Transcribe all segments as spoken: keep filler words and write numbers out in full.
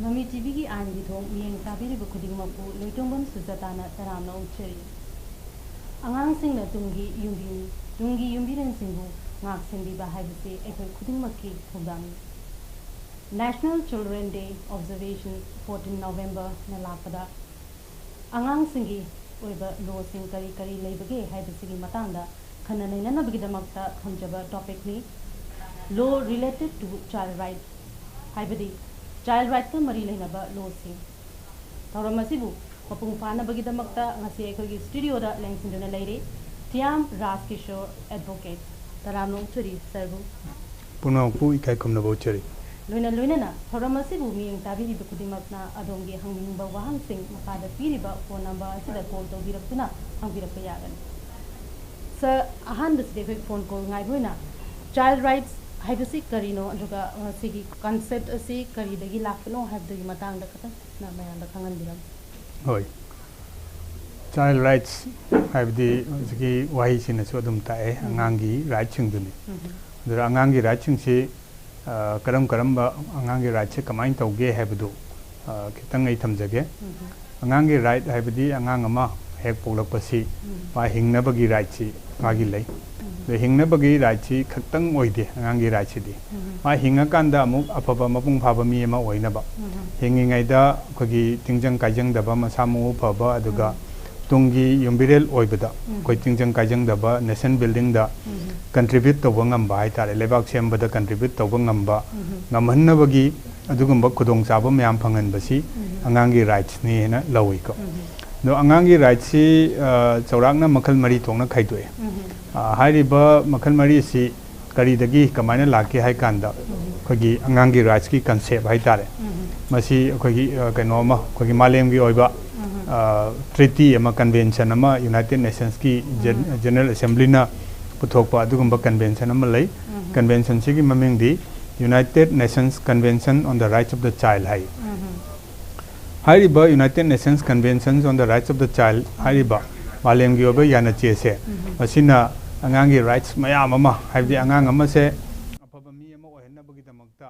ꯃꯃꯤ ꯇꯤꯚꯤꯒꯤ ꯑꯥꯏꯟꯒꯤ ꯊꯣꯡ ꯃꯤꯠꯌꯦꯡ ꯇꯥꯕꯤꯔꯤꯕ ꯈꯨꯗꯤꯡꯃꯛꯄꯨ ꯂꯣꯏꯇꯣꯡꯕꯝ ꯁꯨꯖꯥꯇꯥꯅ ꯇꯔꯥꯝꯅ ꯑꯣꯛꯆꯔꯤ꯫ ꯑꯉꯥꯡꯁꯤꯡꯅ ꯇꯨꯡꯒꯤ ꯌꯨꯝꯕꯤꯅꯤ, ꯇꯨꯡꯒꯤ ꯌꯨꯝꯕꯤꯔꯦꯟꯁꯤꯡꯕꯨ ꯉꯥꯛ ꯁꯦꯟꯕꯤꯕ ꯍꯥꯏꯕꯁꯤ ꯑꯩꯈꯣꯏ ꯈꯨꯗꯤꯡꯃꯛꯀꯤ ꯊꯧꯗꯥꯡꯅꯤ꯫ National Children Day Observation fourteen Novemberꯅ ꯂꯥꯛꯄꯗ ꯑꯉꯥꯡꯁꯤꯡꯒꯤ ꯑꯣꯏꯕ ꯂꯣꯁꯤꯡ ꯀꯔꯤ ꯀꯔꯤ ꯂꯩꯕꯒꯦ ꯍꯥꯏꯕꯁꯤꯒꯤ ꯃꯇꯥꯡꯗ ꯈꯟꯅ ꯅꯩꯅꯅꯕꯒꯤꯗꯃꯛꯇ ꯊꯝꯖꯕ ꯇꯣꯄꯤꯛꯅꯤ꯫ Law related to child right, ꯍꯥꯏꯕꯗꯤ ꯆꯥꯏꯜ ꯔꯥꯏꯠꯀ ꯃꯔꯤ ꯂꯩꯅꯕ ꯂꯣꯁꯤꯡ꯫ ꯊꯧꯔꯝ ꯑꯁꯤꯕꯨ ꯃꯄꯨꯡ ꯐꯥꯅꯕꯒꯤꯗꯃꯛꯇ ꯉꯁꯤ ꯑꯩꯈꯣꯏꯒꯤ ꯁ꯭ꯇꯨꯗꯤꯑꯣꯗ ꯂꯦꯡꯁꯤꯟꯗꯨꯅ ꯂꯩꯔꯤ ꯇꯤꯌꯥꯝ ꯔꯥꯖꯀꯤꯁꯣꯔ ꯑꯦꯗꯚꯣꯀꯦꯠ꯫ ꯇꯔꯥꯝꯅ ꯑꯣꯛꯆꯔꯤ ꯁꯔꯕꯨ꯫ ꯄꯨꯝꯅꯃꯛꯄꯨ ꯏꯀꯥꯏ ꯈꯨꯝꯅꯕ ꯎꯠꯆꯔꯤ꯫ ꯂꯣꯏꯅ ꯂꯣꯏꯅꯅ ꯊꯧꯔꯝ ꯑꯁꯤꯕꯨ ꯃꯤꯠꯌꯦꯡ ꯇꯥꯕꯤꯔꯤꯕ ꯈꯨꯗꯤꯡꯃꯛꯅ ꯑꯗꯣꯝꯒꯤ ꯍꯪꯅꯤꯡꯕ ꯋꯥꯍꯪꯁꯤꯡ ꯃꯈꯥꯗ ꯄꯤꯔꯤꯕ ꯐꯣꯟ ꯅꯝꯕꯔ ꯑꯁꯤꯗ ꯀꯣꯜ ꯇꯧꯕꯤꯔꯛꯇꯨꯅ ꯍꯪꯕꯤꯔꯛꯄ ꯌꯥꯒꯅꯤ꯫ ꯁꯔ, ꯑꯍꯥꯟꯕꯁꯤꯗꯤ ꯑꯩꯈꯣꯏ ꯐꯣꯟ ꯀꯣꯜ ꯉꯥꯏꯕ ꯑꯣꯏꯅ ꯆꯥꯏꯜ ꯔꯥꯏꯠꯁ ꯍꯥꯏꯕꯁꯤ ꯀꯔꯤꯅꯣ, ꯑꯗꯨꯒ ꯃꯁꯤꯒꯤ ꯀꯟꯁꯦꯞ ꯑꯁꯤ ꯀꯔꯤꯗꯒꯤ ꯂꯥꯛꯄꯅꯣ ꯍꯥꯏꯕꯗꯨꯒꯤ ꯃꯇꯥꯡꯗ ꯈꯇꯪ ꯃꯌꯥꯝꯗ ꯈꯪꯍꯟꯕꯤꯔꯝꯃꯨ꯫ ꯍꯣꯏ, ꯆꯥꯏꯜ ꯔꯥꯏꯠꯁ ꯍꯥꯏꯕꯗꯤ ꯍꯧꯖꯤꯛꯀꯤ ꯋꯥꯍꯩꯁꯤꯅꯁꯨ ꯑꯗꯨꯝ ꯇꯥꯛꯑꯦ, ꯎꯝ꯫ ꯑꯉꯥꯡꯒꯤ ꯔꯥꯏꯠꯁꯤꯡꯗꯨꯅꯤ꯫ ꯎꯝ꯫ ꯑꯗꯨꯗ ꯑꯉꯥꯡꯒꯤ ꯔꯥꯏꯠꯁꯤꯡꯁꯤ, ꯑ, ꯀꯔꯝ ꯀꯔꯝꯕ ꯑꯉꯥꯡꯒꯤ ꯔꯥꯏꯠꯁꯦ ꯀꯃꯥꯏꯅ ꯇꯧꯒꯦ ꯍꯥꯏꯕꯗꯨ, ꯑ, ꯈꯤꯇꯪ ꯑꯩ ꯊꯝꯖꯒꯦ꯫ ꯎꯝ꯫ ꯑꯉꯥꯡꯒꯤ ꯔꯥꯏꯠ ꯍꯥꯏꯕꯗꯤ ꯑꯉꯥꯡ ꯑꯃ ꯍꯦꯛ ꯄꯣꯛꯂꯛꯄꯁꯤ ꯎꯝ꯫ ꯃꯥ ꯍꯤꯡꯅꯕꯒꯤ ꯔꯥꯏꯠꯁꯤ ꯃꯥꯒꯤ ꯂꯩ꯫ ꯎꯝ꯫ ꯑꯗꯣ ꯍꯤꯡꯅꯕꯒꯤ ꯔꯥꯏꯠꯁꯤ ꯈꯛꯇꯪ ꯑꯣꯏꯗꯦ ꯑꯉꯥꯡꯒꯤ ꯔꯥꯏꯠꯁꯤꯗꯤ꯫ ꯎꯝ꯫ ꯃꯥ ꯍꯤꯡꯉꯀꯥꯟꯗ ꯑꯃꯨꯛ ꯑꯐꯕ ꯃꯄꯨꯡ ꯐꯥꯕ ꯃꯤ ꯑꯃ ꯑꯣꯏꯅꯕ, ꯎꯝ꯫ ꯍꯤꯡꯉꯤꯉꯩꯗ ꯑꯩꯈꯣꯏꯒꯤ ꯇꯤꯡꯖꯪ ꯀꯥꯏꯖꯪꯗꯕ, ꯃꯁꯥ ꯃꯎ ꯐꯕ, ꯑꯗꯨꯒ ꯎꯝ꯫ ꯇꯨꯡꯒꯤ ꯌꯨꯝꯕꯤꯔꯦꯜ ꯑꯣꯏꯕꯗ ꯎꯝ꯫ ꯑꯩꯈꯣꯏ ꯇꯤꯡꯖꯪ ꯀꯥꯏꯖꯪꯗꯕ ꯅꯦꯁꯟ ꯕꯤꯜꯗꯤꯡꯗ ꯎꯝ꯫ ꯀꯟꯇ꯭ꯔꯤꯕ꯭ꯌꯨꯠ ꯇꯧꯕ ꯉꯝꯕ ꯍꯥꯏꯇꯥꯔꯦ, ꯂꯩꯕꯥꯛ ꯁꯦꯝꯕꯗ ꯀꯟꯇ꯭ꯔꯤꯕ꯭ꯌꯨꯠ ꯇꯧꯕ ꯉꯝꯕ, ꯎꯝ꯫ ꯉꯝꯍꯟꯅꯕꯒꯤ ꯑꯗꯨꯒꯨꯝꯕ ꯈꯨꯗꯣꯡꯆꯥꯕ ꯃꯌꯥꯝ ꯐꯪꯍꯟꯕꯁꯤ ꯎꯝ꯫ ꯑꯉꯥꯡꯒꯤ ꯔꯥꯏꯠꯁꯅꯤ ꯍꯥꯏꯅ ꯂꯧꯏꯀꯣ꯫ ꯎꯝ꯫ ꯑꯗꯣ ꯑꯉꯥꯡꯒꯤ ꯔꯥꯏꯠꯁꯤ, ꯑ, ꯆꯥꯎꯔꯥꯛꯅ ꯃꯈꯜ ꯃꯔꯤ ꯊꯣꯛꯅ ꯈꯥꯏꯗꯣꯛꯑꯦ꯫ ꯎꯝ꯫ ꯑ, ꯍꯥꯏꯔꯤꯕ ꯃꯈꯜ ꯃꯔꯤ ꯑꯁꯤ ꯀꯔꯤꯗꯒꯤ ꯀꯃꯥꯏꯅ ꯂꯥꯛꯀꯦ ꯍꯥꯏ ꯀꯥꯟꯗ, ꯎꯝ꯫ ꯑꯩꯈꯣꯏꯒꯤ ꯑꯉꯥꯡꯒꯤ ꯔꯥꯏꯠꯁꯀꯤ ꯀꯟꯁꯦꯞ ꯍꯥꯏꯇꯥꯔꯦ, ꯎꯝ꯫ ꯃꯁꯤ ꯑꯩꯈꯣꯏꯒꯤ, ꯑ, ꯀꯩꯅꯣ ꯑꯃ, ꯑꯩꯈꯣꯏꯒꯤ ꯃꯥꯂꯦꯝꯒꯤ ꯑꯣꯏꯕ, ꯎꯝ꯫ ꯑ, ꯇ꯭ꯔꯤꯇꯤ ꯑꯃ, ꯀꯟꯚꯦꯟꯁꯟ ꯑꯃ, ꯌꯨꯅꯥꯏꯇꯦꯠ ꯅꯦꯁꯟꯁꯀꯤ ꯖꯦꯟ-, ꯎꯝ꯫ ꯖꯦꯅꯔꯦꯜ ꯑꯦꯁꯦꯝꯕ꯭ꯂꯤꯅ ꯄꯨꯊꯣꯛꯄ ꯑꯗꯨꯒꯨꯝꯕ ꯀꯟꯚꯦꯟꯁꯟ ꯑꯃ ꯂꯩ꯫ ꯎꯝ꯫ ꯀꯟꯚꯦꯟꯁꯟꯁꯤꯒꯤ ꯃꯃꯤꯡꯗꯤ United Nations Convention on the Rights of the Child ꯍꯥꯏ꯫ ꯎꯝ꯫ ꯍꯥꯏꯔꯤꯕ United Nations Conventions on the Rights of the Child ꯍꯥꯏꯔꯤꯕ ꯃꯥꯂꯦꯝꯒꯤ ꯑꯣꯏꯕ ꯌꯥꯅꯆꯦꯁꯦ, ꯎꯝ꯫ ꯃꯁꯤꯅ ꯑꯉꯥꯡꯒꯤ ꯔꯥꯏꯠꯁ ꯃꯌꯥꯝ ꯑꯃ, ꯍꯥꯏꯕꯗꯤ ꯑꯉꯥꯡ ꯑꯃꯁꯦ ꯑꯐꯕ ꯃꯤ ꯑꯃ ꯑꯣꯏꯍꯟꯅꯕꯒꯤꯗꯃꯛꯇ,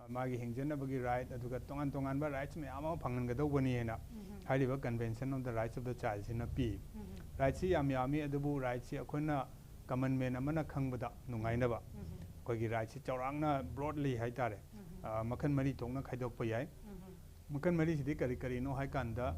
ꯑ, ꯃꯥꯒꯤ ꯍꯤꯡꯖꯅꯕꯒꯤ right, ꯑꯗꯨꯒ ꯇꯣꯉꯥꯟ ꯇꯣꯉꯥꯟꯕ rights ꯃꯌꯥꯝ ꯑꯃ ꯐꯪꯍꯟꯒꯗꯧꯕꯅꯤ ꯍꯥꯏꯅ ꯎꯝ꯫ ꯍꯥꯏꯔꯤꯕ Convention of the Rights of the Childꯁꯤꯅ ꯄꯤ꯫ ꯎꯝ꯫ Rightꯁꯤ ꯌꯥꯝ ꯌꯥꯝꯃꯤ, ꯑꯗꯨꯕꯨ rightꯁꯤ ꯑꯩꯈꯣꯏꯅ common man ꯑꯃꯅ ꯈꯪꯕꯗ ꯅꯨꯡꯉꯥꯏꯅꯕ ꯎꯝ꯫ ꯑꯩꯈꯣꯏꯒꯤ rightꯁꯤ ꯆꯥꯎꯔꯥꯛꯅ broadly ꯍꯥꯏꯇꯥꯔꯦ, ꯎꯝ꯫ ꯑ, ꯃꯈꯜ ꯃꯔꯤ ꯊꯣꯛꯅ ꯈꯥꯏꯗꯣꯛꯄ ꯌꯥꯏ꯫ ꯎꯝ꯫ ꯃꯈꯜ ꯃꯔꯤꯁꯤꯗꯤ ꯀꯔꯤ ꯀꯔꯤꯅꯣ ꯍꯥꯏ ꯀꯥꯟꯗ,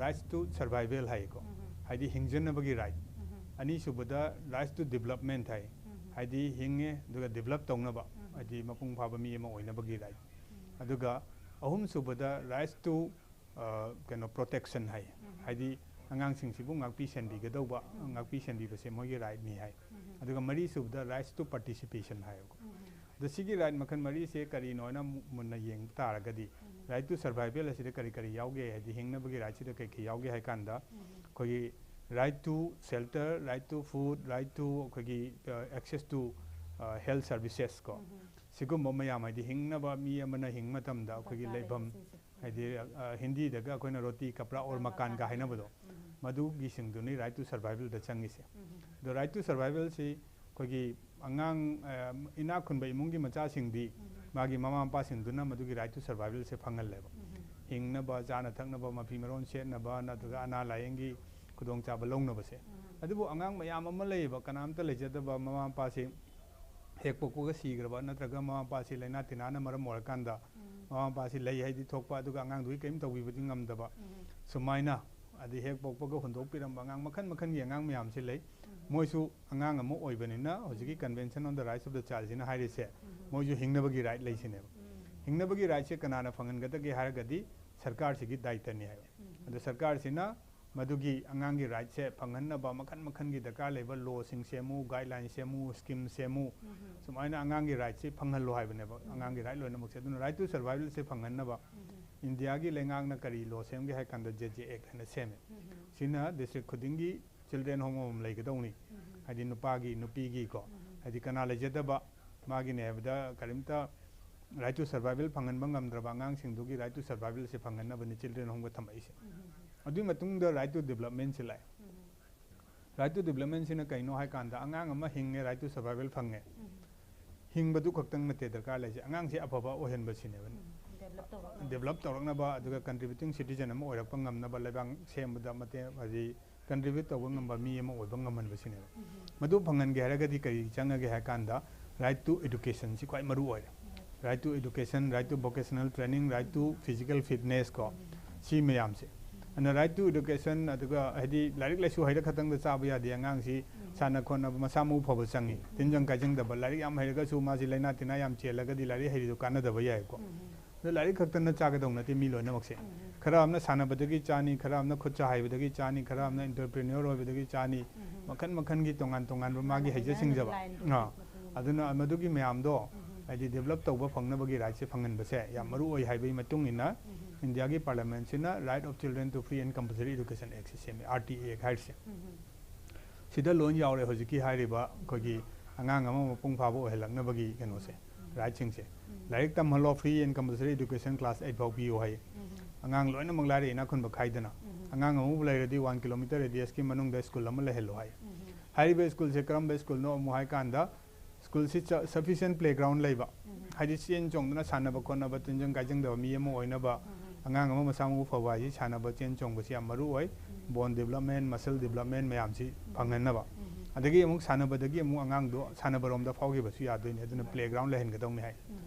rights to survival ꯍꯥꯏꯀꯣ, ꯎꯝ꯫ ꯍꯥꯏꯗꯤ ꯍꯤꯡꯖꯅꯕꯒꯤ right꯫ ꯎꯝ꯫ ꯑꯅꯤꯁꯨꯕꯗ rights to development ꯍꯥꯏ, ꯎꯝ꯫ ꯍꯥꯏꯗꯤ ꯍꯤꯡꯉꯦ ꯑꯗꯨꯒ develop ꯇꯧꯅꯕ, ꯎꯝ꯫ ꯍꯥꯏꯗꯤ ꯃꯄꯨꯡ ꯐꯥꯕ ꯃꯤ ꯑꯃ ꯑꯣꯏꯅꯕꯒꯤ right꯫ ꯎꯝ꯫ ꯑꯗꯨꯒ ꯑꯍꯨꯝꯁꯨꯕꯗ rights to, ꯑ, ꯀꯩꯅꯣ, protection ꯍꯥꯏ, ꯎꯝ꯫ ꯍꯥꯏꯗꯤ ꯑꯉꯥꯡꯁꯤꯡꯁꯤꯕꯨ ꯉꯥꯛꯄꯤ ꯁꯦꯟꯕꯤꯒꯗꯧꯕ, ꯎꯝ꯫ ꯉꯥꯛꯄꯤ ꯁꯦꯟꯕꯤꯕꯁꯦ ꯃꯣꯏꯒꯤ rightꯅꯤ ꯍꯥꯏ꯫ ꯎꯝ꯫ ꯑꯗꯨꯒ ꯃꯔꯤꯁꯨꯕꯗ rights to participation ꯍꯥꯏꯌꯦꯕꯀꯣ꯫ ꯎꯝ꯫ ꯑꯗꯣ ꯁꯤꯒꯤ right ꯃꯈꯜ ꯃꯔꯤꯁꯦ ꯀꯔꯤꯅꯣ ꯍꯥꯏꯅ ꯃꯨ-, ꯃꯨꯟꯅ ꯌꯦꯡꯕ ꯇꯥꯔꯒꯗꯤ, ꯎꯝ꯫ Right to survival ꯑꯁꯤꯗ ꯀꯔꯤ ꯀꯔꯤ ꯌꯥꯎꯒꯦ, ꯍꯥꯏꯗꯤ ꯍꯤꯡꯅꯕꯒꯤ rightꯁꯤꯗ ꯀꯩ ꯀꯩ ꯌꯥꯎꯒꯦ ꯍꯥꯏ ꯀꯥꯟꯗ, ꯎꯝ꯫ ꯑꯩꯈꯣꯏꯒꯤ right to shelter, right to food, right to ꯑꯩꯈꯣꯏꯒꯤ, ꯑ, access to, ꯑ, health services ꯀꯣ꯫ ꯎꯝ꯫ ꯁꯤꯒꯨꯝꯕ ꯃꯌꯥꯝ, ꯍꯥꯏꯗꯤ ꯍꯤꯡꯅꯕ ꯃꯤ ꯑꯃꯅ ꯍꯤꯡꯕ ꯃꯇꯝꯗ ꯑꯩꯈꯣꯏꯒꯤ ꯗꯔꯀꯥꯔ ꯂꯩꯐꯝ, ꯂꯩꯕꯁꯤꯡꯁꯦ꯫ ꯍꯥꯏꯗꯤ, ꯑ, ꯍꯤꯟꯗꯤꯗꯒ ꯑꯩꯈꯣꯏꯅ ꯔꯣꯇꯤ, ꯀꯄ꯭ꯔꯥ ꯑꯣꯔ ꯃꯀꯥꯟꯒ ꯍꯥꯏꯅꯕꯗꯣ, ꯎꯝ꯫ ꯃꯗꯨꯒꯤꯁꯤꯡꯗꯨꯅꯤ right to survivalꯗ ꯆꯪꯉꯤꯁꯦ꯫ ꯎꯝ꯫ ꯑꯗꯣ right to survivalꯁꯤ ꯑꯩꯈꯣꯏꯒꯤ ꯑꯉꯥꯡ, ꯑ, ꯏꯅꯥꯛ ꯈꯨꯟꯕ ꯏꯃꯨꯡꯒꯤ ꯃꯆꯥꯁꯤꯡꯗꯤ ꯎꯝ꯫ ꯃꯥꯒꯤ ꯃꯃꯥ ꯃꯄꯥꯁꯤꯡꯗꯨꯅ ꯃꯗꯨꯒꯤ right to survivalꯁꯦ ꯐꯪꯍꯜꯂꯦꯕ꯫ ꯎꯝ꯫ ꯍꯤꯡꯅꯕ, ꯆꯥꯅ ꯊꯛꯅꯕ, ꯃꯐꯤ ꯃꯔꯣꯟ ꯁꯦꯠꯅꯕ, ꯅꯠꯇ꯭ꯔꯒ ꯎꯝ꯫ ꯑꯅꯥ ꯂꯥꯏꯌꯦꯡꯒꯤ ꯈꯨꯗꯣꯡꯆꯥꯕ ꯂꯧꯅꯕꯁꯦ꯫ ꯎꯝ꯫ ꯑꯗꯨꯕꯨ ꯑꯉꯥꯡ ꯃꯌꯥꯝ ꯑꯃ ꯂꯩꯌꯦꯕ, ꯀꯅꯥꯝꯇ ꯂꯩꯖꯗꯕ, ꯃꯃꯥ ꯃꯄꯥꯁꯤ ꯍꯦꯛ ꯄꯣꯛꯄꯒ ꯁꯤꯈ꯭ꯔꯕ, ꯅꯠꯇ꯭ꯔꯒ ꯃꯃꯥ ꯃꯄꯥꯁꯤ ꯂꯥꯏꯅꯥ ꯇꯤꯟꯅꯥꯅ ꯃꯔꯝ ꯑꯣꯏꯔꯀꯥꯟꯗ ꯎꯝ꯫ ꯃꯃꯥ ꯃꯄꯥꯁꯤ ꯂꯩ ꯍꯥꯏꯗꯤ ꯊꯣꯛꯄ, ꯑꯗꯨꯒ ꯑꯉꯥꯡꯗꯨꯒꯤ ꯀꯔꯤꯝ ꯇꯧꯕꯤꯕꯗꯤ ꯉꯝꯗꯕ, ꯎꯝ꯫ ꯁꯨꯃꯥꯏꯅ, ꯑꯗꯩ ꯍꯦꯛ ꯄꯣꯛꯄꯒ ꯍꯨꯟꯗꯣꯛꯄꯤꯔꯝꯕ ꯑꯉꯥꯡ, ꯃꯈꯜ ꯃꯈꯜꯒꯤ ꯑꯉꯥꯡ ꯃꯌꯥꯝꯁꯤ ꯂꯩ꯫ ꯎꯝ꯫ ꯃꯣꯏꯁꯨ ꯑꯉꯥꯡ ꯑꯃ ꯑꯣꯏꯕꯅꯤꯅ ꯍꯧꯖꯤꯛꯀꯤ ꯎꯝ꯫ Convention on the Rights of the Childꯁꯤꯅ ꯍꯥꯏꯔꯤꯁꯦ, ꯎꯝ꯫ ꯃꯣꯏꯁꯨ ꯍꯤꯡꯅꯕꯒꯤ right ꯂꯩꯁꯤꯅꯦꯕ꯫ ꯎꯝ꯫ ꯍꯤꯡꯅꯕꯒꯤ rightꯁꯦ ꯀꯅꯥꯅ ꯐꯪꯍꯟꯒꯗꯒꯦ ꯍꯥꯏꯔꯒꯗꯤ ꯁꯔꯀꯥꯔꯁꯤꯒꯤ ꯗꯥꯏꯇꯅꯤ ꯍꯥꯏꯕ꯫ ꯎꯝ꯫ ꯑꯗꯣ ꯁꯔꯀꯥꯔꯁꯤꯅ ꯃꯗꯨꯒꯤ ꯑꯉꯥꯡꯒꯤ rightꯁꯦ ꯐꯪꯍꯟꯅꯕ ꯃꯈꯜ ꯃꯈꯜꯒꯤ ꯗꯔꯀꯥꯔ ꯂꯩꯕ lawꯁꯤꯡ ꯁꯦꯝꯃꯨ, guideline ꯁꯦꯝꯃꯨ, scheme ꯁꯦꯝꯃꯨ, ꯎꯝ꯫ ꯁꯨꯃꯥꯏꯅ ꯑꯉꯥꯡꯒꯤ rightꯁꯤ ꯐꯪꯍꯜꯂꯨ ꯍꯥꯏꯕꯅꯦꯕ, ꯎꯝ꯫ ꯑꯉꯥꯡꯒꯤ right ꯂꯣꯏꯅꯃꯛꯁꯦ꯫ ꯑꯗꯨꯅ right to survivalꯁꯦ ꯐꯪꯍꯟꯅꯕ ꯎꯝ꯫ ꯏꯟꯗꯤꯌꯥꯒꯤ ꯂꯩꯉꯥꯛꯅ ꯀꯔꯤ law ꯁꯦꯝꯒꯦ ꯍꯥꯏ ꯀꯥꯟꯗ J J Act ꯍꯥꯏꯅ ꯁꯦꯝꯃꯦ꯫ ꯎꯝ꯫ ꯁꯤꯅ district ꯈꯨꯗꯤꯡꯒꯤ children home ꯑꯃꯃꯝ ꯂꯩꯒꯗꯧꯅꯤ꯫ ꯎꯝ꯫ ꯍꯥꯏꯗꯤ ꯅꯨꯄꯥꯒꯤ, ꯅꯨꯄꯤꯒꯤ ꯀꯣ꯫ ꯎꯝ꯫ ꯍꯥꯏꯗꯤ ꯀꯅꯥ ꯂꯩꯖꯗꯕ, ꯃꯥꯒꯤꯅꯦ ꯍꯥꯏꯕꯗ ꯀꯔꯤꯝꯇ right to survival ꯐꯪꯍꯟꯕ ꯉꯝꯗ꯭ꯔꯕ ꯑꯉꯥꯡꯁꯤꯡꯗꯨꯒꯤ right to survivalꯁꯦ ꯐꯪꯍꯟꯅꯕꯅꯤ children homeꯒ ꯊꯝꯃꯛꯏꯁꯦ꯫ ꯎꯝ꯫ ꯑꯗꯨꯒꯤ ꯃꯇꯨꯡꯗ right to developmentꯁꯦ ꯂꯥꯛꯑꯦ꯫ ꯎꯝ꯫ Right to developmentꯁꯤꯅ ꯀꯩꯅꯣ ꯍꯥꯏ ꯀꯥꯟꯗ, ꯑꯉꯥꯡ ꯑꯃ ꯍꯤꯡꯉꯦ, right to survival ꯐꯪꯉꯦ꯫ ꯎꯝ꯫ ꯍꯤꯡꯕꯗꯨ ꯈꯛꯇꯪ ꯅꯠꯇꯦ ꯗꯔꯀꯥꯔ ꯂꯩꯁꯦ, ꯑꯉꯥꯡꯁꯦ ꯑꯐꯕ ꯑꯣꯏꯍꯟꯕꯁꯤꯅꯦꯕ꯫ ꯗꯦꯕꯂꯞ ꯇꯧꯔꯛꯅꯕ ꯗꯦꯕꯂꯞ ꯇꯧꯔꯛꯅꯕ, ꯑꯗꯨꯒ ꯀꯟꯇ꯭ꯔꯤꯕ꯭ꯌꯨꯇꯤꯡ ꯁꯤꯇꯤꯖꯟ ꯑꯃ ꯑꯣꯏꯔꯛꯄ ꯉꯝꯅꯕ, ꯂꯩꯕꯥꯛ ꯁꯦꯝꯕꯗ ꯃꯇꯦꯡ, ꯍꯥꯏꯗꯤ ꯀꯟꯇ꯭ꯔꯤꯕ꯭ꯌꯨꯠ ꯇꯧꯕ ꯉꯝꯕ ꯃꯤ ꯑꯃ ꯑꯣꯏꯕ ꯉꯝꯍꯟꯕꯁꯤꯅꯦꯕ꯫ ꯃꯗꯨ ꯐꯪꯍꯟꯒꯦ ꯍꯥꯏꯔꯒꯗꯤ ꯀꯔꯤ ꯆꯪꯉꯒꯦ ꯍꯥꯏ ꯀꯥꯟꯗ, right to education ꯁꯤ ꯈ꯭ꯋꯥꯏ ꯃꯔꯨ ꯑꯣꯏꯔꯦ꯫ Right to education, right to vocational training, right to physical fitness ꯀꯣ, ꯁꯤ ꯃꯌꯥꯝꯁꯦ꯫ ꯑꯗꯨꯅ right to education, ꯑꯗꯨꯒ ꯍꯥꯏꯗꯤ ꯂꯥꯏꯔꯤꯛ ꯂꯥꯏꯁꯨ ꯍꯩꯔ ꯈꯛꯇꯪꯗ ꯆꯥꯕ ꯌꯥꯗꯦ, ꯑꯉꯥꯡꯁꯤ ꯁꯥꯟꯅ ꯈꯣꯠꯅꯕ ꯃꯁꯥ ꯃꯎ ꯐꯕ ꯆꯪꯉꯤ, ꯇꯤꯟꯖꯪ ꯀꯥꯏꯖꯪꯗꯕ꯫ ꯂꯥꯏꯔꯤꯛ ꯌꯥꯝ ꯍꯩꯔꯒꯁꯨ ꯃꯥꯁꯤ ꯂꯥꯏꯅꯥ ꯇꯤꯟꯅꯥ ꯌꯥꯝ ꯆꯦꯜꯂꯒꯗꯤ ꯂꯥꯏꯔꯤꯛ ꯍꯩꯔꯤꯗꯨ ꯀꯥꯟꯅꯗꯕ ꯌꯥꯏꯀꯣ꯫ ꯑꯗꯣ ꯂꯥꯏꯔꯤꯛ ꯈꯛꯇꯅ ꯆꯥꯒꯗꯧ ꯅꯠꯇꯦ ꯃꯤ ꯂꯣꯏꯅꯃꯛꯁꯦ꯫ ꯈꯔ ꯑꯃꯅ ꯁꯥꯟꯅꯕꯗꯒꯤ ꯆꯥꯅꯤ, ꯈꯔ ꯑꯃꯅ ꯈꯨꯠ ꯁꯥ ꯍꯩꯕꯗꯒꯤ ꯆꯥꯅꯤ, ꯈꯔ ꯑꯃꯅ entrepreneur ꯑꯣꯏꯕꯗꯒꯤ ꯆꯥꯅꯤ, ꯃꯈꯟ ꯃꯈꯟꯒꯤ ꯇꯣꯉꯥꯟ ꯇꯣꯉꯥꯟꯕ ꯃꯥꯒꯤ ꯍꯩꯖ ꯁꯤꯡꯖꯕ꯫ ꯑꯥ꯫ ꯑꯗꯨꯅ ꯃꯗꯨꯒꯤ ꯃꯌꯥꯝꯗꯣ ꯍꯥꯏꯗꯤ ꯗꯦꯕꯂꯞ ꯇꯧꯕ ꯐꯪꯅꯕꯒꯤ ꯔꯥꯏꯠꯁꯦ ꯐꯪꯍꯟꯕꯁꯦ ꯌꯥꯝ ꯃꯔꯨ ꯑꯣꯏ ꯍꯥꯏꯕꯒꯤ ꯃꯇꯨꯡ ꯏꯟꯅ ꯏꯟꯗꯤꯌꯥꯒꯤ ꯄꯥꯔꯂꯤꯌꯥꯃꯦꯟꯁꯤꯅ Right of Children to Free and Compulsory Education Act ꯁꯦ ꯁꯦꯝꯃꯤ, R T A Act ꯍꯥꯏꯔꯤꯁꯦ꯫ ꯁꯤꯗ ꯂꯣꯏ ꯌꯥꯎꯔꯦ ꯍꯧꯖꯤꯛꯀꯤ ꯍꯥꯏꯔꯤꯕ ꯑꯩꯈꯣꯏꯒꯤ ꯑꯉꯥꯡ ꯑꯃ ꯃꯄꯨꯡ ꯐꯥꯕ ꯑꯣꯏꯍꯜꯂꯛꯅꯕꯒꯤ ꯀꯩꯅꯣꯁꯦ, ꯔꯥꯏꯠꯁꯤꯡꯁꯦ꯫ ꯂꯥꯏꯔꯤꯛ ꯇꯝꯍꯜꯂꯣ, free and compulsory education class eight ꯐꯥꯎ ꯄꯤꯌꯨ ꯍꯥꯏꯌꯦ꯫ ꯑꯉꯥꯡ ꯂꯣꯏꯅꯃꯛ ꯂꯥꯏꯔ ꯏꯅꯥꯛ ꯈꯨꯟꯕ ꯈꯥꯏꯗꯅ꯫ ꯑꯉꯥꯡ ꯑꯃꯕꯨ ꯂꯩꯔꯗꯤ one kilometre radius ꯀꯤ ꯃꯅꯨꯡꯗ ꯁ꯭ꯀꯨꯜ ꯑꯃ ꯂꯩꯍꯜꯂꯣ ꯍꯥꯏꯌꯦ꯫ ꯍꯥꯏꯔꯤꯕ ꯁ꯭ꯀꯨꯜꯁꯦ ꯀꯔꯝꯕ ꯁ꯭ꯀꯨꯜꯅꯣ ꯑꯃꯨꯛ ꯍꯥꯏ ꯀꯥꯟꯗ, ꯁ꯭ꯀꯨꯜꯁꯤ sufficient playground ꯂꯩꯕ, ꯍꯥꯏꯗꯤ ꯆꯦꯟ ꯆꯣꯡꯗꯅ ꯁꯥꯟꯅꯕ ꯈꯣꯠꯅꯕ, ꯇꯤꯟꯖꯪ ꯀꯥꯏꯖꯪꯗꯕ ꯃꯤ ꯑꯃ ꯑꯣꯏꯅꯕ, ꯑꯉꯥꯡ ꯑꯃ ꯃꯁꯥ ꯃꯎ ꯐꯕ ꯍꯥꯏꯁꯤ ꯁꯥꯟꯅꯕ ꯆꯦꯟ ꯆꯣꯡꯕꯁꯤ ꯌꯥꯝ ꯃꯔꯨ ꯑꯣꯏ꯫ Bone development, muscle development ꯃꯌꯥꯝꯁꯤ ꯐꯪꯍꯟꯅꯕ꯫ ꯑꯗꯒꯤ ꯑꯃꯨꯛ ꯁꯥꯟꯅꯕꯗꯒꯤ ꯑꯃꯨꯛ ꯑꯉꯥꯡꯗꯣ ꯁꯥꯟꯅꯕꯔꯣꯝꯗ ꯐꯥꯎꯈꯤꯕꯁꯨ ꯌꯥꯗꯣꯏꯅꯤ, ꯑꯗꯨꯅ playground ꯂꯩꯍꯟꯒꯗꯧꯅꯤ ꯍꯥꯏ꯫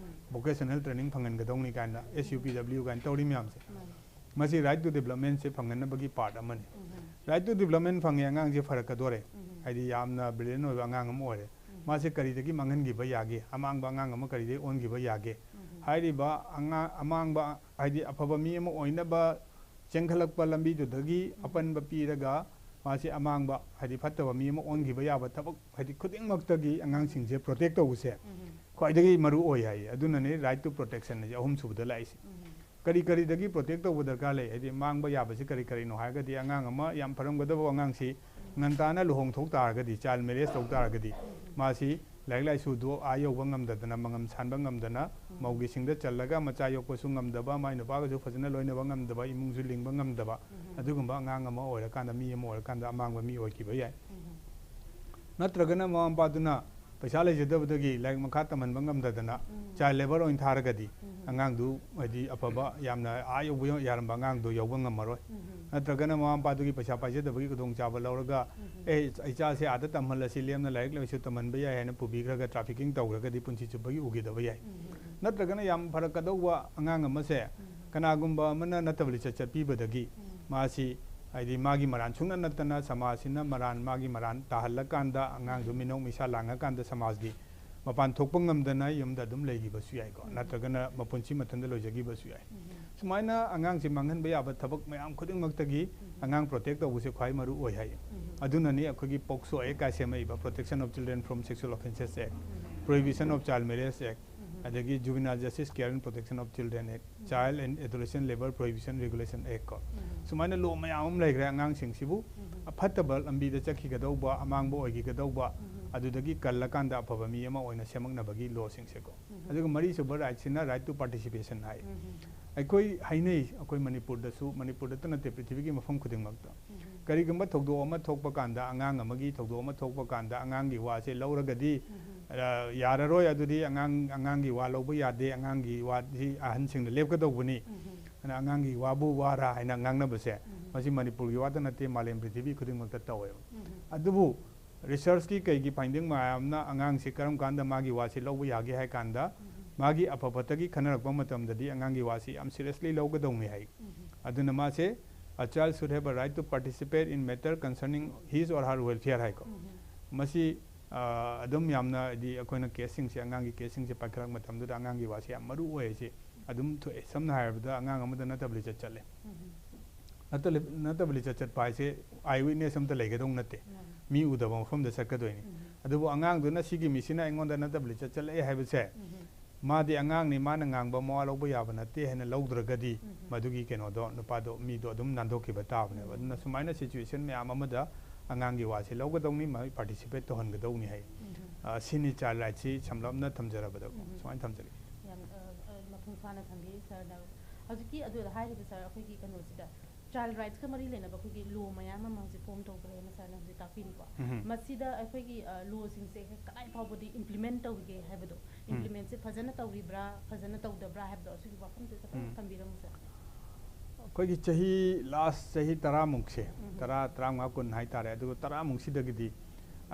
Vocational training ꯐꯪꯍꯟꯒꯗꯧꯅꯤ ꯀꯥꯏꯅ, S U P W ꯀꯥꯏꯅ ꯇꯧꯔꯤ ꯃꯌꯥꯝꯁꯦ꯫ ꯃꯁꯤ right to development say ꯐꯪꯍꯟꯅꯕꯒꯤ part ꯑꯃꯅꯤ꯫ Right to development ꯐꯪꯉꯦ, ꯑꯉꯥꯡꯁꯦ ꯐꯔꯛꯀꯗꯣꯔꯦ꯫ ꯍꯥꯏꯗꯤ ꯌꯥꯝꯅ brilliant ꯑꯣꯏꯕ ꯑꯉꯥꯡ ꯑꯃ ꯑꯣꯏꯔꯦ꯫ ꯃꯥꯁꯦ ꯀꯔꯤꯗꯒꯤ ꯃꯥꯡꯍꯟꯈꯤꯕ ꯌꯥꯒꯦ? ꯑꯃꯥꯡꯕ ꯑꯉꯥꯡ ꯑꯃ ꯀꯔꯤꯗꯒꯤ ꯑꯣꯟꯈꯤꯕ ꯌꯥꯒꯦ? ꯍꯥꯏꯔꯤꯕ ꯑꯉꯥꯡ, ꯑꯃꯥꯡꯕ ꯍꯥꯏꯗꯤ ꯑꯐꯕ ꯃꯤ ꯑꯃ ꯑꯣꯏꯅꯕ ꯆꯦꯟꯈꯠꯂꯛꯄ ꯂꯝꯕꯤꯗꯨꯗꯒꯤ ꯑꯄꯟꯕ ꯄꯤꯔꯒ ꯃꯥꯁꯦ ꯑꯃꯥꯡꯕ, ꯍꯥꯏꯗꯤ ꯐꯠꯇꯕ ꯃꯤ ꯑꯃ ꯑꯣꯟꯈꯤꯕ ꯌꯥꯕ ꯊꯕꯛ, ꯍꯥꯏꯗꯤ ꯈꯨꯗꯤꯡꯃꯛꯇꯒꯤ ꯑꯉꯥꯡꯁꯤꯡꯁꯦ protect ꯇꯧꯕꯁꯦ ꯈ꯭ꯋꯥꯏꯗꯒꯤ ꯃꯔꯨ ꯑꯣꯏ ꯍꯥꯏꯌꯦ꯫ ꯑꯗꯨꯅꯅꯦ right to protection ꯍꯥꯏꯁꯦ ꯑꯍꯨꯝꯁꯨꯕꯗ ꯂꯥꯛꯏꯁꯦ꯫ ꯀꯔꯤ ꯀꯔꯤꯗꯒꯤ protect ꯇꯧꯕ ꯗꯔꯀꯥꯔ ꯂꯩ? ꯍꯥꯏꯗꯤ ꯃꯥꯡꯕ ꯌꯥꯕꯁꯤ ꯀꯔꯤ ꯀꯔꯤꯅꯣ ꯍꯥꯏꯔꯒꯗꯤ, ꯑꯉꯥꯡ ꯑꯃ, ꯌꯥꯝ ꯐꯔꯝꯒꯗꯕ ꯑꯉꯥꯡꯁꯤ ꯉꯟꯇꯥꯅ ꯂꯨꯍꯣꯡ ꯊꯣꯛ ꯇꯥꯔꯒꯗꯤ, child marriage ꯇꯧ ꯇꯥꯔꯒꯗꯤ, ꯃꯥꯁꯤ ꯂꯥꯏꯔꯤꯛ ꯂꯥꯏꯁꯨꯗꯣ ꯑꯥ ꯌꯧꯕ ꯉꯝꯗꯗꯅ, ꯃꯉꯝ ꯁꯥꯟꯕ ꯉꯝꯗꯅ, ꯃꯧꯒꯤ ꯁꯤꯡꯗ ꯆꯜꯂꯒ ꯃꯆꯥ ꯌꯣꯛꯄꯁꯨ ꯉꯝꯗꯕ, ꯃꯥꯏ ꯅꯨꯄꯥꯒꯁꯨ ꯐꯖꯅ ꯂꯣꯏꯅꯕ ꯉꯝꯗꯕ, ꯏꯃꯨꯡꯁꯨ ꯂꯤꯡꯕ ꯉꯝꯗꯕ, ꯑꯗꯨꯒꯨꯝꯕ ꯑꯉꯥꯡ ꯑꯃ ꯑꯣꯏꯔꯀꯥꯟꯗ, ꯃꯤ ꯑꯃ ꯑꯣꯏꯔꯀꯥꯟꯗ ꯑꯃꯥꯡꯕ ꯃꯤ ꯑꯣꯏꯈꯤꯕ ꯌꯥꯏ꯫ ꯅꯠꯇ꯭ꯔꯒꯅ ꯃꯃꯥ ꯃꯄꯥꯗꯨꯅ ꯄꯩꯁꯥ ꯂꯩꯖꯗꯕꯗꯒꯤ ꯂꯥꯏꯔꯤꯛ ꯃꯈꯥ ꯇꯝꯍꯟꯕ ꯉꯝꯗꯗꯅ ꯎꯝ꯫ Child labour ꯑꯣꯏꯅ ꯊꯥꯔꯒꯗꯤ ꯎꯝ꯫ ꯑꯉꯥꯡꯗꯨ ꯍꯥꯏꯗꯤ ꯑꯐꯕ ꯌꯥꯝꯅ ꯑꯥ ꯌꯧꯕ ꯌꯥꯔꯝꯕ ꯑꯉꯥꯡꯗꯣ ꯌꯧꯕ ꯉꯝꯃꯔꯣꯏ꯫ ꯎꯝ꯫ ꯅꯠꯇ꯭ꯔꯒꯅ ꯃꯃꯥ ꯃꯄꯥꯗꯨꯒꯤ ꯄꯩꯁꯥ ꯄꯥꯏꯖꯗꯕꯒꯤ ꯈꯨꯗꯣꯡꯆꯥꯕ ꯂꯧꯔꯒ ꯎꯝ꯫ "ꯑꯦ, ꯏꯆꯥꯁꯦ ꯑꯥꯗ ꯇꯝꯍꯜꯂꯁꯤ, ꯂꯦꯝꯅ ꯂꯥꯏꯔꯤꯛ ꯂꯥꯏꯁꯨ ꯇꯝꯍꯟꯕ ꯌꯥꯏ" ꯍꯥꯏꯅ ꯄꯨꯕꯤꯈ꯭ꯔꯒ trafficking ꯇꯧꯈ꯭ꯔꯒꯗꯤ ꯄꯨꯟꯁꯤ ꯆꯨꯞꯄꯒꯤ ꯎꯈꯤꯗꯕ ꯌꯥꯏ꯫ ꯎꯝ꯫ ꯅꯠꯇ꯭ꯔꯒꯅ ꯌꯥꯝ ꯐꯔꯛꯀꯗꯧꯕ ꯑꯉꯥꯡ ꯑꯃꯁꯦ ꯎꯝ꯫ ꯀꯅꯥꯒꯨꯝꯕ ꯑꯃꯅ ꯅꯠꯇꯕ ꯂꯤꯆꯠ ꯆꯠꯄꯤꯕꯗꯒꯤ ꯎꯝ꯫ ꯃꯥꯁꯤ ꯍꯥꯏꯗꯤ ꯃꯥꯒꯤ ꯃꯔꯥꯟ ꯁꯨꯡꯅ ꯅꯠꯇꯅ ꯁꯃꯥꯖꯁꯤꯅ ꯃꯔꯥꯟ, ꯃꯥꯒꯤ ꯃꯔꯥꯟ ꯇꯥꯍꯜꯂꯀꯥꯟꯗ ꯑꯉꯥꯡꯗꯨ ꯃꯤꯅꯣꯛ ꯃꯤꯁꯥ ꯂꯥꯡꯉꯀꯥꯟꯗ ꯁꯃꯥꯖꯒꯤ ꯃꯄꯥꯟ ꯊꯣꯛꯄ ꯉꯝꯗꯅ ꯌꯨꯝꯗ ꯑꯗꯨꯝ ꯂꯩꯈꯤꯕꯁꯨ ꯌꯥꯏꯀꯣ, ꯎꯝ꯫ ꯅꯠꯇ꯭ꯔꯒꯅ ꯃꯄꯨꯟꯁꯤ ꯃꯊꯟꯇ ꯂꯣꯏꯖꯈꯤꯕꯁꯨ ꯌꯥꯏ꯫ ꯎꯝ꯫ ꯁꯨꯃꯥꯏꯅ ꯑꯉꯥꯡꯁꯤ ꯃꯥꯡꯍꯟꯕ ꯌꯥꯕ ꯊꯕꯛ ꯃꯌꯥꯝ ꯈꯨꯗꯤꯡꯃꯛꯇꯒꯤ ꯎꯝ꯫ ꯑꯉꯥꯡ protect ꯇꯧꯕꯁꯦ ꯈ꯭ꯋꯥꯏ ꯃꯔꯨ ꯑꯣꯏ ꯍꯥꯏ꯫ ꯎꯝ꯫ ꯑꯗꯨꯅꯅꯤ ꯑꯩꯈꯣꯏꯒꯤ POCSO Act ꯀꯥꯏ ꯁꯦꯝꯃꯛꯏꯕ, Protection of Children from Sexual Offences Act, um. Prohibition of Child Marriage Act, ꯎꯝ꯫ ꯑꯗꯒꯤ Juvenile Justice Care and Protection of Children Act, um. Child and Adolescent Labour Prohibition Regulation Act ꯀꯣ꯫ ꯎꯝ꯫ ꯁꯨꯃꯥꯏꯅ law ꯃꯌꯥꯝ ꯑꯃ ꯂꯩꯈ꯭ꯔꯦ ꯑꯉꯥꯡꯁꯤꯡꯁꯤꯕꯨ ꯎꯝ꯫ ꯑꯐꯠꯇꯕ ꯂꯝꯕꯤꯗ ꯆꯠꯈꯤꯒꯗꯧꯕ, ꯑꯃꯥꯡꯕ ꯑꯣꯏꯈꯤꯒꯗꯧꯕ, ꯎꯝ꯫ ꯑꯗꯨꯗꯒꯤ ꯀꯜꯂꯀꯥꯟꯗ ꯑꯐꯕ ꯃꯤ ꯑꯃ ꯑꯣꯏꯅ ꯁꯦꯝꯃꯛꯅꯕꯒꯤ lawꯁꯤꯡꯁꯦꯀꯣ꯫ ꯎꯝ꯫ ꯑꯗꯨꯒ ꯃꯔꯤꯁꯨꯕ rightꯁꯤꯅ right to participation ꯍꯥꯏ꯫ ꯎꯝ꯫ ꯑꯩꯈꯣꯏ ꯍꯥꯏꯅꯩ, ꯑꯩꯈꯣꯏ ꯃꯅꯤꯄꯨꯔꯗꯁꯨ, ꯃꯅꯤꯄꯨꯔꯗꯇ ꯅꯠꯇꯦ, ꯄ꯭ꯔꯤꯊꯤꯕꯤꯒꯤ ꯃꯐꯝ ꯈꯨꯗꯤꯡꯃꯛꯇ꯫ ꯎꯝ꯫ ꯀꯔꯤꯒꯨꯝꯕ ꯊꯧꯗꯣꯛ ꯑꯃ ꯊꯣꯛꯄ ꯀꯥꯟꯗ, ꯑꯉꯥꯡ ꯑꯃꯒꯤ ꯊꯧꯗꯣꯛ ꯑꯃ ꯊꯣꯛꯄ ꯀꯥꯟꯗ ꯑꯉꯥꯡꯒꯤ ꯋꯥꯁꯦ ꯂꯧꯔꯒꯗꯤ, ꯎꯝ꯫ ꯑ, ꯌꯥꯔꯔꯣꯏ, ꯑꯗꯨꯗꯤ ꯑꯉꯥꯡ, ꯑꯉꯥꯡꯒꯤ ꯋꯥ ꯂꯧꯕ ꯌꯥꯗꯦ, ꯑꯉꯥꯡꯒꯤ ꯋꯥꯁꯤ ꯑꯍꯟꯁꯤꯡꯅ ꯂꯦꯞꯀꯗꯧꯕꯅꯤ꯫ ꯎꯝ꯫ ꯑꯗꯨꯅ ꯑꯉꯥꯡꯒꯤ ꯋꯥꯕꯨ ꯋꯥꯔꯥ ꯍꯥꯏꯅ ꯉꯥꯡꯅꯕꯁꯦ, ꯎꯝ꯫ ꯃꯁꯤ ꯃꯅꯤꯄꯨꯔꯒꯤ ꯋꯥꯗ ꯅꯠꯇꯦ, ꯃꯥꯂꯦꯝ ꯄ꯭ꯔꯤꯊꯤꯕꯤ ꯈꯨꯗꯤꯡꯃꯛꯇ ꯇꯧꯋꯦꯕ꯫ ꯎꯝ꯫ ꯑꯗꯨꯕꯨ researchꯀꯤ ꯀꯩꯒꯤ finding ꯃꯌꯥꯝꯅ ꯑꯉꯥꯡꯁꯤ ꯀꯔꯝ ꯀꯥꯟꯗ ꯃꯥꯒꯤ ꯋꯥꯁꯤ ꯂꯧꯕ ꯌꯥꯒꯦ ꯍꯥꯏ ꯀꯥꯟꯗ, ꯎꯝ꯫ ꯃꯥꯒꯤ ꯑꯐ ꯐꯠꯇꯒꯤ ꯈꯟꯅꯔꯛꯄ ꯃꯇꯝꯗꯗꯤ ꯑꯉꯥꯡꯒꯤ ꯋꯥꯁꯤ ꯌꯥꯝ seriously ꯂꯧꯒꯗꯧꯅꯤ ꯍꯥꯏ꯫ ꯎꯝ꯫ ꯑꯗꯨꯅ ꯃꯥꯁꯦ, "A child should have a right to participate in matter concerning his or her welfare" ꯍꯥꯏꯀꯣ꯫ ꯎꯝ꯫ ꯃꯁꯤ, ꯑ, ꯑꯗꯨꯝ ꯌꯥꯝꯅ ꯍꯥꯏꯗꯤ ꯑꯩꯈꯣꯏꯅ caseꯁꯤꯡꯁꯦ, ꯑꯉꯥꯡꯒꯤ caseꯁꯤꯡꯁꯦ ꯄꯥꯏꯈꯠꯂꯛꯄ ꯃꯇꯝꯗꯨꯗ ꯑꯉꯥꯡꯒꯤ ꯋꯥꯁꯤ ꯌꯥꯝ ꯃꯔꯨ ꯑꯣꯏ ꯍꯥꯏꯁꯦ ꯑꯗꯨꯝ ꯊꯣꯛꯑꯦ꯫ ꯁꯝꯅ ꯍꯥꯏꯔꯕꯗ ꯑꯉꯥꯡ ꯑꯃꯗ ꯅꯠꯇꯕ ꯂꯤꯆꯠ ꯆꯠꯂꯦ꯫ ꯎꯝ꯫ ꯅꯠꯇ-, ꯅꯠꯇꯕ ꯂꯤꯆꯠ ꯆꯠꯄ ꯍꯥꯏꯁꯦ eye witness ꯑꯝꯇ ꯂꯩꯒꯗꯧ ꯅꯠꯇꯦ꯫ ꯎꯝ꯫ ꯃꯤ ꯎꯗꯕ ꯃꯐꯝꯗ ꯆꯠꯀꯗꯣꯏꯅꯤ꯫ ꯎꯝ꯫ ꯑꯗꯨꯕꯨ ꯑꯉꯥꯡꯗꯨꯅ ꯁꯤꯒꯤ ꯃꯤꯁꯤꯅ ꯑꯩꯉꯣꯟꯗ ꯅꯠꯇꯕ ꯂꯤꯆꯠ ꯆꯠꯂꯛꯑꯦ ꯍꯥꯏꯕꯁꯦ, ꯎꯝ꯫ ꯃꯥꯗꯤ ꯑꯉꯥꯡꯅꯤ, ꯃꯥꯅ ꯉꯥꯡꯕ ꯃꯋꯥ ꯂꯧꯕ ꯌꯥꯕ ꯅꯠꯇꯦ ꯍꯥꯏꯅ ꯂꯧꯗ꯭ꯔꯒꯗꯤ, ꯎꯝ꯫ ꯃꯗꯨꯒꯤ ꯀꯩꯅꯣꯗꯣ, ꯅꯨꯄꯥꯗꯣ, ꯃꯤꯗꯣ ꯑꯗꯨꯝ ꯅꯥꯟꯊꯣꯛꯈꯤꯕ ꯇꯥꯕꯅꯦꯕ꯫ ꯎꯝ꯫ ꯑꯗꯨꯅ ꯁꯨꯃꯥꯏꯅ situation ꯃꯌꯥꯝ ꯑꯃꯗ ꯑꯉꯥꯡꯒꯤ ꯋꯥꯁꯦ ꯂꯧꯒꯗꯧꯅꯤ, ꯃꯥ participate ꯇꯧꯍꯟꯒꯗꯧꯅꯤ ꯍꯥꯏ꯫ ꯎꯝ꯫ ꯑ, ꯁꯤꯅꯤ child rightꯁꯤ ꯁꯝꯂꯞꯅ ꯊꯝꯖꯔꯕꯗꯀꯣ꯫ ꯎꯝ꯫ ꯁꯨꯃꯥꯏꯅ ꯊꯝꯖꯒꯦ꯫ ꯌꯥꯝ, ꯑ, ꯑ, ꯃꯄꯨꯡ ꯐꯥꯅ ꯊꯝꯕꯤ sirꯅ꯫ ꯍꯧꯖꯤꯛꯀꯤ ꯑꯗꯨꯗ ꯍꯥꯏꯔꯤꯕ sir, ꯑꯩꯈꯣꯏꯒꯤ ꯀꯩꯅꯣꯁꯤꯗ, ꯆꯥꯏꯜ ꯔꯥꯏꯠꯁꯀ ꯃꯔꯤ ꯂꯩꯅꯕ ꯑꯩꯈꯣꯏꯒꯤ ꯂꯣ ꯃꯌꯥꯝ ꯑꯃ ꯍꯧꯖꯤꯛ ꯐꯣꯝ ꯇꯧꯈ꯭ꯔꯦꯅ ꯁꯥꯔꯅ ꯍꯧꯖꯤꯛ ꯇꯥꯛꯄꯤꯔꯤꯀꯣ꯫ ꯎꯝ꯫ ꯃꯁꯤꯗ ꯑꯩꯈꯣꯏꯒꯤ ꯂꯣꯁꯤꯡꯁꯦ ꯀꯗꯥꯏ ꯐꯥꯎꯕꯗꯤ ꯏꯝꯄ꯭ꯂꯤꯃꯦꯟ ꯇꯧꯔꯤꯒꯦ ꯍꯥꯏꯕꯗꯣ, ꯏꯝꯄ꯭ꯂꯤꯃꯦꯟꯁꯦ ꯐꯖꯅ ꯇꯧꯔꯤꯕ꯭ꯔꯥ, ꯐꯖꯅ ꯇꯧꯗꯕ꯭ꯔꯥ ꯍꯥꯏꯕꯗꯣ, ꯑꯁꯤꯒꯤ ꯋꯥꯐꯝꯁꯦ ꯈꯤꯇꯪ ꯎꯝ꯫ ꯊꯝꯕꯤꯔꯝꯃꯨ ꯁꯥꯔ꯫ ꯑꯩꯈꯣꯏꯒꯤ ꯆꯍꯤ, ꯂꯥꯁ ꯆꯍꯤ ꯇꯔꯥꯃꯨꯛꯁꯦ, ꯎꯝ꯫ ꯇꯔꯥ, ꯇꯔꯥꯃꯉꯥ, ꯀꯨꯟ ꯍꯥꯏꯇꯥꯔꯦ, ꯑꯗꯨꯒ ꯇꯔꯥꯃꯨꯛꯁꯤꯗꯒꯤꯗꯤ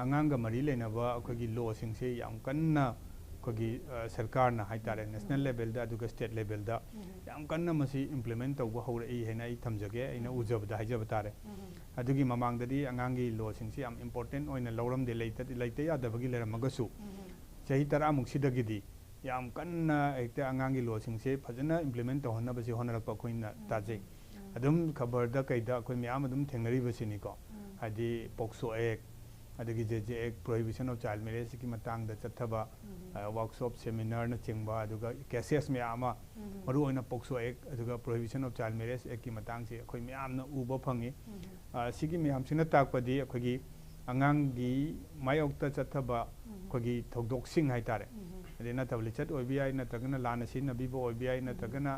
ꯑꯉꯥꯡꯒ ꯃꯔꯤ ꯂꯩꯅꯕ ꯑꯩꯈꯣꯏꯒꯤ ꯂꯣꯁꯤꯡꯁꯦ ꯌꯥꯝ ꯀꯟꯅ ꯑꯩꯈꯣꯏꯒꯤ, ꯑ, ꯁꯔꯀꯥꯔꯅ ꯍꯥꯏꯇꯥꯔꯦ, ꯅꯦꯁꯅꯦꯜ ꯎꯝ꯫ ꯂꯦꯚꯦꯜꯗ ꯑꯗꯨꯒ ꯁ꯭ꯇꯦꯠ ꯂꯦꯚꯦꯜꯗ ꯎꯝ꯫ ꯌꯥꯝ ꯀꯟꯅ ꯃꯁꯤ ꯏꯝꯄ꯭ꯂꯤꯃꯦꯟ ꯇꯧꯕ ꯍꯧꯔꯛꯏ ꯍꯥꯏꯅ ꯑꯩ ꯊꯝꯖꯒꯦ, ꯑꯩꯅ ꯎꯝ꯫ ꯎꯖꯕꯗ ꯍꯥꯏꯖꯕ ꯇꯥꯔꯦ꯫ ꯎꯝ꯫ ꯑꯗꯨꯒꯤ ꯃꯃꯥꯡꯗꯗꯤ ꯑꯉꯥꯡꯒꯤ ꯂꯣꯁꯤꯡꯁꯤ ꯌꯥꯝ ꯏꯝꯄꯣꯔꯇꯦꯟ ꯑꯣꯏꯅ ꯂꯧꯔꯝꯗꯦ, ꯂꯩꯇ, ꯂꯩꯇ ꯌꯥꯗꯕꯒꯤ ꯂꯩꯔꯝꯃꯒꯁꯨ, ꯎꯝ꯫ ꯆꯍꯤ ꯇꯔꯥꯃꯨꯛꯁꯤꯗꯒꯤꯗꯤ ꯌꯥꯝ ꯀꯟꯅ ꯍꯦꯛꯇ ꯑꯉꯥꯡꯒꯤ ꯂꯣꯁꯤꯡꯁꯦ ꯐꯖꯅ ꯏꯝꯄ꯭ꯂꯤꯃꯦꯟ ꯇꯧꯍꯟꯅꯕꯁꯤ ꯍꯣꯠꯅꯔꯛꯄ ꯑꯩꯈꯣꯏꯅ ꯎꯝ꯫ ꯇꯥꯖꯩ꯫ ꯎꯝ꯫ ꯑꯗꯨꯝ ꯈꯕꯔꯗ ꯀꯩꯗ ꯑꯩꯈꯣꯏ ꯃꯌꯥꯝ ꯑꯗꯨꯝ ꯊꯦꯡꯅꯔꯤꯕꯁꯤꯅꯤꯀꯣ꯫ ꯎꯝ꯫ ꯍꯥꯏꯗꯤ ꯄꯣꯛꯁꯣ ꯑꯦꯛ, ꯑꯗꯒꯤ J J act, prohibition of child ꯃꯦꯔꯦꯖꯀꯤ ꯃꯇꯥꯡꯗ ꯆꯠꯊꯕ, ꯎꯝ꯫ ꯑ, ꯋꯥꯔꯛꯁꯣꯞ, ꯁꯦꯃꯤꯅꯥꯔꯅꯆꯤꯡꯕ, ꯑꯗꯨꯒ ꯀꯦꯁꯦꯁ ꯃꯌꯥꯝ ꯑꯃ, ꯎꯝ꯫ ꯃꯔꯨꯑꯣꯏꯅ ꯄꯣꯛꯁꯣ ꯑꯦꯛ ꯑꯗꯨꯒ ꯄ꯭ꯔꯣꯍꯤꯕꯤꯁꯟ ꯑꯣꯐ ꯆꯥꯏꯜ ꯃꯦꯔꯦꯖ ꯑꯦꯛꯀꯤ ꯃꯇꯥꯡꯁꯤ ꯑꯩꯈꯣꯏ ꯃꯌꯥꯝꯅ ꯎꯕ ꯐꯪꯉꯤ꯫ ꯎꯝ꯫ ꯑ, ꯁꯤꯒꯤ ꯃꯌꯥꯝꯁꯤꯅ ꯇꯥꯛꯄꯗꯤ ꯑꯩꯈꯣꯏꯒꯤ ꯑꯉꯥꯡꯒꯤ ꯃꯥꯌꯣꯛꯇ ꯆꯠꯊꯕ ꯎꯝ꯫ ꯑꯩꯈꯣꯏꯒꯤ ꯊꯧꯗꯣꯛꯁꯤꯡ ꯍꯥꯏꯇꯥꯔꯦ꯫ ꯎꯝ꯫ ꯑꯗꯩ ꯅꯠꯇꯕ ꯂꯤꯆꯠ ꯑꯣꯏꯕ ꯌꯥꯏ, ꯅꯠꯇ꯭ꯔꯒꯅ ꯂꯥꯟꯅ ꯁꯤꯖꯤꯟꯅꯕꯤꯕ ꯑꯣꯏꯕ ꯌꯥꯏ, ꯎꯝ꯫ ꯅꯠꯇ꯭ꯔꯒꯅ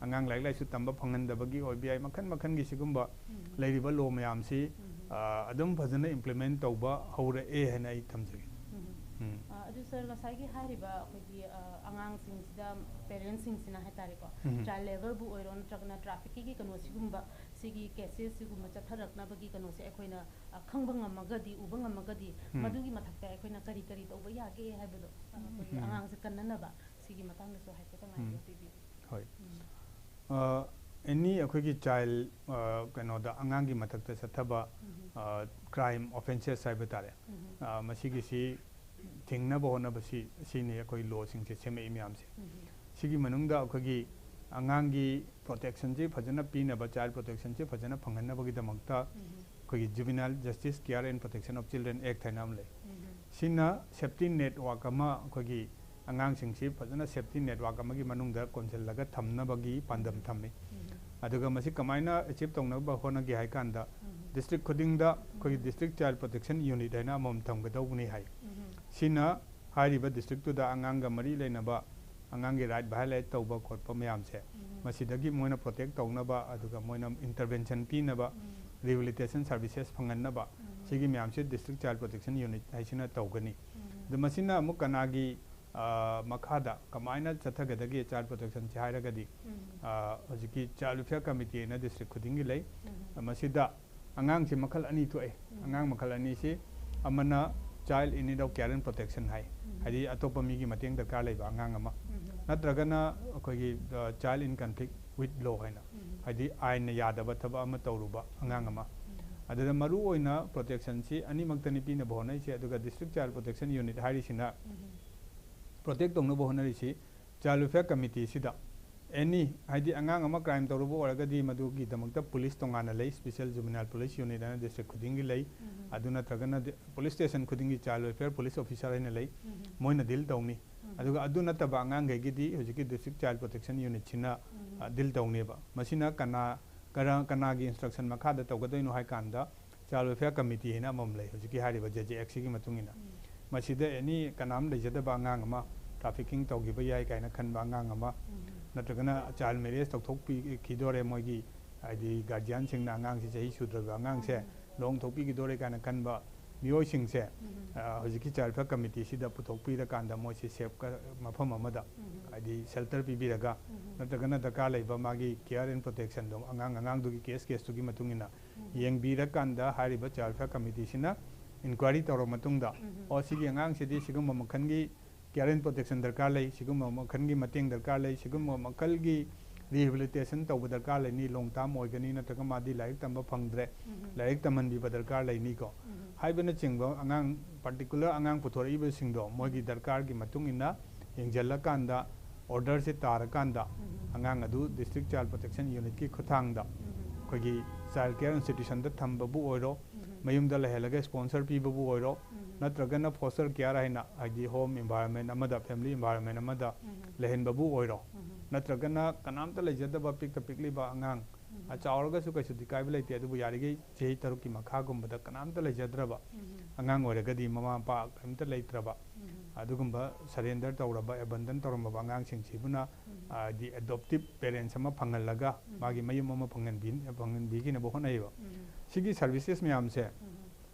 ꯑꯉꯥꯡ ꯂꯥꯏꯔꯤꯛ ꯂꯥꯏꯁꯨ ꯇꯝꯕ ꯐꯪꯍꯟꯗꯕꯒꯤ ꯑꯣꯏꯕ ꯌꯥꯏ, ꯃꯈꯜ ꯃꯈꯜꯒꯤ ꯁꯤꯒꯨꯝꯕ ꯎꯝ꯫ ꯂꯩꯔꯤꯕ ꯂꯣ ꯃꯌꯥꯝꯁꯤ, ꯎꯝ꯫ ꯑ, ꯑꯗꯨꯝ ꯐꯖꯅ ꯏꯝꯄ꯭ꯂꯤꯃꯦꯟ ꯇꯧꯕ ꯍꯧꯔꯛꯑꯦ ꯍꯥꯏꯅ ꯑꯩ ꯊꯝꯖꯒꯦ꯫ ꯎꯝ꯫ ꯎꯝ꯫ ꯑ, ꯑꯗꯨ ꯁꯥꯔ, ꯉꯁꯥꯏꯒꯤ ꯍꯥꯏꯔꯤꯕ ꯑꯩꯈꯣꯏꯒꯤ, ꯑ, ꯑꯉꯥꯡꯁꯤꯡꯁꯤꯗ, ꯄꯦꯔꯦꯟꯁꯁꯤꯡꯁꯤꯅ ꯍꯥꯏꯇꯥꯔꯦꯀꯣ, ꯎꯝ꯫ ꯆꯥꯏꯜ ꯂꯦꯕꯔꯕꯨ ꯑꯣꯏꯔꯣ ꯅꯠꯇ꯭ꯔꯒꯅ ꯇ꯭ꯔꯥꯐꯤꯛꯀꯤꯡꯒꯤ ꯀꯩꯅꯣ ꯁꯤꯒꯨꯝꯕ, ꯁꯤꯒꯤ ꯀꯦꯁꯦꯁ ꯁꯤꯒꯨꯝꯕ ꯆꯠꯊꯔꯛꯅꯕꯒꯤ ꯀꯩꯅꯣꯁꯦ ꯑꯩꯈꯣꯏꯅ, ꯑ, ꯈꯪꯕ ꯉꯝꯃꯒꯗꯤ, ꯎꯕ ꯉꯝꯃꯒꯗꯤ, ꯎꯝ꯫ ꯃꯗꯨꯒꯤ ꯃꯊꯛꯇ ꯑꯩꯈꯣꯏꯅ ꯀꯔꯤ ꯀꯔꯤ ꯇꯧꯕ ꯌꯥꯒꯦ ꯍꯥꯏꯕꯗꯣ, ꯑ, ꯑꯩꯈꯣꯏꯒꯤ ꯎꯝ꯫ ꯑꯉꯥꯡꯁꯦ ꯀꯟꯅꯅꯕ, ꯁꯤꯒꯤ ꯃꯇꯥꯡꯗꯁꯨ ꯍꯥꯏꯐꯦꯠꯇꯪ ꯎꯝ꯫ idea ꯄꯤꯕꯤꯌꯨ꯫ ꯍꯣꯏ꯫ ꯎꯝ꯫ ꯑ, ꯑꯦꯅꯤ ꯑꯩꯈꯣꯏꯒꯤ ꯆꯥꯏꯜ, ꯑ, ꯀꯩꯅꯣꯗ, ꯑꯉꯥꯡꯒꯤ ꯃꯊꯛꯇ ꯆꯠꯊꯕ, ꯎꯝ꯫ ꯑ, ꯀ꯭ꯔꯥꯏꯝ ꯑꯣꯐꯦꯟꯁꯦꯁ ꯍꯥꯏꯕ ꯇꯥꯔꯦ꯫ ꯎꯝ꯫ ꯑ, ꯃꯁꯤꯒꯤꯁꯤ ꯊꯤꯡꯅꯕ ꯍꯣꯠꯅꯕꯁꯤ, ꯁꯤꯅꯤ ꯑꯩꯈꯣꯏ ꯂꯣꯁꯤꯡꯁꯦ ꯁꯦꯝꯃꯛꯏ ꯃꯌꯥꯝꯁꯦ꯫ ꯎꯝ꯫ ꯁꯤꯒꯤ ꯃꯅꯨꯡꯗ ꯑꯩꯈꯣꯏꯒꯤ ꯑꯉꯥꯡꯒꯤ ꯄ꯭ꯔꯣꯇꯦꯛꯁꯟꯁꯤ ꯐꯖꯅ ꯄꯤꯅꯕ, ꯆꯥꯏꯜ ꯄ꯭ꯔꯣꯇꯦꯛꯁꯟꯁꯤ ꯐꯖꯅ ꯐꯪꯍꯟꯅꯕꯒꯤꯗꯃꯛꯇ ꯎꯝ꯫ ꯑꯩꯈꯣꯏꯒꯤ Juvenile Justice Care and Protection of Children Act ꯍꯥꯏꯅ ꯑꯃ ꯂꯩ꯫ ꯎꯝ꯫ ꯁꯤꯅ ꯁꯦꯐꯇꯤ ꯅꯦꯠꯋꯥꯛ ꯑꯃ, ꯑꯩꯈꯣꯏꯒꯤ ꯑꯉꯥꯡꯁꯤꯡꯁꯤ ꯐꯖꯅ ꯁꯦꯐꯇꯤ ꯅꯦꯠꯋꯥꯛ ꯑꯃꯒꯤ ꯃꯅꯨꯡꯗ ꯀꯣꯟꯁꯤꯜꯂꯒ ꯊꯝꯅꯕꯒꯤ ꯄꯥꯟꯗꯝ ꯊꯝꯃꯤ꯫ ꯎꯝ꯫ ꯑꯗꯨꯒ ꯃꯁꯤ ꯀꯃꯥꯏꯅ ꯑꯦꯆꯤꯞ ꯇꯧꯅꯕ ꯍꯣꯠꯅꯒꯦ ꯍꯥꯏ ꯀꯥꯟꯗ, ꯎꯝ꯫ ꯗꯤꯁꯇ꯭ꯔꯤꯛ ꯈꯨꯗꯤꯡꯗ ꯑꯩꯈꯣꯏꯒꯤ ꯎꯝ꯫ ꯗꯤꯁꯇ꯭ꯔꯤꯛ ꯆꯥꯏꯜ ꯄ꯭ꯔꯣꯇꯦꯛꯁꯟ ꯌꯨꯅꯤꯠ ꯍꯥꯏꯅ ꯑꯃꯃꯝ ꯊꯝꯒꯗꯧꯕꯅꯤ ꯍꯥꯏ꯫ ꯎꯝ꯫ ꯁꯤꯅ ꯍꯥꯏꯔꯤꯕ ꯗꯤꯁꯇ꯭ꯔꯤꯛꯇꯨꯗ ꯑꯉꯥꯡꯒ ꯃꯔꯤ ꯂꯩꯅꯕ ꯑꯉꯥꯡꯒꯤ ꯔꯥꯏꯠ ꯚꯥꯏꯑꯣꯂꯦꯠ ꯇꯧꯕ ꯈꯣꯠꯄ ꯃꯌꯥꯝꯁꯦ, ꯃꯁꯤꯗꯒꯤ ꯃꯣꯏꯅ ꯄ꯭ꯔꯣꯇꯦꯛ ꯇꯧꯅꯕ, ꯑꯗꯨꯒ ꯃꯣꯏꯅ ꯏꯟꯇꯔꯚꯦꯟꯁꯟ ꯄꯤꯅꯕ, ꯔꯤꯍꯦꯕꯤꯂꯤꯇꯦꯁꯟ ꯁꯥꯔꯚꯤꯁꯦꯁ ꯐꯪꯍꯟꯅꯕ, ꯁꯤꯒꯤ ꯃꯌꯥꯝꯁꯦ ꯗꯤꯁꯇ꯭ꯔꯤꯛ ꯆꯥꯏꯜ ꯄ꯭ꯔꯣꯇꯦꯛꯁꯟ ꯌꯨꯅꯤꯠ ꯍꯥꯏꯁꯤꯅ ꯇꯧꯒꯅꯤ꯫ ꯑꯗꯣ ꯃꯁꯤꯅ ꯑꯃꯨꯛ ꯀꯅꯥꯒꯤ, ꯑ, ꯃꯈꯥꯗ ꯀꯃꯥꯏꯅ ꯆꯠꯊꯒꯗꯒꯦ ꯆꯥꯏꯜ ꯄ꯭ꯔꯣꯇꯦꯛꯁꯟꯁꯦ ꯍꯥꯏꯔꯒꯗꯤ, ꯑ, ꯍꯧꯖꯤꯛꯀꯤ ꯆꯥꯏꯜ ꯋꯦꯜꯐꯤꯌꯔ ꯀꯃꯤꯇꯤ ꯍꯥꯏꯅ ꯗꯤꯁꯇ꯭ꯔꯤꯛ ꯈꯨꯗꯤꯡꯒꯤ ꯂꯩ꯫ ꯃꯁꯤꯗ ꯑꯉꯥꯡꯁꯤ ꯃꯈꯜ ꯑꯅꯤ ꯊꯣꯛꯑꯦ꯫ ꯑꯉꯥꯡ ꯃꯈꯜ ꯑꯅꯤꯁꯤ, ꯑꯃꯅ child in need of care and protection ꯍꯥꯏ, ꯍꯥꯏꯗꯤ ꯑꯇꯣꯞꯄ ꯃꯤꯒꯤ ꯃꯇꯦꯡ ꯗꯔꯀꯥꯔ ꯂꯩꯕ ꯑꯉꯥꯡ ꯑꯃ, ꯅꯠꯇ꯭ꯔꯒꯅ ꯑꯩꯈꯣꯏꯒꯤ, ꯑ, child in conflict with law ꯍꯥꯏꯅ, ꯍꯥꯏꯗꯤ ꯑꯥꯏꯟꯅ ꯌꯥꯗꯕ ꯊꯕꯛ ꯑꯃ ꯇꯧꯔꯨꯕ ꯑꯉꯥꯡ ꯑꯃ꯫ ꯑꯗꯨꯗ ꯃꯔꯨ ꯑꯣꯏꯅ ꯄ꯭ꯔꯣꯇꯦꯛꯁꯟꯁꯤ ꯑꯅꯤꯃꯛꯇꯅꯤ ꯄꯤꯅꯕ ꯍꯣꯠꯅꯔꯤꯁꯦ꯫ ꯑꯗꯨꯒ ꯗꯤꯁꯇ꯭ꯔꯤꯛ ꯆꯥꯏꯜ ꯄ꯭ꯔꯣꯇꯦꯛꯁꯟ ꯌꯨꯅꯤꯠ ꯍꯥꯏꯔꯤꯁꯤꯅ ꯄ꯭ꯔꯣꯇꯦꯛ ꯇꯧꯅꯕ ꯍꯣꯠꯅꯔꯤꯁꯤ ꯆꯥꯏꯜ ꯋꯦꯜꯐꯤꯌꯔ ꯀꯃꯤꯇꯤꯁꯤꯗ ꯑꯦꯅꯤ, ꯍꯥꯏꯗꯤ ꯑꯉꯥꯡ ꯑꯃ ꯀ꯭ꯔꯥꯏꯝ ꯇꯧꯔꯨꯕ ꯑꯣꯏꯔꯒꯗꯤ ꯃꯗꯨꯒꯤꯗꯃꯛꯇ ꯄꯨꯂꯤꯁ ꯇꯣꯉꯥꯟꯅ ꯂꯩ, ꯁ꯭ꯄꯦꯁꯤꯌꯦꯜ ꯖꯨꯕꯤꯅꯥꯏꯜ ꯄꯨꯂꯤꯁ ꯌꯨꯅꯤꯠ ꯍꯥꯏꯅ ꯗꯤꯁꯇ꯭ꯔꯤꯛ ꯈꯨꯗꯤꯡꯒꯤ ꯂꯩ꯫ ꯑꯗꯨ ꯅꯠꯇ꯭ꯔꯒꯅ ꯗꯤ-, ꯄꯨꯂꯤꯁ ꯁ꯭ꯇꯦꯁꯟ ꯈꯨꯗꯤꯡꯒꯤ ꯆꯥꯏꯜ ꯋꯦꯜꯐꯤꯌꯔ ꯄꯨꯂꯤꯁ ꯑꯣꯐꯤꯁꯥꯔ ꯍꯥꯏꯅ ꯂꯩ, ꯃꯣꯏꯅ ꯗꯤꯜ ꯇꯧꯅꯤ꯫ ꯑꯗꯨꯒ ꯑꯗꯨ ꯅꯠꯇꯕ ꯑꯉꯥꯡꯈꯩꯒꯤꯗꯤ ꯍꯧꯖꯤꯛꯀꯤ ꯗꯤꯁꯇ꯭ꯔꯤꯛ ꯆꯥꯏꯜ ꯄ꯭ꯔꯣꯇꯦꯛꯁꯟ ꯌꯨꯅꯤꯠꯁꯤꯅ, ꯑ, ꯗꯤꯜ ꯇꯧꯅꯦꯕ꯫ ꯃꯁꯤꯅ ꯀꯅꯥ, ꯀꯔ-, ꯀꯅꯥꯒꯤ ꯏꯟꯁꯇ꯭ꯔꯛꯁꯟ ꯃꯈꯥꯗ ꯇꯧꯒꯗꯣꯏꯅꯣ ꯍꯥꯏ ꯀꯥꯟꯗ, ꯆꯥꯏꯜ ꯋꯦꯜꯐꯤꯌꯔ ꯀꯃꯤꯇꯤ ꯍꯥꯏꯅ ꯑꯃꯃꯝ ꯂꯩ, ꯍꯧꯖꯤꯛꯀꯤ ꯍꯥꯏꯔꯤꯕ ꯖꯦ ꯖꯦ ꯑꯦꯛꯁꯤꯒꯤ ꯃꯇꯨꯡ ꯏꯟꯅ꯫ ꯃꯁꯤꯗ ꯑꯦꯅꯤ ꯀꯅꯥꯝ ꯂꯩꯖꯗꯕ ꯑꯉꯥꯡ ꯑꯃ, ꯇ꯭ꯔꯥꯐꯤꯀꯤꯡ ꯇꯧꯈꯤꯕ ꯌꯥꯏ ꯀꯥꯏꯅ ꯈꯟꯕ ꯑꯉꯥꯡ ꯑꯃ, ꯅꯠꯇ꯭ꯔꯒꯅ ꯆꯥꯏꯜ ꯃꯦꯔꯦꯖ ꯇꯧꯊꯣꯛꯄꯤꯈꯤꯗꯣꯔꯦ, ꯃꯣꯏꯒꯤ ꯍꯥꯏꯗꯤ ꯒꯥꯔꯖꯤꯌꯥꯟꯁꯤꯡꯅ ꯑꯉꯥꯡꯁꯤ ꯆꯍꯤ ꯁꯨꯗ꯭ꯔꯕ ꯑꯉꯥꯡꯁꯦ ꯂꯨꯍꯣꯡꯊꯣꯛꯄꯤꯈꯤꯗꯣꯔꯦ ꯀꯥꯏꯅ ꯈꯟꯕ ꯃꯤꯑꯣꯏꯁꯤꯡꯁꯦ, ꯑ, ꯍꯧꯖꯤꯛꯀꯤ ꯆꯥꯏꯜ ꯋꯦꯜꯐꯤꯌꯔ ꯀꯃꯤꯇꯤꯁꯤꯗ ꯄꯨꯊꯣꯛꯄꯤꯔꯀꯥꯟꯗ ꯃꯣꯏꯁꯤ ꯁꯦꯐ ꯃꯐꯝ ꯑꯃꯗ, ꯍꯥꯏꯗꯤ ꯁꯦꯜꯇꯔ ꯄꯤꯕꯤꯔꯒ, ꯅꯠꯇ꯭ꯔꯒꯅ ꯗꯔꯀꯥꯔ ꯂꯩꯕ ꯃꯥꯒꯤ ꯀꯤꯌꯔ ꯑꯦꯟ ꯄ꯭ꯔꯣꯇꯦꯛꯁꯟꯗꯣ ꯑꯉꯥꯡ ꯑꯉꯥꯡꯗꯨꯒꯤ ꯀꯦꯁ ꯀꯦꯁꯇꯨꯒꯤ ꯃꯇꯨꯡ ꯏꯟꯅ ꯌꯦꯡꯕꯤꯔꯀꯥꯟꯗ ꯍꯥꯏꯔꯤꯕ ꯆꯥꯏꯜ ꯋꯦꯜꯐꯤꯌꯔ ꯀꯃꯤꯇꯤꯁꯤꯅ ꯏꯟꯀ꯭ꯋꯥꯏꯔꯤ ꯇꯧꯔꯕ ꯃꯇꯨꯡꯗ, "ꯑꯣ, ꯁꯤꯒꯤ ꯑꯉꯥꯡꯁꯤꯗꯤ ꯁꯤꯒꯨꯝꯕ ꯃꯈꯜꯒꯤ ꯀꯤꯌꯔ ꯑꯦꯟ ꯄ꯭ꯔꯣꯇꯦꯛꯁꯟ ꯗꯔꯀꯥꯔ ꯂꯩ, ꯁꯤꯒꯨꯝꯕ ꯃꯈꯜꯒꯤ ꯃꯇꯦꯡ ꯗꯔꯀꯥꯔ ꯂꯩ, ꯁꯤꯒꯨꯝꯕ ꯃꯈꯜꯒꯤ ꯔꯤꯍꯦꯕꯤꯂꯤꯇꯦꯁꯟ ꯇꯧꯕ ꯗꯔꯀꯥꯔ ꯂꯩꯅꯤ, ꯂꯣꯡ ꯇꯥꯔꯝ ꯑꯣꯏꯒꯅꯤ, ꯅꯠꯇ꯭ꯔꯒ ꯃꯥꯗꯤ ꯂꯥꯏꯔꯤꯛ ꯇꯝꯕ ꯐꯪꯗ꯭ꯔꯦ, ꯂꯥꯏꯔꯤꯛ ꯇꯝꯍꯟꯕꯤꯕ ꯗꯔꯀꯥꯔ ꯂꯩꯅꯤꯀꯣ" ꯍꯥꯏꯕꯅꯆꯤꯡꯕ ꯑꯉꯥꯡ, ꯄꯥꯔꯇꯤꯀꯨꯂꯔ ꯑꯉꯥꯡ ꯄꯨꯊꯣꯔꯛꯏꯕꯁꯤꯡꯗꯣ ꯃꯣꯏꯒꯤ ꯗꯔꯀꯥꯔꯒꯤ ꯃꯇꯨꯡ ꯏꯟꯅ ꯌꯦꯡꯁꯤꯜꯂꯀꯥꯟꯗ, ꯑꯣꯔꯗꯔꯁꯦ ꯇꯥꯔꯀꯥꯟꯗ, ꯑꯉꯥꯡ ꯑꯗꯨ ꯗꯤꯁꯇ꯭ꯔꯤꯛ ꯆꯥꯏꯜ ꯄ꯭ꯔꯣꯇꯦꯛꯁꯟ ꯌꯨꯅꯤꯠꯀꯤ ꯈꯨꯠꯊꯥꯡꯗ ꯑꯩꯈꯣꯏꯒꯤ ꯆꯥꯏꯜ ꯀꯤꯌꯔ ꯏꯟꯁꯇꯤꯇ꯭ꯌꯨꯁꯟꯗ ꯊꯝꯕꯕꯨ ꯑꯣꯏꯔꯣ, ꯃꯌꯨꯝꯗ ꯂꯩꯍꯜꯂꯒ ꯁ꯭ꯄꯣꯟꯁꯔ ꯄꯤꯕꯕꯨ ꯑꯣꯏꯔꯣ, ꯅꯠꯇ꯭ꯔꯒꯅ ꯐꯣꯁꯇꯔ ꯀꯤꯌꯔ ꯍꯥꯏꯅ, ꯍꯥꯏꯗꯤ ꯍꯣꯝ ꯏꯟꯚꯥꯏꯔꯣꯟꯃꯦꯟ ꯑꯃꯗ, ꯐꯦꯃꯤꯂꯤ ꯏꯟꯚꯥꯏꯔꯣꯟꯃꯦꯟ ꯑꯃꯗ ꯂꯩꯍꯟꯕꯕꯨ ꯑꯣꯏꯔꯣ, ꯅꯠꯇ꯭ꯔꯒꯅ ꯀꯅꯥꯝꯇ ꯂꯩꯖꯗꯕ ꯄꯤꯛꯇ ꯄꯤꯛꯂꯤꯕ ꯑꯉꯥꯡ, ꯑ, ꯆꯥꯎꯔꯒꯁꯨ ꯀꯩꯁꯨꯗꯤ ꯀꯥꯏꯕ ꯂꯩꯇꯦ, ꯑꯗꯨꯕꯨ ꯌꯥꯔꯤꯈꯩ ꯆꯍꯤ ꯇꯔꯨꯛꯀꯤ ꯃꯈꯥꯒꯨꯝꯕꯗ ꯀꯅꯥꯝꯇ ꯂꯩꯖꯗ꯭ꯔꯕ ꯑꯉꯥꯡ ꯑꯣꯏꯔꯒꯗꯤ, ꯃꯃꯥ ꯃꯄꯥ ꯀꯔꯤꯝꯇ ꯂꯩꯇ꯭ꯔꯕ, ꯑꯗꯨꯒꯨꯝꯕ surrender ꯇꯧꯔꯕ, abandon ꯇꯧꯔꯝꯃꯕ ꯑꯉꯥꯡꯁꯤꯡꯁꯤꯕꯨꯅ, ꯎꯝ꯫ ꯍꯥꯏꯗꯤ adoptive parents ꯑꯃ ꯐꯪꯍꯜꯂꯒ, ꯎꯝ꯫ ꯃꯥꯒꯤ ꯃꯌꯨꯝ ꯑꯃ ꯐꯪꯍꯟꯕꯤ-, ꯐꯪꯍꯟꯕꯤꯈꯤꯅꯕ ꯍꯣꯠꯅꯩꯌꯦꯕ꯫ ꯎꯝ꯫ ꯁꯤꯒꯤ services ꯃꯌꯥꯝꯁꯦ ꯎꯝ꯫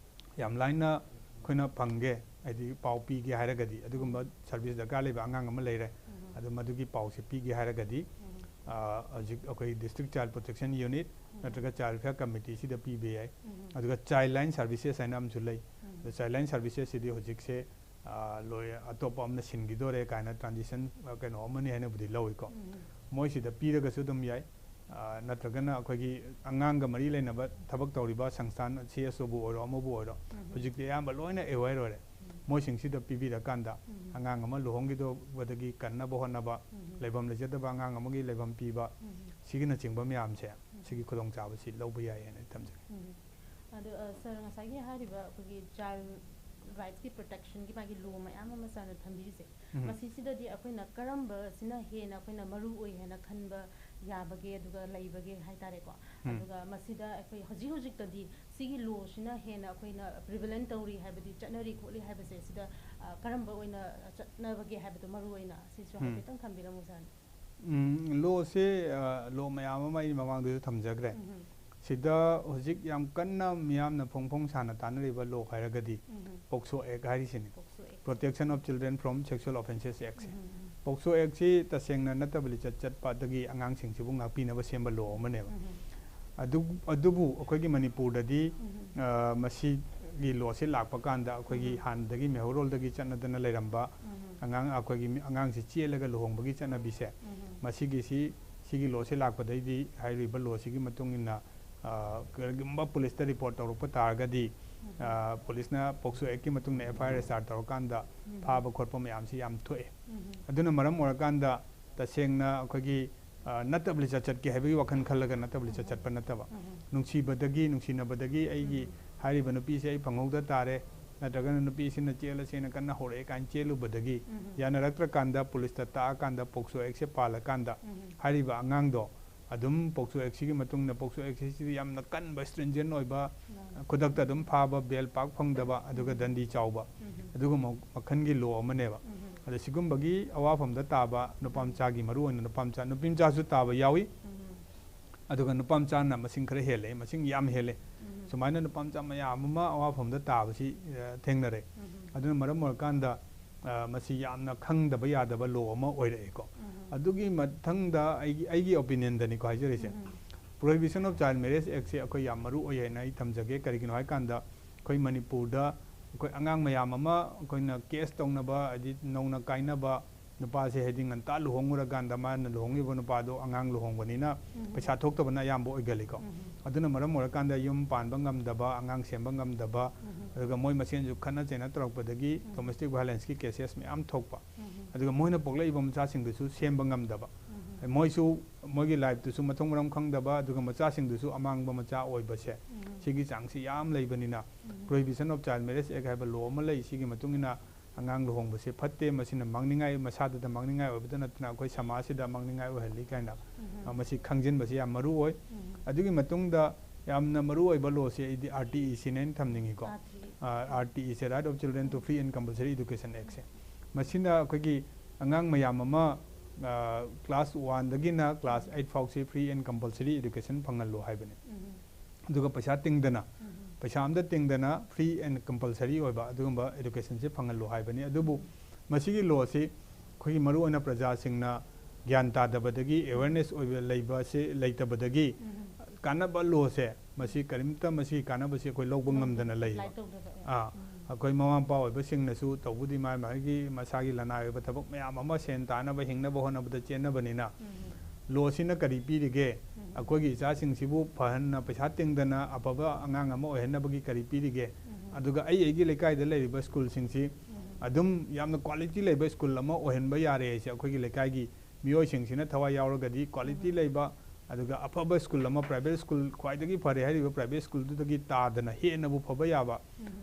ꯌꯥꯝ ꯂꯥꯏꯅ ꯑꯩꯈꯣꯏꯅ ꯐꯪꯒꯦ, ꯍꯥꯏꯗꯤ ꯄꯥꯎ ꯄꯤꯒꯦ ꯍꯥꯏꯔꯒꯗꯤ, ꯑꯗꯨꯒꯨꯝꯕ ꯎꯝ꯫ Service ꯗꯔꯀꯥꯔ ꯂꯩꯕ ꯑꯉꯥꯡ ꯑꯃ ꯂꯩꯔꯦ, ꯎꯝ꯫ ꯑꯗꯨ ꯃꯗꯨꯒꯤ ꯄꯥꯎꯁꯦ ꯄꯤꯒꯦ ꯍꯥꯏꯔꯒꯗꯤ, ꯎꯝ꯫ ꯑ, ꯍꯧꯖꯤꯛ ꯑꯩꯈꯣꯏ District Child Protection Unit ꯎꯝ꯫ ꯅꯠꯇ꯭ꯔꯒ Child Welfare Committee ꯁꯤꯗ ꯄꯤꯕ ꯌꯥꯏ꯫ ꯎꯝ꯫ ꯑꯗꯨꯒ Childline Services ꯍꯥꯏꯅ ꯑꯃꯁꯨ ꯂꯩ꯫ ꯎꯝ꯫ ꯑꯗꯣ Childline Services ꯁꯤꯗꯤ ꯍꯧꯖꯤꯛꯁꯦ, ꯑ, ꯂꯣꯏ-, ꯑꯇꯣꯞꯄ ꯑꯃꯅ ꯁꯤꯟꯈꯤꯗꯣꯔꯦ ꯀꯥꯏꯅ transition, ꯑ, ꯀꯩꯅꯣ ꯑꯃꯅꯤ ꯍꯥꯏꯅꯕꯨꯗꯤ ꯂꯧꯏꯀꯣ꯫ ꯎꯝ꯫ ꯃꯣꯏꯁꯤꯗ ꯄꯤꯔꯒꯁꯨ ꯑꯗꯨꯝ ꯌꯥꯏ꯫ ꯑ, ꯅꯠꯇ꯭ꯔꯒꯅ ꯑꯩꯈꯣꯏꯒꯤ ꯑꯉꯥꯡꯒ ꯃꯔꯤ ꯂꯩꯅꯕ ꯊꯕꯛ ꯇꯧꯔꯤꯕ ꯁꯪꯁꯊꯥꯟ, CSOꯕꯨ ꯑꯣꯏꯔꯣ, ꯑꯃꯕꯨ ꯑꯣꯏꯔꯣ, ꯎꯝ꯫ ꯍꯧꯖꯤꯛꯇꯤ ꯑꯌꯥꯝꯕ ꯂꯣꯏꯅ aware ꯑꯣꯏꯔꯦ꯫ ꯎꯝ꯫ ꯃꯣꯏꯁꯤꯡꯁꯤꯗ ꯄꯤꯕꯤꯔꯀꯥꯟꯗ ꯎꯝ꯫ ꯑꯉꯥꯡ ꯑꯃ ꯂꯨꯍꯣꯡꯈꯤꯗꯧꯕꯗꯒꯤ ꯀꯟꯅꯕ ꯍꯣꯠꯅꯕ, ꯎꯝ꯫ ꯂꯩꯐꯝ ꯂꯩꯖꯗꯕ ꯑꯉꯥꯡ ꯑꯃꯒꯤ ꯂꯩꯐꯝ ꯄꯤꯕ, ꯎꯝ꯫ ꯁꯤꯒꯤꯅꯆꯤꯡꯕ ꯃꯌꯥꯝꯁꯦ, ꯎꯝ꯫ ꯁꯤꯒꯤ ꯈꯨꯗꯣꯡꯆꯥꯕꯁꯤ ꯂꯧꯕ ꯌꯥꯏ ꯍꯥꯏꯅ ꯑꯩ ꯊꯝꯖꯒꯦ꯫ ꯎꯝ꯫ ꯑꯗꯣ, ꯑ, sir, ꯉꯁꯥꯏꯒꯤ ꯍꯥꯏꯔꯤꯕ ꯑꯩꯈꯣꯏꯒꯤ child rightsꯀꯤ protectionꯒꯤ ꯃꯥꯒꯤ law ꯃꯌꯥꯝ ꯑꯃ sirꯅ ꯊꯝꯕꯤꯔꯤꯁꯦ, ꯎꯝ꯫ ꯃꯁꯤꯁꯤꯗꯗꯤ ꯑꯩꯈꯣꯏꯅ ꯀꯔꯝꯕꯁꯤꯅ ꯍꯦꯟꯅ ꯑꯩꯈꯣꯏꯅ ꯃꯔꯨ ꯑꯣꯏ ꯍꯥꯏꯅ ꯈꯟꯕ ꯌꯥꯕꯒꯦ, ꯑꯗꯨꯒ ꯂꯩꯕꯒꯦ ꯍꯥꯏꯇꯥꯔꯦꯀꯣ? ꯎꯝ꯫ ꯑꯗꯨꯒ ꯃꯁꯤꯗ ꯑꯩꯈꯣꯏ ꯍꯧꯖꯤꯛ ꯍꯧꯖꯤꯛꯇꯗꯤ ꯁꯤꯒꯤ lawꯁꯤꯅ ꯍꯦꯟꯅ ꯑꯩꯈꯣꯏꯅ prevalent ꯇꯧꯔꯤ ꯍꯥꯏꯕꯗꯤ ꯆꯠꯅꯔꯤ ꯈꯣꯠꯂꯤ ꯍꯥꯏꯕꯁꯦ, ꯁꯤꯗ, ꯑ, ꯀꯔꯝꯕ ꯑꯣꯏꯅ ꯆꯠꯅꯕꯒꯦ ꯍꯥꯏꯕꯗꯣ ꯃꯔꯨ ꯑꯣꯏꯅ ꯁꯤꯁꯨ ꯎꯝ꯫ ꯍꯥꯏꯐꯦꯠꯇꯪ ꯊꯝꯕꯤꯔꯝꯃꯨ sirꯅ꯫ ꯎꯝ, lawꯁꯦ, ꯑ, law ꯃꯌꯥꯝ ꯑꯃ ꯑꯩ ꯃꯃꯥꯡꯗꯁꯨ ꯊꯝꯖꯈ꯭ꯔꯦ꯫ ꯎꯝ꯫ ꯁꯤꯗ ꯍꯧꯖꯤꯛ ꯌꯥꯝ ꯀꯟꯅ ꯃꯤꯌꯥꯝꯅ ꯐꯣꯡ ꯐꯣꯡ ꯁꯥꯅ ꯇꯥꯅꯔꯤꯕ law ꯍꯥꯏꯔꯒꯗꯤ ꯎꯝ꯫ POCSO Act ꯍꯥꯏꯔꯤꯁꯤꯅꯤ꯫ POCSO Act꯫ Protection of Children from Sexual Offences Act say. Um, um. POCSO Act ꯁꯤ ꯇꯁꯦꯡꯅ ꯅꯠꯇꯕ ꯂꯤꯆꯠ ꯆꯠꯄꯗꯒꯤ ꯑꯉꯥꯡꯁꯤꯡꯁꯤꯕꯨ ꯉꯥꯛꯄꯤꯅꯕ ꯁꯦꯝꯕ law ꯑꯃꯅꯦꯕ꯫ ꯎꯝ꯫ ꯑꯗꯨ-, ꯑꯗꯨꯕꯨ ꯑꯩꯈꯣꯏꯒꯤ ꯃꯅꯤꯄꯨꯔꯗꯗꯤ, ꯎꯝ꯫ ꯑ, ꯃꯁꯤꯒꯤ lawꯁꯤ ꯂꯥꯛꯄ ꯀꯥꯟꯗ ꯑꯩꯈꯣꯏꯒꯤ ꯎꯝ꯫ ꯍꯥꯟꯅꯗꯒꯤ ꯃꯩꯍꯧꯔꯣꯜꯗꯒꯤ ꯆꯠꯅꯗꯅ ꯂꯩꯔꯝꯕ ꯎꯝ꯫ ꯑꯉꯥꯡ, ꯑꯩꯈꯣꯏꯒꯤ ꯃꯤ-, ꯑꯉꯥꯡꯁꯤ ꯆꯦꯜꯂꯒ ꯂꯨꯍꯣꯡꯕꯒꯤ ꯆꯠꯅꯕꯤꯁꯦ, ꯎꯝ꯫ ꯃꯁꯤꯒꯤꯁꯤ, ꯁꯤꯒꯤ lawꯁꯤ ꯂꯥꯛꯄꯗꯩꯗꯤ ꯍꯥꯏꯔꯤꯕ lawꯁꯤꯒꯤ ꯃꯇꯨꯡ ꯏꯟꯅ, ꯑ, ꯀꯔꯤꯒꯨꯝꯕ policeꯇ report ꯇꯧꯔꯛꯄ ꯇꯥꯔꯒꯗꯤ, ꯎꯝ꯫ ꯑ, policeꯅ POCSO Actꯀꯤ ꯃꯇꯨꯡ ꯏꯟꯅ FIR register ꯇꯧꯔꯀꯥꯟꯗ ꯎꯝ꯫ ꯐꯥꯕ ꯈꯣꯠꯄ ꯃꯌꯥꯝꯁꯤ ꯌꯥꯝ ꯊꯣꯛꯑꯦ꯫ ꯎꯝ꯫ ꯑꯗꯨꯅ ꯃꯔꯝ ꯑꯣꯏꯔꯀꯥꯟꯗ ꯇꯁꯦꯡꯅ ꯑꯩꯈꯣꯏꯒꯤ, ꯑ, ꯅꯠꯇꯕ ꯂꯤꯆꯠ ꯆꯠꯀꯦ ꯍꯥꯏꯕꯒꯤ ꯋꯥꯈꯜ ꯈꯜꯂꯒ ꯅꯠꯇꯕ ꯂꯤꯆꯠ ꯎꯝ꯫ ꯆꯠꯄ ꯅꯠꯇꯕ, ꯎꯝ꯫ ꯅꯨꯡꯁꯤꯕꯗꯒꯤ, ꯅꯨꯡꯁꯤꯅꯕꯗꯒꯤ ꯑꯩꯒꯤ ꯎꯝ꯫ ꯍꯥꯏꯔꯤꯕ ꯅꯨꯄꯤꯁꯦ ꯑꯩ ꯐꯪꯍꯧꯗ ꯇꯥꯔꯦ, ꯅꯠꯇ꯭ꯔꯒꯅ ꯅꯨꯄꯤꯁꯤꯅ ꯆꯦꯜꯂꯁꯦꯅ ꯀꯟꯅ ꯍꯧꯔꯛꯑꯦ ꯀꯥꯏꯅ ꯆꯦꯜꯂꯨꯕꯗꯒꯤ ꯎꯝ꯫ ꯌꯥꯅꯔꯛꯇ꯭ꯔꯀꯥꯟꯗ policeꯇ ꯇꯥꯛꯑꯀꯥꯟꯗ POCSO Actꯁꯦ ꯄꯥꯜꯂꯀꯥꯟꯗ ꯎꯝ꯫ ꯍꯥꯏꯔꯤꯕ ꯑꯉꯥꯡꯗꯣ ꯑꯗꯨꯝ ꯄꯣꯛꯁꯣ ꯑꯦꯛꯁꯤꯒꯤ ꯃꯇꯨꯡꯗ, ꯄꯣꯛꯁꯣ ꯑꯦꯛꯁꯤꯗꯤ ꯌꯥꯝꯅ ꯀꯟꯕ, ꯏꯁꯇ꯭ꯔꯤꯟꯖꯦꯟ ꯑꯣꯏꯕ, ꯈꯨꯗꯛꯇ ꯑꯗꯨꯝ ꯐꯥꯕ, ꯕꯦꯜ ꯄꯥꯛ ꯐꯪꯗꯕ, ꯑꯗꯨꯒ ꯗꯟꯗꯤ ꯆꯥꯎꯕ, ꯑꯗꯨꯒꯨꯝꯕ ꯃꯈꯜꯒꯤ ꯂꯣ ꯑꯃꯅꯦꯕ꯫ ꯑꯗ ꯁꯤꯒꯨꯝꯕꯒꯤ ꯑꯋꯥꯐꯝꯗ ꯇꯥꯕ ꯅꯨꯄꯥ ꯃꯆꯥꯒꯤ, ꯃꯔꯨ ꯑꯣꯏꯅ ꯅꯨꯄꯥ ꯃꯆꯥ, ꯅꯨꯄꯤ ꯃꯆꯥꯁꯨ ꯇꯥꯕ ꯌꯥꯎꯏ꯫ ꯑꯗꯨꯒ ꯅꯨꯄꯥ ꯃꯆꯥꯅ ꯃꯁꯤꯡ ꯈꯔ ꯍꯦꯜꯂꯦ, ꯃꯁꯤꯡ ꯌꯥꯝ ꯍꯦꯜꯂꯦ꯫ ꯁꯨꯃꯥꯏꯅ ꯅꯨꯄꯥ ꯃꯆꯥ ꯃꯌꯥꯝ ꯑꯃ ꯑꯋꯥꯐꯝꯗ ꯇꯥꯕꯁꯤ, ꯑ, ꯊꯦꯡꯅꯔꯦ꯫ ꯑꯗꯨꯅ ꯃꯔꯝ ꯑꯣꯏꯔꯀꯥꯟꯗ, ꯑ, ꯃꯁꯤ ꯌꯥꯝꯅ ꯈꯪꯗꯕ ꯌꯥꯗꯕ ꯂꯣ ꯑꯃ ꯑꯣꯏꯔꯛꯑꯦꯀꯣ꯫ ꯑꯗꯨꯒꯤ ꯃꯊꯪꯗ ꯑꯩꯒꯤ, ꯑꯩꯒꯤ ꯑꯣꯄꯤꯅꯤꯌꯟꯗꯅꯤꯀꯣ ꯍꯥꯏꯖꯔꯤꯁꯦ꯫ Prohibition of Child Marriage Act ꯁꯦ ꯑꯩꯈꯣꯏ ꯌꯥꯝ ꯃꯔꯨ ꯑꯣꯏ ꯍꯥꯏꯅ ꯑꯩ ꯊꯝꯖꯒꯦ꯫ ꯀꯔꯤꯒꯤꯅꯣ ꯍꯥꯏꯀꯥꯟꯗ ꯑꯩꯈꯣꯏ ꯃꯅꯤꯄꯨꯔꯗ ꯑꯩꯈꯣꯏ ꯑꯉꯥꯡ ꯃꯌꯥꯝ ꯑꯃ ꯑꯩꯈꯣꯏꯅ ꯀꯦꯁ ꯇꯧꯅꯕ, ꯍꯥꯏꯗꯤ ꯅꯧꯅ ꯀꯥꯏꯅꯕ ꯅꯨꯄꯥꯁꯦ, ꯍꯥꯏꯗꯤ ꯉꯟꯇꯥ ꯂꯨꯍꯣꯡꯉꯨꯔꯀꯥꯟꯗ ꯃꯥꯅ ꯂꯨꯍꯣꯡꯉꯤꯕ ꯅꯨꯄꯥꯗꯣ ꯑꯉꯥꯡ ꯂꯨꯍꯣꯡꯕꯅꯤꯅ ꯄꯩꯁꯥ ꯊꯣꯛꯇꯕꯅ ꯑꯌꯥꯝꯕ ꯑꯣꯏꯒꯜꯂꯤꯀꯣ꯫ ꯑꯗꯨꯅ ꯃꯔꯝ ꯑꯣꯏꯔꯀꯥꯟꯗ ꯌꯨꯝ ꯄꯥꯟꯕ ꯉꯝꯗꯕ, ꯑꯉꯥꯡ ꯁꯦꯝꯕ ꯉꯝꯗꯕ, ꯑꯗꯨꯒ ꯃꯣꯏ ꯃꯁꯦꯟꯁꯨ ꯈꯠꯅ ꯆꯩꯅ ꯇꯧꯔꯛꯄꯗꯒꯤ domestic violence ꯀꯤ cases ꯃꯌꯥꯝ ꯊꯣꯛꯄ꯫ ꯑꯗꯨꯒ ꯃꯣꯏꯅ ꯄꯣꯛꯂꯛꯏꯕ ꯃꯆꯥꯁꯤꯡꯗꯨꯁꯨ ꯁꯦꯝꯕ ꯉꯝꯗꯕ꯫ ꯃꯣꯏꯁꯨ ꯃꯣꯏꯒꯤ life ꯇꯨꯁꯨ ꯃꯊꯣꯡ ꯃꯔꯝ ꯈꯪꯗꯕ, ꯑꯗꯨꯒ ꯃꯆꯥꯁꯤꯡꯗꯨꯁꯨ ꯑꯃꯥꯡꯕ ꯃꯆꯥ ꯑꯣꯏꯕꯁꯦ, ꯁꯤꯒꯤ ꯆꯥꯡꯁꯤ ꯌꯥꯝ ꯂꯩꯕꯅꯤꯅ, Prohibition of Child Marriage Act ꯍꯥꯏꯕ ꯂꯣ ꯑꯃ ꯂꯩ꯫ ꯁꯤꯒꯤ ꯃꯇꯨꯡ ꯏꯟꯅ ꯑꯉꯥꯡ ꯂꯨꯍꯣꯡꯕꯁꯦ ꯐꯠꯇꯦ, ꯃꯁꯤꯅ ꯃꯥꯡꯅꯤꯡꯉꯥꯏ, ꯃꯁꯥꯗꯇ ꯃꯥꯡꯅꯤꯡꯉꯥꯏ ꯑꯣꯏꯕꯇ ꯅꯠꯇꯅ ꯑꯩꯈꯣꯏ ꯁꯃꯥꯖꯁꯤꯗ ꯃꯥꯡꯅꯤꯡꯉꯥꯏ ꯑꯣꯏꯍꯜꯂꯤ ꯀꯥꯏꯅ, ꯑ, ꯃꯁꯤ ꯈꯪꯖꯤꯟꯕꯁꯤ ꯌꯥꯝ ꯃꯔꯨ ꯑꯣꯏ꯫ ꯑꯗꯨꯒꯤ ꯃꯇꯨꯡꯗ ꯌꯥꯝꯅ ꯃꯔꯨ ꯑꯣꯏꯕ ꯂꯣꯁꯦ ꯑꯩꯗꯤ R T E ꯁꯤꯅꯦꯅ ꯊꯝꯅꯤꯡꯉꯤꯀꯣ꯫ R T E꯫ ꯑ, R T E say, Right of Children to Free and Compulsory Education Act ꯁꯦ꯫ ꯃꯁꯤꯅ ꯑꯩꯈꯣꯏꯒꯤ ꯑꯉꯥꯡ ꯃꯌꯥꯝ ꯑꯃ, ꯑ, class one ꯗꯒꯤꯅ class eight ꯐꯥꯎꯁꯤ free and compulsory education ꯐꯪꯍꯜꯂꯨ ꯍꯥꯏꯕꯅꯤ꯫ ꯑꯗꯨꯒ ꯄꯩꯁꯥ ꯇꯤꯡꯗꯅ, ꯄꯩꯁꯥ ꯑꯝꯇ ꯇꯤꯡꯗꯅ free and compulsory ꯑꯣꯏꯕ ꯑꯗꯨꯒꯨꯝꯕ education ꯁꯦ ꯐꯪꯍꯜꯂꯨ ꯍꯥꯏꯕꯅꯤ꯫ ꯑꯗꯨꯕꯨ ꯃꯁꯤꯒꯤ ꯂꯣꯁꯤ ꯑꯩꯈꯣꯏꯒꯤ ꯃꯔꯨꯑꯣꯏꯅ ꯄ꯭ꯔꯖꯥꯁꯤꯡꯅ ꯒ꯭ꯌꯥꯟ ꯇꯥꯗꯕꯗꯒꯤ, awareness ꯑꯣꯏꯕ ꯂꯩꯕꯁꯦ ꯂꯩꯇꯕꯗꯒꯤ, ꯀꯥꯟꯅꯕ ꯂꯣꯁꯦ ꯃꯁꯤ ꯀꯔꯤꯝꯇ, ꯃꯁꯤꯒꯤ ꯀꯥꯟꯅꯕꯁꯤ ꯑꯩꯈꯣꯏ ꯂꯧꯕ ꯉꯝꯗꯅ ꯂꯩꯌꯦꯕ꯫ ꯑꯥ, ꯑꯩꯈꯣꯏ ꯃꯃꯥ ꯃꯄꯥ ꯑꯣꯏꯕꯁꯤꯡꯅꯁꯨ ꯇꯧꯕꯨꯗꯤ ꯃꯥ ꯃꯥꯒꯤ ꯃꯁꯥꯒꯤ ꯂꯅꯥꯏ ꯑꯣꯏꯕ ꯊꯕꯛ ꯃꯌꯥꯝ ꯑꯃ, ꯁꯦꯟ ꯇꯥꯅꯕ, ꯍꯤꯡꯅꯕ ꯍꯣꯠꯅꯕꯗ ꯆꯦꯟꯅꯕꯅꯤꯅ, ꯂꯣꯁꯤꯅ ꯀꯔꯤ ꯄꯤꯔꯤꯒꯦ? ꯑꯩꯈꯣꯏꯒꯤ ꯏꯆꯥꯁꯤꯡꯁꯤꯕꯨ ꯐꯍꯟꯅ, ꯄꯩꯁꯥ ꯇꯤꯡꯗꯅ ꯑꯐꯕ ꯑꯉꯥꯡ ꯑꯃ ꯑꯣꯏꯍꯟꯅꯕꯒꯤ ꯀꯔꯤ ꯄꯤꯔꯤꯒꯦ? ꯑꯗꯨꯒ ꯑꯩ ꯑꯩꯒꯤ ꯂꯩꯀꯥꯏꯗ ꯂꯩꯔꯤꯕ ꯁ꯭ꯀꯨꯜꯁꯤꯡꯁꯤ ꯑꯗꯨꯝ ꯌꯥꯝꯅ quality ꯂꯩꯕ ꯁ꯭ꯀꯨꯜ ꯑꯃ ꯑꯣꯏꯍꯟꯕ ꯌꯥꯔꯦ ꯍꯥꯏꯁꯦ, ꯑꯩꯈꯣꯏꯒꯤ ꯂꯩꯀꯥꯏꯒꯤ ꯃꯤꯑꯣꯏꯁꯤꯡꯁꯤꯅ ꯊꯋꯥꯏ ꯌꯥꯎꯔꯒꯗꯤ quality ꯂꯩꯕ, ꯑꯗꯨꯒ ꯑꯐꯕ ꯁ꯭ꯀꯨꯜ ꯑꯃ, private ꯁ꯭ꯀꯨꯜ, ꯈ꯭ꯋꯥꯏꯗꯒꯤ ꯐꯔꯦ ꯍꯥꯏꯔꯤꯕ private ꯁ꯭ꯀꯨꯜꯗꯨꯗꯒꯤ ꯇꯥꯗꯅ ꯍꯦꯟꯅꯕꯨ ꯐꯕ ꯌꯥꯕ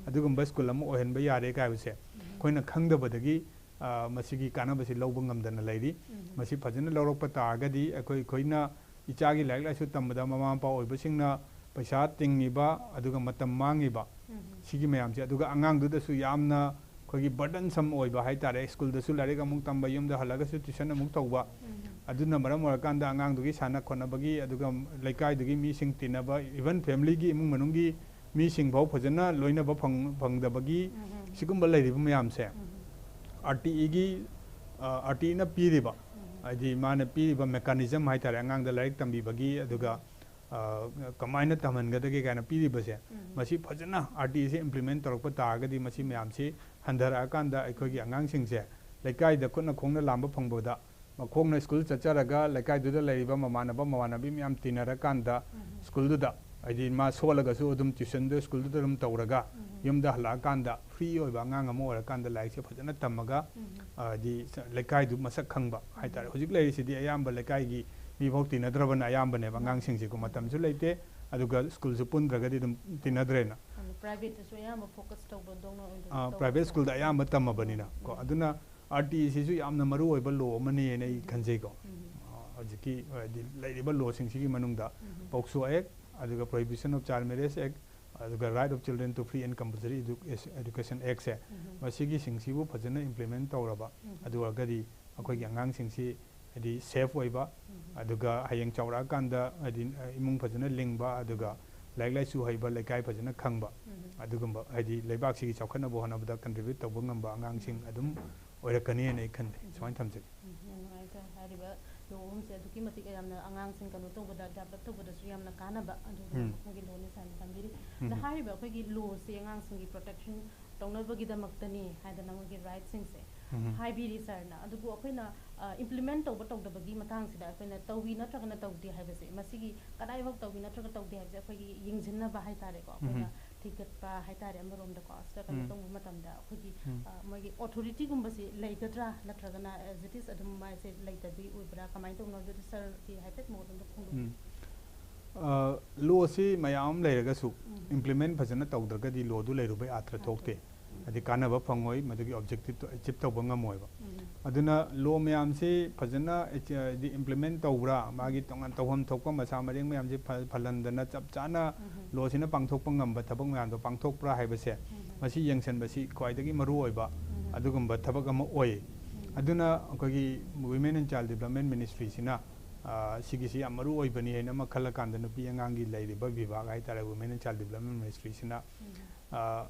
ꯑꯗꯨꯒꯨꯝꯕ ꯁ꯭ꯀꯨꯜ ꯑꯃ ꯑꯣꯏꯍꯟꯕ ꯌꯥꯔꯦ ꯍꯥꯏꯕꯁꯦ ꯑꯩꯈꯣꯏꯅ ꯈꯪꯗꯕꯗꯒꯤ, ꯑ, ꯃꯁꯤꯒꯤ ꯀꯥꯟꯅꯕꯁꯤ ꯂꯧꯕ ꯉꯝꯗꯅ ꯂꯩꯔꯤ꯫ ꯃꯁꯤ ꯐꯖꯅ ꯂꯧꯔꯛꯄ ꯇꯥꯔꯒꯗꯤ ꯑꯩꯈꯣꯏ, ꯑꯩꯈꯣꯏꯅ ꯏꯆꯥꯒꯤ ꯂꯥꯏꯔꯤꯛ ꯂꯥꯏꯁꯨ ꯇꯝꯕꯗ ꯃꯃꯥ ꯃꯄꯥ ꯑꯣꯏꯕꯁꯤꯡꯅ ꯄꯩꯁꯥ ꯇꯤꯡꯉꯤꯕ, ꯑꯗꯨꯒ ꯃꯇꯝ ꯃꯥꯡꯉꯤꯕ, ꯎꯝ꯫ ꯁꯤꯒꯤ ꯃꯌꯥꯝꯁꯦ, ꯑꯗꯨꯒ ꯑꯉꯥꯡꯗꯨꯗꯁꯨ ꯌꯥꯝꯅ ꯑꯩꯈꯣꯏꯒꯤ burdensome ꯑꯣꯏꯕ ꯍꯥꯏꯇꯥꯔꯦ꯫ ꯁ꯭ꯀꯨꯜꯗꯁꯨ ꯂꯥꯏꯔꯤꯛ ꯑꯃꯨꯛ ꯇꯝꯕ, ꯌꯨꯝꯗ ꯍꯜꯂꯒꯁꯨ tuition ꯑꯃꯨꯛ ꯇꯧꯕ, ꯎꯝ꯫ ꯑꯗꯨꯅ ꯃꯔꯝ ꯑꯣꯏꯔꯀꯥꯟꯗ ꯑꯉꯥꯡꯗꯨꯒꯤ ꯁꯥꯟꯅ ꯈꯣꯠꯅꯕꯒꯤ, ꯑꯗꯨꯒ ꯂꯩꯀꯥꯏꯗꯨꯒꯤ ꯃꯤꯁꯤꯡ ꯇꯤꯟꯅꯕ, even familyꯒꯤ ꯏꯃꯨꯡ ꯃꯅꯨꯡꯒꯤ ꯃꯤꯁꯤꯡ ꯐꯥꯎ ꯐꯖꯅ ꯂꯣꯏꯅꯕ ꯐꯪ-, ꯐꯪꯗꯕꯒꯤ, ꯎꯝ꯫ ꯁꯤꯒꯨꯝꯕ ꯂꯩꯔꯤꯕ ꯃꯌꯥꯝꯁꯦ, ꯎꯝ꯫ RTEꯒꯤ, ꯑ, RTEꯅ ꯄꯤꯔꯤꯕ, ꯎꯝ꯫ ꯍꯥꯏꯗꯤ ꯃꯥꯅ ꯄꯤꯔꯤꯕ mechanism ꯍꯥꯏꯇꯥꯔꯦ, ꯑꯉꯥꯡꯗ ꯂꯥꯏꯔꯤꯛ ꯇꯝꯕꯤꯕꯒꯤ, ꯑꯗꯨꯒ, ꯑ, ꯀꯃꯥꯏꯅ ꯇꯝꯍꯟꯒꯗꯒꯦ ꯀꯥꯏꯅ ꯄꯤꯔꯤꯕꯁꯦ, ꯎꯝ꯫ ꯃꯁꯤ ꯐꯖꯅ RTEꯁꯦ implement ꯇꯧꯔꯛꯄ ꯇꯥꯔꯒꯗꯤ, ꯃꯁꯤ ꯃꯌꯥꯝꯁꯤ ꯍꯟꯊꯔꯛꯑꯀꯥꯟꯗ ꯑꯩꯈꯣꯏꯒꯤ ꯑꯉꯥꯡꯁꯤꯡꯁꯦ ꯂꯩꯀꯥꯏꯗ ꯈꯨꯠꯅ ꯈꯣꯡꯅ ꯂꯥꯝꯕ ꯐꯪꯕꯗ, ꯃꯈꯣꯡꯅ ꯁ꯭ꯀꯨꯜ ꯆꯠꯆꯔꯒ ꯂꯩꯀꯥꯏꯗꯨꯗ ꯂꯩꯔꯤꯕ ꯃꯃꯥꯟꯅꯕ ꯃꯃꯥꯟꯅꯕꯤ ꯃꯌꯥꯝ ꯇꯤꯟꯅꯔꯀꯥꯟꯗ, ꯎꯝ꯫ ꯁ꯭ꯀꯨꯜꯗꯨꯗ, ꯍꯥꯏꯗꯤ ꯃꯥ ꯁꯣꯜꯂꯒꯁꯨ ꯑꯗꯨꯝ tuitionꯗꯨ ꯁ꯭ꯀꯨꯜꯗꯨꯗ ꯑꯗꯨꯝ ꯇꯧꯔꯒ, ꯎꯝ꯫ ꯌꯨꯝꯗ ꯍꯜꯂꯛꯑꯀꯥꯟꯗ free ꯑꯣꯏꯕ ꯑꯉꯥꯡ ꯑꯃ ꯑꯣꯏꯔꯀꯥꯟꯗ ꯂꯥꯏꯔꯤꯛꯁꯦ ꯐꯖꯅ ꯇꯝꯃꯒ, ꯎꯝ꯫ ꯍꯥꯏꯗꯤ ꯂꯩꯀꯥꯏꯗꯨ ꯃꯁꯛ ꯈꯪꯕ ꯍꯥꯏꯇꯥꯔꯦ꯫ ꯎꯝ꯫ ꯍꯧꯖꯤꯛ ꯂꯩꯔꯤꯁꯤꯗꯤ ꯑꯌꯥꯝꯕ ꯂꯩꯀꯥꯏꯒꯤ ꯃꯤꯐꯥꯎ ꯇꯤꯟꯅꯗ꯭ꯔꯕꯅ ꯑꯌꯥꯝꯕꯅꯦꯕ ꯎꯝ꯫ ꯑꯉꯥꯡꯁꯤꯡꯁꯤꯀꯣ꯫ ꯃꯇꯝꯁꯨ ꯂꯩꯇꯦ, ꯑꯗꯨꯒ ꯁ꯭ꯀꯨꯜꯁꯨ ꯄꯨꯟꯗ꯭ꯔꯒꯗꯤ ꯑꯗꯨꯝ ꯇꯤꯟꯅꯗ꯭ꯔꯦꯅ꯫ ꯑꯗꯨ privateꯇꯁꯨ ꯑꯌꯥꯝꯕ focus ꯇꯧꯕꯗꯧꯅ ꯑꯣꯏꯅ ꯑꯥ, ꯇꯧꯕ꯫ Private schoolꯗ ꯑꯌꯥꯝꯕ ꯇꯝꯃꯕꯅꯤꯅ ꯀꯣ꯫ ꯎꯝ꯫ ꯑꯗꯨꯅ RTEꯁꯤꯁꯨ ꯌꯥꯝꯅ ꯃꯔꯨ ꯑꯣꯏꯕ law ꯑꯃꯅꯦꯅ ꯑꯩ ꯎꯝ꯫ ꯈꯟꯖꯩꯀꯣ꯫ ꯎꯝ꯫ ꯑꯥ, ꯍꯧꯖꯤꯛꯀꯤ ꯍꯥꯏꯗꯤ ꯂꯩꯔꯤꯕ lawꯁꯤꯡꯁꯤꯒꯤ ꯃꯅꯨꯡꯗ ꯎꯝ꯫ POCSO Act, ꯑꯗꯨꯒ Prohibition of Child Marriage Act, ꯑꯗꯨꯒ Right of Children to Free and Compulsory Edu-, Education Actꯁꯦ, ꯎꯝ꯫ ꯃꯁꯤꯒꯤꯁꯤꯡꯁꯤꯕꯨ ꯐꯖꯅ implement ꯇꯧꯔꯕ, ꯎꯝ꯫ ꯑꯗꯨ ꯑꯣꯏꯔꯒꯗꯤ ꯑꯩꯈꯣꯏꯒꯤ ꯑꯉꯥꯡꯁꯤꯡꯁꯤ ꯍꯥꯏꯗꯤ safe ꯑꯣꯏꯕ, ꯎꯝ꯫ ꯑꯗꯨꯒ ꯍꯌꯦꯡ ꯆꯥꯎꯔꯛꯑꯀꯥꯟꯗ ꯍꯥꯏꯗꯤ, ꯑ, ꯏꯃꯨꯡ ꯐꯖꯅ ꯂꯤꯡꯕ, ꯑꯗꯨꯒ ꯂꯥꯏꯔꯤꯛ ꯂꯥꯏꯁꯨ ꯍꯩꯕ, ꯂꯩꯀꯥꯏ ꯐꯖꯅ ꯈꯪꯕ, ꯎꯝ꯫ ꯑꯗꯨꯒꯨꯝꯕ ꯍꯥꯏꯗꯤ ꯂꯩꯕꯥꯛꯁꯤꯒꯤ ꯆꯥꯎꯈꯠꯅꯕ ꯍꯣꯠꯅꯕꯗ contribute ꯇꯧꯕ ꯉꯝꯕ ꯑꯉꯥꯡꯁꯤꯡ ꯎꯝ꯫ ꯑꯗꯨꯝ ꯑꯣꯏꯔꯛꯀꯅꯤꯅ ꯑꯩ ꯈꯟꯖꯩ꯫ ꯎꯝ꯫ ꯁꯨꯃꯥꯏꯅ ꯊꯝꯖꯒꯦ꯫ ꯎꯝ, ꯌꯥꯝ ꯅꯨꯡꯉꯥꯏꯖꯔꯦ꯫ ꯍꯥꯏꯔꯤꯕ law ꯑꯍꯨꯝꯁꯦ ꯑꯗꯨꯛꯀꯤ ꯃꯇꯤꯛ ꯌꯥꯝꯅ ꯑꯉꯥꯡꯁꯤꯡ ꯀꯩꯅꯣ ꯇꯧꯕꯗ, develop ꯇꯧꯕꯗꯁꯨ ꯌꯥꯝꯅ ꯀꯥꯟꯅꯕ ꯑꯗꯨꯒꯨꯝꯕ ꯎꯝ꯫ ꯃꯈꯜꯒꯤ lawꯅꯤ ꯁꯥꯔꯅ ꯇꯝꯕꯤꯔꯤ꯫ ꯑꯗ ꯎꯝ꯫ ꯍꯥꯏꯔꯤꯕ ꯑꯩꯈꯣꯏꯒꯤ lawꯁꯦ ꯑꯉꯥꯡꯁꯤꯡꯒꯤ protection ꯇꯧꯅꯕꯒꯤꯗꯃꯛꯇꯅꯤ ꯍꯥꯏꯗꯅ ꯃꯣꯏꯒꯤ rightꯁꯤꯡꯁꯦ ꯎꯝ꯫ ꯍꯥꯏꯕꯤꯔꯤ ꯁꯥꯔꯅ꯫ ꯑꯗꯨꯕꯨ ꯑꯩꯈꯣꯏꯅ, ꯑ, implement ꯇꯧꯕ ꯇꯧꯗꯕꯒꯤ ꯃꯇꯥꯡꯁꯤꯗ ꯑꯩꯈꯣꯏꯅ ꯇꯧꯏ ꯅꯠꯇ꯭ꯔꯒꯅ ꯇꯧꯗꯦ ꯍꯥꯏꯕꯁꯦ, ꯃꯁꯤꯒꯤ ꯀꯗꯥꯏꯐꯥꯎ ꯇꯧꯏ ꯅꯠꯇ꯭ꯔꯒ ꯇꯧꯗꯦ ꯍꯥꯏꯕꯁꯦ ꯑꯩꯈꯣꯏꯒꯤ ꯌꯦꯡꯁꯤꯟꯅꯕ ꯍꯥꯏꯇꯥꯔꯦꯀꯣ꯫ ꯑꯩꯈꯣꯏꯅ ꯎꯝ꯫ ꯊꯤꯒꯠꯄ ꯍꯥꯏꯇꯥꯔꯦ ꯑꯃꯔꯣꯝꯗꯀꯣ꯫ ꯁꯤꯗ ꯀꯩꯅꯣ ꯎꯝ꯫ ꯇꯧꯕ ꯃꯇꯝꯗ ꯑꯩꯈꯣꯏꯒꯤ, ꯎꯝ꯫ ꯑ, ꯃꯣꯏꯒꯤ authorityꯒꯨꯝꯕꯁꯤ ꯂꯩꯒꯗ꯭ꯔꯥ ꯅꯠꯇ꯭ꯔꯒꯅ as it is ꯑꯗꯨꯝ ꯃꯥꯏꯁꯦ ꯂꯩꯇꯕꯤ ꯑꯣꯏꯕ꯭ꯔꯥ? ꯀꯃꯥꯏꯅ ꯇꯧꯕꯅꯣ? ꯑꯗꯨꯗꯤ ꯁꯥꯔꯒꯤ ꯍꯥꯏꯐꯦꯠ ꯃꯣꯠ ꯑꯝꯇ ꯐꯣꯡꯗꯣꯛꯄꯤꯌꯨ꯫ ꯎꯝ꯫ ꯑ, lawꯁꯤ ꯃꯌꯥꯝ ꯑꯃ ꯂꯩꯔꯒꯁꯨ ꯎꯝ꯫ implement ꯐꯖꯅ ꯇꯧꯗ꯭ꯔꯒꯗꯤ lawꯗꯨ ꯂꯩꯔꯨꯕꯩ ꯑꯥꯔꯊ ꯑꯥꯔꯊ ꯊꯣꯛꯇꯦ꯫ ꯎꯝ꯫ ꯍꯥꯏꯗꯤ ꯀꯥꯟꯅꯕ ꯐꯪꯉꯣꯏ, ꯃꯗꯨꯒꯤ objective ꯇꯣ achieve ꯇꯧꯕ ꯉꯝꯃꯣꯏꯕ꯫ ꯎꯝ꯫ ꯑꯗꯨꯅ law ꯃꯌꯥꯝꯁꯤ ꯐꯖꯅ ꯍꯥꯏꯗꯤ implement ꯇꯧꯕ꯭ꯔꯥ, ꯃꯥꯒꯤ ꯇꯣꯉꯥꯟ ꯇꯧꯐꯝ ꯊꯣꯛꯄ ꯃꯁꯥ ꯃꯔꯦꯡ ꯃꯌꯥꯝꯁꯤ ꯐ- ꯐꯜꯍꯟꯗꯅ ꯆꯞ ꯆꯥꯅ ꯎꯝ꯫ law ꯁꯤꯅ ꯄꯥꯡꯊꯣꯛꯄ ꯉꯝꯕ ꯊꯕꯛ ꯃꯌꯥꯝꯗꯣ ꯄꯥꯡꯊꯣꯛꯄ꯭ꯔꯥ ꯍꯥꯏꯕꯁꯦ, ꯎꯝ꯫ ꯃꯁꯤ ꯌꯦꯡꯁꯤꯟꯕꯁꯤ ꯈ꯭ꯋꯥꯏꯗꯒꯤ ꯃꯔꯨ ꯑꯣꯏꯕ ꯎꯝ꯫ ꯑꯗꯨꯒꯨꯝꯕ ꯊꯕꯛ ꯑꯃ ꯑꯣꯏ꯫ ꯎꯝ꯫ ꯑꯗꯨꯅ ꯑꯩꯈꯣꯏꯒꯤ Women and Child Development Ministry ꯁꯤꯅ, ꯑ, ꯁꯤꯒꯤꯁꯤ ꯌꯥꯝ ꯃꯔꯨ ꯑꯣꯏꯕꯅꯤ ꯍꯥꯏꯅ ꯑꯃ ꯈꯜꯂꯀꯥꯟꯗ, ꯅꯨꯄꯤ ꯑꯉꯥꯡꯒꯤ ꯂꯩꯔꯤꯕ ꯚꯤꯚꯥꯒ ꯍꯥꯏꯇꯥꯔꯦ, Women and Child Development Ministry ꯁꯤꯅ, ꯎꯝ꯫ ꯑ,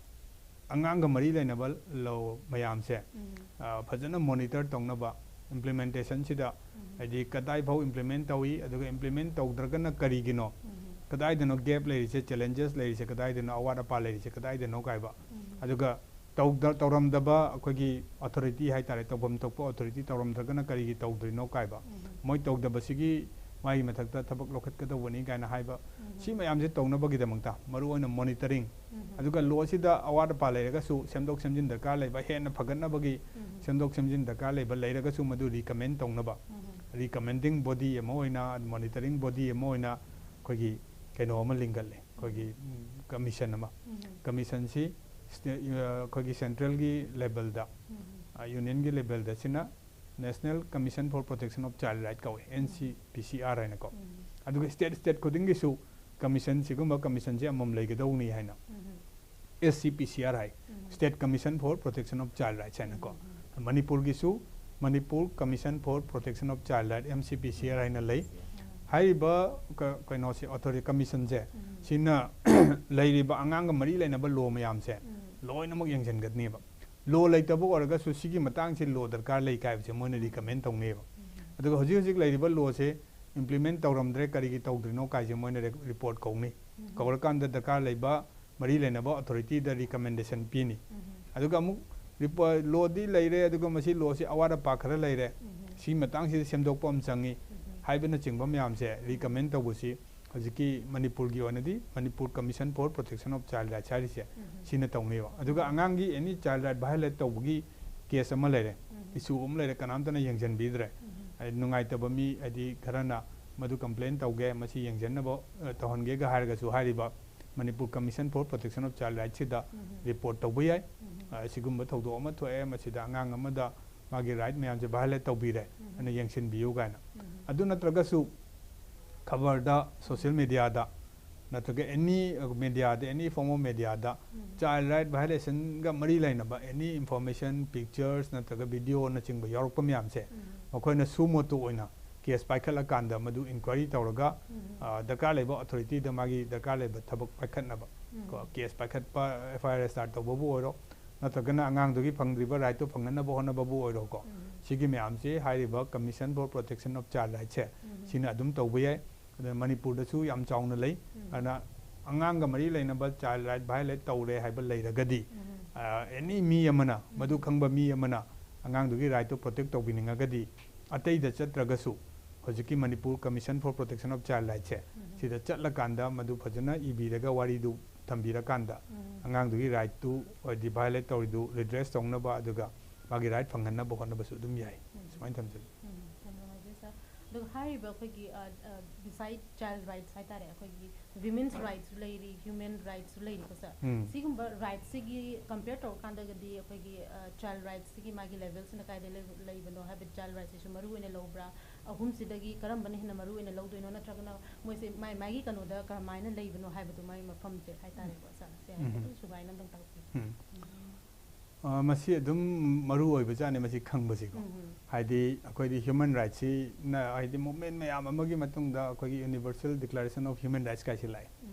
ꯑꯉꯥꯡꯒ ꯃꯔꯤ ꯂꯩꯅꯕ law ꯃꯌꯥꯝꯁꯦ, ꯎꯝ꯫ ꯑ, ꯐꯖꯅ monitor ꯇꯧꯅꯕ, implementation ꯁꯤꯗ ꯎꯝ꯫ ꯍꯥꯏꯗꯤ ꯀꯗꯥꯏ ꯐꯥꯎ implement ꯇꯧꯏ, ꯑꯗꯨꯒ implement ꯇꯧꯗ꯭ꯔꯒꯅ ꯀꯔꯤꯒꯤꯅꯣ, ꯎꯝ꯫ ꯀꯗꯥꯏꯗꯅꯣ gap ꯂꯩꯔꯤꯁꯦ, challenges ꯂꯩꯔꯤꯁꯦ ꯀꯗꯥꯏꯗꯅꯣ, ꯑꯋꯥꯠ ꯑꯄꯥ ꯂꯩꯔꯤꯁꯦ ꯀꯗꯥꯏꯗꯅꯣ ꯀꯥꯏꯕ, ꯎꯝ꯫ ꯑꯗꯨꯒ ꯇꯧꯗ- ꯇꯧꯔꯝꯗꯕ ꯑꯩꯈꯣꯏꯒꯤ authority ꯍꯥꯏꯇꯥꯔꯦ, ꯇꯧꯐꯝ ꯊꯣꯛꯄ authority ꯇꯧꯔꯝꯗ꯭ꯔꯒꯅ ꯀꯔꯤꯒꯤ ꯇꯧꯗ꯭ꯔꯤꯅꯣ ꯀꯥꯏꯕ, ꯎꯝ꯫ ꯃꯣꯏ ꯇꯧꯗꯕꯁꯤꯒꯤ ꯃꯥꯒꯤ ꯃꯊꯛꯇ ꯊꯕꯛ ꯂꯧꯈꯠꯀꯗꯧꯕꯅꯤ ꯀꯥꯏꯅ ꯍꯥꯏꯕ, ꯎꯝ꯫ ꯁꯤ ꯃꯌꯥꯝꯁꯦ ꯇꯧꯅꯕꯒꯤꯗꯃꯛꯇ ꯃꯔꯨꯑꯣꯏꯅ monitoring, ꯎꯝ꯫ ꯑꯗꯨꯒ law ꯁꯤꯗ ꯑꯋꯥꯠ ꯑꯄꯥ ꯂꯩꯔꯒꯁꯨ, ꯁꯦꯝꯗꯣꯛ ꯁꯦꯝꯖꯤꯟ ꯗꯔꯀꯥꯔ ꯂꯩꯕ, ꯍꯦꯟꯅ ꯐꯒꯠꯅꯕꯒꯤ ꯎꯝ꯫ ꯁꯦꯝꯗꯣꯛ ꯁꯦꯝꯖꯤꯟ ꯗꯔꯀꯥꯔ ꯂꯩꯕ ꯂꯩꯔꯒꯁꯨ ꯃꯗꯨ recommend ꯇꯧꯅꯕ, ꯎꯝ꯫ recommending body ꯑꯃ ꯑꯣꯏꯅ, monitoring body ꯑꯃ ꯑꯣꯏꯅ ꯑꯩꯈꯣꯏꯒꯤ ꯀꯩꯅꯣ ꯑꯃ ꯂꯤꯡꯈꯠꯂꯦ, ꯑꯩꯈꯣꯏꯒꯤ, ꯎꯝ, commission ꯑꯃ꯫ ꯎꯝ꯫ Commission ꯁꯤ state, ꯑ, ꯑꯩꯈꯣꯏꯒꯤ central ꯒꯤ level ꯗ, ꯎꯝ꯫ ꯑ, union ꯒꯤ level ꯗ ꯁꯤꯅ National Commission for Protection of Child Right ꯀꯧꯋꯦ, N C P C R ꯍꯥꯏꯅꯀꯣ꯫ ꯎꯝ꯫ ꯑꯗꯨꯒ state, state ꯈꯨꯗꯤꯡꯒꯤꯁꯨ commission, ꯁꯤꯒꯨꯝꯕ commission ꯁꯦ ꯑꯃꯃꯝ ꯂꯩꯒꯗꯧꯅꯤ ꯍꯥꯏꯅ ꯎꯝ꯫ S C P C R high, um. State Commission for Protection of Child Rights ꯍꯥꯏꯅꯀꯣ꯫ ꯎꯝ꯫ ꯃꯅꯤꯄꯨꯔꯒꯤꯁꯨ Manipur Commission for Protection of Child Right, M C P C R ꯍꯥꯏꯅ ꯂꯩ꯫ ꯎꯝ꯫ ꯍꯥꯏꯔꯤꯕ ꯀ- ꯀꯩꯅꯣꯁꯦ, authority, commission ꯁꯦ, ꯎꯝ꯫ ꯁꯤꯅ ꯂꯩꯔꯤꯕ ꯑꯉꯥꯡꯒ ꯃꯔꯤ ꯂꯩꯅꯕ law ꯃꯌꯥꯝꯁꯦ ꯎꯝ꯫ ꯂꯣꯏꯅꯃꯛ ꯌꯦꯡꯁꯤꯟꯒꯗꯅꯦꯕ꯫ Law ꯂꯩꯇꯕ ꯑꯣꯏꯔꯒꯁꯨ ꯁꯤꯒꯤ ꯃꯇꯥꯡꯁꯤ law ꯗꯔꯀꯥꯔ ꯂꯩ ꯀꯥꯏꯕꯁꯦ ꯃꯣꯏꯅ recommend ꯇꯧꯅꯦꯕ꯫ ꯎꯝ꯫ ꯑꯗꯨꯒ ꯍꯧꯖꯤꯛ ꯍꯧꯖꯤꯛ ꯂꯩꯔꯤꯕ law ꯁꯦ implement ꯇꯧꯔꯝꯗ꯭ꯔꯦ, ꯀꯔꯤꯒꯤ ꯇꯧꯗ꯭ꯔꯤꯅꯣ ꯀꯥꯏꯁꯦ ꯃꯣꯏꯅ ꯔꯦ- report ꯀꯧꯅꯤ꯫ ꯎꯝ꯫ ꯀꯧꯔꯀꯥꯟꯗ ꯗꯔꯀꯥꯔ ꯂꯩꯕ ꯃꯔꯤ ꯂꯩꯅꯕ authority ꯗ recommendation ꯄꯤꯅꯤ꯫ ꯎꯝ꯫ ꯑꯗꯨꯒ ꯑꯃꯨꯛ repo- law ꯗꯤ ꯂꯩꯔꯦ, ꯑꯗꯨꯒ ꯃꯁꯤ law ꯁꯤ ꯑꯋꯥꯠ ꯑꯄꯥ ꯈꯔ ꯂꯩꯔꯦ, ꯎꯝ꯫ ꯁꯤ ꯃꯇꯥꯡꯁꯤꯗ ꯁꯦꯝꯗꯣꯛꯄ ꯑꯃ ꯆꯪꯉꯤ ꯎꯝ꯫ ꯍꯥꯏꯕꯅꯆꯤꯡꯕ ꯃꯌꯥꯝꯁꯦ recommend ꯇꯧꯕꯁꯤ ꯍꯧꯖꯤꯛꯀꯤ ꯃꯅꯤꯄꯨꯔꯒꯤ ꯑꯣꯏꯅꯗꯤ Manipur Commission for Protection of Child Rights ꯍꯥꯏꯔꯤꯁꯦ ꯎꯝ꯫ ꯁꯤꯅ ꯇꯧꯅꯦꯕ꯫ ꯑꯗꯨꯒ ꯑꯉꯥꯡꯒꯤ any child right violate ꯇꯧꯕꯒꯤ case ꯑꯃ ꯂꯩꯔꯦ, ꯎꯝ꯫ issue ꯑꯃ ꯂꯩꯔꯦ, ꯀꯅꯥꯝꯇꯅ ꯌꯦꯡꯁꯤꯟꯕꯤꯗ꯭ꯔꯦ, ꯎꯝ꯫ ꯍꯥꯏꯗꯤ ꯅꯨꯡꯉꯥꯏꯇꯕ ꯃꯤ, ꯍꯥꯏꯗꯤ ꯈꯔꯅ ꯃꯗꯨ complain ꯇꯧꯒꯦ, ꯃꯁꯤ ꯌꯦꯡꯁꯤꯟꯅꯕ, ꯑ, ꯇꯧꯍꯟꯒꯦꯒ ꯍꯥꯏꯔꯒꯁꯨ ꯍꯥꯏꯔꯤꯕ Manipur Commission for Protection of Child Rights ꯁꯤꯗ ꯎꯝ꯫ ꯔꯤꯄꯣꯔꯠ ꯇꯧꯕ ꯌꯥꯏ꯫ ꯎꯝ꯫ ꯑ, ꯁꯤꯒꯨꯝꯕ ꯊꯧꯗꯣꯛ ꯑꯃ ꯊꯣꯛꯑꯦ, ꯃꯁꯤꯗ ꯑꯉꯥꯡ ꯑꯃꯗ ꯃꯥꯒꯤ ꯔꯥꯏꯠ ꯃꯌꯥꯝꯁꯦ ꯚꯥꯏꯑꯣꯂꯦꯠ ꯇꯧꯕꯤꯔꯦ ꯎꯝ꯫ ꯍꯥꯏꯅ ꯌꯦꯡꯁꯤꯟꯕꯤꯌꯨ ꯀꯥꯏꯅ꯫ ꯎꯝ꯫ ꯑꯗꯨ ꯅꯠꯇ꯭ꯔꯒꯁꯨ ꯈꯕꯔꯗ, ꯁꯣꯁꯤꯌꯦꯜ ꯃꯦꯗꯤꯌꯥꯗ ꯅꯠꯇ꯭ꯔꯒ ꯑꯦꯅꯤ ꯃꯦꯗꯤꯌꯥꯗ, ꯑꯦꯅꯤ ꯐꯣꯔꯝ ꯑꯣꯐ ꯃꯦꯗꯤꯌꯥꯗ ꯎꯝ꯫ ꯆꯥꯏꯜ ꯔꯥꯏꯠ ꯚꯥꯏꯑꯣꯂꯦꯁꯟꯒ ꯃꯔꯤ ꯂꯩꯅꯕ ꯑꯦꯅꯤ ꯏꯟꯐꯣꯔꯃꯦꯁꯟ, ꯄꯤꯛꯆꯔꯁ ꯅꯠꯇ꯭ꯔꯒ ꯚꯤꯗꯤꯑꯣꯅꯆꯤꯡꯕ ꯌꯥꯎꯔꯛꯄ ꯃꯌꯥꯝꯁꯦ ꯎꯝ꯫ ꯃꯈꯣꯏꯅ ꯁꯨ ꯃꯣꯇꯣ ꯑꯣꯏꯅ ꯀꯦꯁ ꯄꯥꯏꯈꯠꯂꯀꯥꯟꯗ ꯃꯗꯨ ꯏꯟꯀ꯭ꯋꯥꯏꯔꯤ ꯇꯧꯔꯒ ꯎꯝ꯫ ꯑ, ꯗꯔꯀꯥꯔ ꯂꯩꯕ ꯑꯣꯊꯣꯔꯤꯇꯤꯗ ꯃꯥꯒꯤ ꯗꯔꯀꯥꯔ ꯂꯩꯕ ꯊꯕꯛ ꯄꯥꯏꯈꯠꯅꯕ ꯎꯝ꯫ ꯀꯣ, ꯀꯦꯁ ꯄꯥꯏꯈꯠꯄ, ꯑꯦꯐ ꯑꯥꯏ ꯑꯥꯔ ꯔꯦꯖꯤꯁꯇꯥꯔ ꯇꯧꯕꯕꯨ ꯑꯣꯏꯔꯣ, ꯅꯠꯇ꯭ꯔꯒꯅ ꯑꯉꯥꯡꯗꯨꯒꯤ ꯐꯪꯗ꯭ꯔꯤꯕ ꯔꯥꯏꯠꯇꯨ ꯐꯪꯅꯅꯕ ꯍꯣꯠꯅꯕꯕꯨ ꯑꯣꯏꯔꯣꯀꯣ, ꯎꯝ꯫ ꯁꯤꯒꯤ ꯃꯌꯥꯝꯁꯤ ꯍꯥꯏꯔꯤꯕ Commission for Protection of Child Rights ꯁꯦ ꯎꯝ꯫ ꯁꯤꯅ ꯑꯗꯨꯝ ꯇꯧꯕ ꯌꯥꯏ꯫ ꯑꯗꯨꯅ ꯃꯅꯤꯄꯨꯔꯗꯁꯨ ꯌꯥꯝ ꯆꯥꯎꯅ ꯂꯩ꯫ ꯎꯝ꯫ ꯑꯗꯨꯅ ꯑꯉꯥꯡꯒ ꯃꯔꯤ ꯂꯩꯅꯕ ꯆꯥꯏꯜ ꯔꯥꯏꯠ ꯚꯥꯏꯑꯣꯂꯦꯠ ꯇꯧꯔꯦ ꯍꯥꯏꯕ ꯂꯩꯔꯒꯗꯤ, ꯎꯝ꯫ ꯑ, ꯑꯦꯅꯤ ꯃꯤ ꯑꯃꯅ ꯃꯗꯨ ꯎꯝ꯫ ꯈꯪꯕ ꯃꯤ ꯑꯃꯅ ꯑꯉꯥꯡꯗꯨꯒꯤ ꯔꯥꯏꯠꯇꯨ ꯄ꯭ꯔꯣꯇꯦꯛ ꯇꯧꯕꯤꯅꯤꯡꯉꯒꯗꯤ, ꯑꯇꯩꯗ ꯆꯠꯇ꯭ꯔꯒꯁꯨ ꯍꯧꯖꯤꯛꯀꯤ Manipur Commission for Protection of Child Rights ꯁꯦ ꯎꯝ꯫ ꯁꯤꯗ ꯆꯠꯂꯀꯥꯟꯗ ꯃꯗꯨ ꯐꯖꯅ ꯏꯕꯤꯔꯒ ꯋꯥꯔꯤꯗꯨ ꯊꯝꯕꯤꯔꯀꯥꯟꯗ ꯎꯝ꯫ ꯑꯉꯥꯡꯗꯨꯒꯤ ꯔꯥꯏꯠꯇꯨ ꯍꯥꯏꯗꯤ ꯚꯥꯏꯑꯣꯂꯦꯠ ꯇꯧꯔꯤꯗꯨ ꯔꯤꯗ꯭ꯔꯦꯁ ꯇꯧꯅꯕ ꯑꯗꯨꯒ ꯃꯥꯒꯤ ꯔꯥꯏꯠ ꯐꯪꯍꯟꯅꯕ ꯍꯣꯠꯅꯕꯁꯨ ꯑꯗꯨꯝ ꯌꯥꯏ꯫ ꯎꯝ꯫ ꯁꯨꯃꯥꯏꯅ ꯊꯝꯖꯒꯦ꯫ ꯎꯝ, ꯌꯥꯝ ꯅꯨꯡꯉꯥꯏꯖꯩ ꯁꯥꯔ꯫ ꯑꯗꯨꯒ ꯍꯥꯏꯔꯤꯕ ꯑꯩꯈꯣꯏꯒꯤ, ꯑ, ꯑ, beside child rights ꯍꯥꯏꯇꯥꯔꯦ, ꯑꯩꯈꯣꯏꯒꯤ women's rightsꯁꯨ ꯂꯩꯔꯤ, human rightsꯁꯨ ꯂꯩꯔꯤꯀꯣ ꯁꯥꯔ꯫ ꯎꯝ꯫ ꯁꯤꯒꯨꯝꯕ rightꯁꯤꯒꯤ compare ꯇꯧꯔꯀꯥꯟꯗꯒꯗꯤ ꯑꯩꯈꯣꯏꯒꯤ, ꯑ, child rightsꯁꯤꯒꯤ ꯃꯥꯒꯤ levelꯁꯤꯅ ꯀꯥꯏꯗ ꯂꯩꯕ-, ꯂꯩꯕꯅꯣ ꯍꯥꯏꯕ, child rightsꯁꯤꯁꯨ ꯃꯔꯨ ꯑꯣꯏꯅ ꯂꯧꯕ꯭ꯔꯥ? ꯑꯍꯨꯝꯁꯤꯗꯒꯤ ꯀꯔꯝꯕꯅ ꯍꯦꯟꯅ ꯃꯔꯨ ꯑꯣꯏꯅ ꯂꯧꯗꯣꯏꯅꯣ? ꯅꯠꯇ꯭ꯔꯒꯅ ꯃꯣꯏꯁꯦ ꯃꯥꯏ ꯃꯥꯏꯒꯤ ꯀꯩꯅꯣꯗ ꯀꯔꯝꯍꯥꯏꯅ ꯂꯩꯕꯅꯣ ꯍꯥꯏꯕꯗꯣ, ꯃꯥꯏ ꯃꯐꯝꯁꯦ ꯍꯥꯏꯇꯥꯔꯦꯀꯣ ꯁꯥꯔ? ꯁꯦ ꯎꯝ꯫ ꯍꯥꯏꯐꯦꯠꯇꯪ ꯁꯨꯒꯥꯏꯅ ꯑꯝꯇꯪ ꯇꯥꯛꯄꯤꯌꯨ꯫ ꯎꯝ꯫ ꯎꯝ꯫ ꯑ, ꯃꯁꯤ ꯑꯗꯨꯝ ꯃꯔꯨ ꯑꯣꯏꯕꯖꯥꯠꯅꯤ ꯃꯁꯤ ꯈꯪꯕꯁꯤꯀꯣ꯫ ꯎꯝ꯫ ꯍꯥꯏꯗꯤ ꯑꯩꯈꯣꯏꯗꯤ human rightsꯁꯤꯅ ꯍꯥꯏꯗꯤ movement ꯃꯌꯥꯝ ꯑꯃꯒꯤ ꯃꯇꯨꯡꯗ ꯑꯩꯈꯣꯏꯒꯤ Universal Declaration of Human Rights ꯀꯥꯏꯁꯤ ꯂꯥꯛꯑꯦ꯫ ꯎꯝ꯫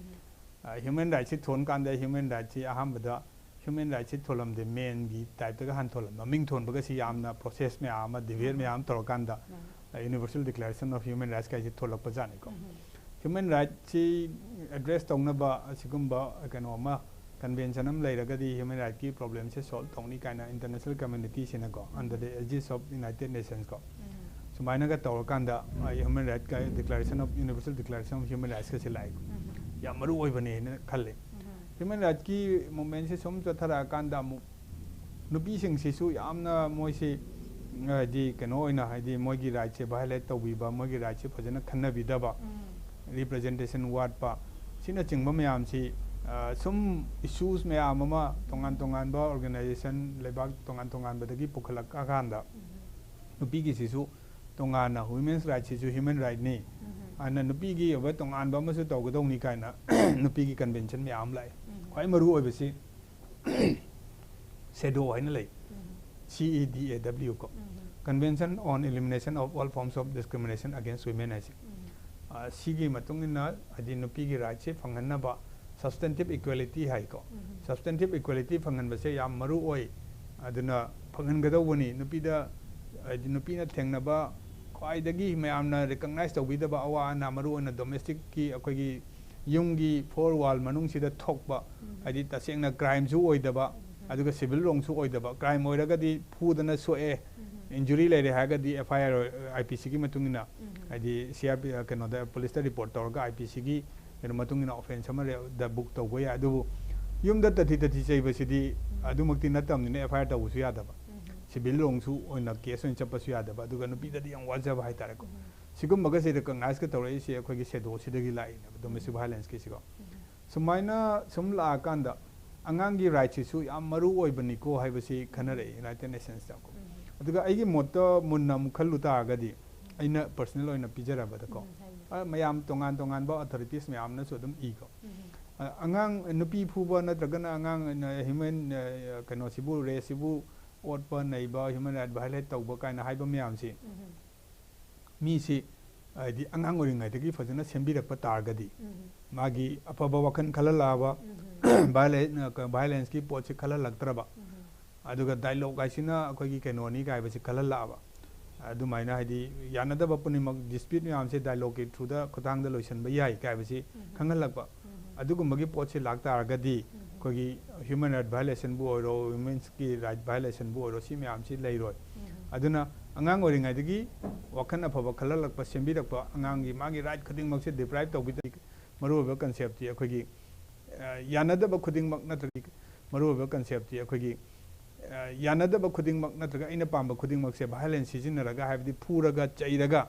ꯑ, human rightsꯁꯤ ꯊꯣꯟꯀꯥꯟꯗ human rightsꯁꯤ ꯑꯍꯥꯟꯕꯗ human rightsꯁꯤ ꯊꯣꯜꯂꯝꯗꯦ, manꯒꯤ typeꯇꯒ ꯍꯥꯟꯅ ꯊꯣꯜꯂꯝꯃꯦ꯫ ꯃꯃꯤꯡ ꯊꯣꯟꯕꯒꯁꯤ ꯌꯥꯝꯅ process ꯃꯌꯥꯝ ꯑꯃ, debate ꯃꯌꯥꯝ ꯑꯃ ꯇꯧꯔꯀꯥꯟꯗ, ꯎꯝ꯫ ꯑ, Universal Declaration of Human Rights ꯀꯥꯏꯁꯤ ꯊꯣꯛꯂꯛꯄꯖꯥꯠꯅꯤꯀꯣ꯫ Um. Human rightsꯁꯤ address ꯇꯧꯅꯕ ꯑꯁꯤꯒꯨꯝꯕ ꯀꯩꯅꯣ ꯑꯃ, convention ꯑꯃ ꯂꯩꯔꯒꯗꯤ human rightsꯀꯤ problemꯁꯦ solve ꯇꯧꯅꯤ ꯀꯥꯏꯅ international communityꯁꯤꯅꯀꯣ, under the aegis of United Nationsꯀꯣ, ꯎꯝ꯫ ꯁꯨꯃꯥꯏꯅꯒ ꯇꯧꯔꯀꯥꯟꯗ, ꯑ, human rights ꯀ-, Declaration of, Universal Declaration of Human Rightsꯀꯁꯦ ꯂꯥꯛꯑꯦꯀꯣ꯫ ꯎꯝ꯫ ꯌꯥꯝ ꯃꯔꯨ ꯑꯣꯏꯕꯅꯦꯅ ꯈꯜꯂꯦ꯫ ꯎꯝ꯫ Human rightsꯀꯤ movementꯁꯦ ꯁꯨꯝ ꯆꯠꯊꯔꯛꯑꯀꯥꯟꯗ ꯑꯃꯨꯛ ꯅꯨꯄꯤꯁꯤꯡꯁꯤꯁꯨ ꯌꯥꯝꯅ ꯃꯣꯏꯁꯤ, ꯍꯥꯏꯗꯤ ꯀꯩꯅꯣ ꯑꯣꯏꯅ, ꯍꯥꯏꯗꯤ ꯃꯣꯏꯒꯤ rightꯁꯦ violate ꯇꯧꯕꯤꯕ, ꯃꯣꯏꯒꯤ rightꯁꯦ ꯐꯖꯅ ꯈꯟꯅꯕꯤꯗꯕ, ꯎꯝ꯫ representation ꯋꯥꯠꯄ, ꯁꯤꯅꯆꯤꯡꯕ ꯃꯌꯥꯝꯁꯤ, ꯑ, ꯁꯨꯝ issues ꯃꯌꯥꯝ ꯑꯃ ꯇꯣꯉꯥꯟ ꯇꯣꯉꯥꯟꯕ organization, ꯂꯩꯕꯥꯛ ꯇꯣꯉꯥꯟ ꯇꯣꯉꯥꯟꯕꯗꯒꯤ ꯄꯨꯈꯠꯂꯛꯑꯀꯥꯟꯗ ꯅꯨꯄꯤꯒꯤꯁꯤꯁꯨ ꯇꯣꯉꯥꯟꯅ, women's rightꯁꯤꯁꯨ human rightꯅꯤ, ꯑꯗꯨꯅ ꯅꯨꯄꯤꯒꯤ ꯑꯣꯏꯕ ꯇꯣꯉꯥꯟꯕ ꯑꯃꯁꯨ ꯇꯧꯒꯗꯧꯅꯤ ꯀꯥꯏꯅ ꯅꯨꯄꯤꯒꯤ convention ꯃꯌꯥꯝ ꯑꯃ ꯂꯥꯛꯑꯦ꯫ ꯈ꯭ꯋꯥꯏ ꯃꯔꯨ ꯑꯣꯏꯕꯁꯤ CEDAW ꯍꯥꯏꯅ ꯂꯩ, C E D A W ꯀꯣ, Convention on Elimination of All Forms of Discrimination Against Women ꯍꯥꯏꯁꯦ꯫ ꯑ, ꯁꯤꯒꯤ ꯃꯇꯨꯡ ꯏꯟꯅ ꯍꯥꯏꯗꯤ ꯅꯨꯄꯤꯒꯤ rightꯁꯦ ꯐꯪꯍꯟꯅꯕ substantive equality ꯍꯥꯏꯀꯣ꯫ Substantive equality ꯐꯪꯍꯟꯕꯁꯦ ꯌꯥꯝ ꯃꯔꯨ ꯑꯣꯏ꯫ ꯑꯗꯨꯅ ꯐꯪꯍꯟꯒꯗꯧꯕꯅꯤ꯫ ꯅꯨꯄꯤꯗ ꯍꯥꯏꯗꯤ ꯅꯨꯄꯤꯅ ꯊꯦꯡꯅꯕ ꯈ꯭ꯋꯥꯏꯗꯒꯤ ꯃꯌꯥꯝꯅ recognize ꯇꯧꯕꯤꯗꯕ ꯑꯋꯥ ꯑꯅꯥ, ꯃꯔꯨ ꯑꯣꯏꯅ domesticꯀꯤ, ꯑꯩꯈꯣꯏꯒꯤ ꯌꯨꯝꯒꯤ four wall ꯃꯅꯨꯡꯁꯤꯗ ꯊꯣꯛꯄ, ꯍꯥꯏꯗꯤ ꯇꯁꯦꯡꯅ crimeꯁꯨ ꯑꯣꯏꯗꯕ, ꯑꯗꯨꯒ civil wrongꯁꯨ ꯑꯣꯏꯗꯕ꯫ Crime ꯑꯣꯏꯔꯒꯗꯤ ꯐꯨꯗꯅ ꯁꯣꯛꯑꯦ, injury ꯂꯩꯔꯦ ꯍꯥꯏꯔꯒꯗꯤ F I R, IPCꯒꯤ ꯃꯇꯨꯡ ꯏꯟꯅ, ꯍꯥꯏꯗꯤ C R P, ꯀꯩꯅꯣꯗ, policeꯇ report ꯇꯧꯔꯒ IPCꯒꯤ ꯀꯩꯅꯣ ꯃꯇꯨꯡ ꯏꯟꯅ offence ꯑꯃ ꯔꯦ-, ꯗ book ꯇꯧꯕ ꯌꯥꯏ꯫ ꯑꯗꯨꯕꯨ ꯌꯨꯝꯗ ꯇꯊꯤ ꯇꯊꯤ ꯆꯩꯕꯁꯤꯗꯤ ꯑꯗꯨꯃꯛꯇꯤ ꯅꯠꯇꯕꯅꯤꯅ F I R ꯇꯧꯕꯁꯨ ꯌꯥꯗꯕ, civil wrongꯁꯨ ꯑꯣꯏꯅ case ꯑꯣꯏꯅ ꯆꯠꯄꯁꯨ ꯌꯥꯗꯕ, ꯑꯗꯨꯒ ꯅꯨꯄꯤꯗꯗꯤ ꯌꯥꯝ ꯋꯥꯖꯕ ꯍꯥꯏꯇꯥꯔꯦꯀꯣ꯫ ꯁꯤꯒꯨꯝꯕꯒꯁꯦ recognizeꯀ ꯇꯧꯔꯛꯏꯁꯦ ꯑꯩꯈꯣꯏꯒꯤ CEDAWꯁꯤꯗꯒꯤ ꯂꯥꯛꯏꯅꯦꯕ, domestic violenceꯀꯤꯁꯤꯀꯣ꯫ ꯁꯨꯃꯥꯏꯅ ꯁꯨꯝ ꯂꯥꯛꯑꯀꯥꯟꯗ ꯑꯉꯥꯡꯒꯤ rightꯁꯤꯁꯨ ꯌꯥꯝ ꯃꯔꯨ ꯑꯣꯏꯕꯅꯤꯀꯣ ꯍꯥꯏꯕꯁꯤ ꯈꯟꯅꯔꯛꯏ, right and essence ꯇꯀꯣ꯫ ꯑꯗꯨꯒ ꯑꯩꯒꯤ ꯃꯣꯠꯇ ꯃꯨꯟꯅ ꯑꯃꯨꯛ ꯈꯜꯂꯨ ꯇꯥꯔꯒꯗꯤ, ꯑꯩꯅ personal ꯑꯣꯏꯅ ꯄꯤꯖꯔꯕꯗꯀꯣ, ꯎꯝ, ꯍꯥꯏꯕꯤꯌꯨ꯫ ꯑ, ꯃꯌꯥꯝ ꯇꯣꯉꯥꯟ ꯇꯣꯉꯥꯟꯕ authorities ꯃꯌꯥꯝꯅꯁꯨ ꯑꯗꯨꯝ ꯏꯀꯣ꯫ ꯑ, ꯑꯉꯥꯡ ꯅꯨꯄꯤ ꯐꯨꯕ ꯅꯠꯇ꯭ꯔꯒꯅ ꯑꯉꯥꯡ, ꯑ, human, ꯑ, ꯀꯩꯅꯣꯁꯤꯕꯨ, raceꯁꯤꯕꯨ ꯑꯣꯠꯄ ꯅꯩꯕ, human right violate ꯇꯧꯕ ꯀꯥꯏꯅ ꯍꯥꯏꯕ ꯃꯌꯥꯝꯁꯤ, ꯃꯤꯁꯤ ꯍꯥꯏꯗꯤ ꯑꯉꯥꯡ ꯑꯣꯏꯔꯤꯉꯩꯗꯒꯤ ꯐꯖꯅ ꯁꯦꯝꯕꯤꯔꯛꯄ ꯇꯥꯔꯒꯗꯤ, ꯃꯥꯒꯤ ꯑꯐꯕ ꯋꯥꯈꯜ ꯈꯜꯍꯜꯂꯛꯑꯕ, violen-, ꯑ, violenceꯀꯤ ꯄꯣꯠꯁꯤ ꯈꯜꯍꯜꯂꯛꯇ꯭ꯔꯕ, ꯑꯗꯨꯒ dialogue ꯍꯥꯏꯁꯤꯅ ꯑꯩꯈꯣꯏꯒꯤ ꯀꯩꯅꯣꯅꯤ ꯀꯥꯏꯕꯁꯤ ꯈꯜꯍꯜꯂꯛꯑꯕ, ꯑꯗꯨꯃꯥꯏꯅ ꯍꯥꯏꯗꯤ ꯌꯥꯅꯗꯕ ꯄꯨꯝꯅꯃꯛ, dispute ꯃꯌꯥꯝꯁꯦ dialogueꯀꯤ throughꯗ, ꯈꯨꯠꯊꯥꯡꯗ ꯂꯣꯏꯁꯤꯟꯕ ꯌꯥꯏ ꯀꯥꯏꯕꯁꯤ ꯈꯪꯍꯜꯂꯛꯄ꯫ ꯑꯗꯨꯒꯨꯝꯕꯒꯤ ꯄꯣꯠꯁꯤ ꯂꯥꯛꯇꯥꯔꯒꯗꯤ ꯑꯩꯈꯣꯏꯒꯤ human right violationꯕꯨ ꯑꯣꯏꯔꯣ, women'sꯀꯤ right violationꯕꯨ ꯑꯣꯏꯔꯣ, ꯁꯤ ꯃꯌꯥꯝꯁꯤ ꯂꯩꯔꯣꯏ꯫ ꯑꯗꯨꯅ ꯑꯉꯥꯡ ꯑꯣꯏꯔꯤꯉꯩꯗꯒꯤ ꯋꯥꯈꯜ ꯑꯐꯕ ꯈꯜꯍꯜꯂꯛꯄ, ꯁꯦꯝꯕꯤꯔꯛꯄ, ꯑꯉꯥꯡꯒꯤ ꯃꯥꯒꯤ right ꯈꯨꯗꯤꯡꯃꯛꯁꯦ deprive ꯇꯧꯕꯤꯗ-, ꯃꯔꯨꯑꯣꯏꯕ conceptꯇꯤ ꯑꯩꯈꯣꯏꯒꯤ, ꯑ, ꯌꯥꯅꯗꯕ ꯈꯨꯗꯤꯡꯃꯛ ꯅꯠꯇ꯭ꯔꯒ ꯃꯔꯨꯑꯣꯏꯕ conceptꯇꯤ ꯑꯩꯈꯣꯏꯒꯤ, ꯑ, ꯌꯥꯅꯗꯕ ꯈꯨꯗꯤꯡꯃꯛ ꯅꯠꯇ꯭ꯔꯒ ꯑꯩꯅ ꯄꯥꯝꯕ ꯈꯨꯗꯤꯡꯃꯛꯁꯦ violence ꯁꯤꯖꯤꯟꯅꯔꯒ, ꯍꯥꯏꯕꯗꯤ ꯐꯨꯔꯒ, ꯆꯩꯔꯒ,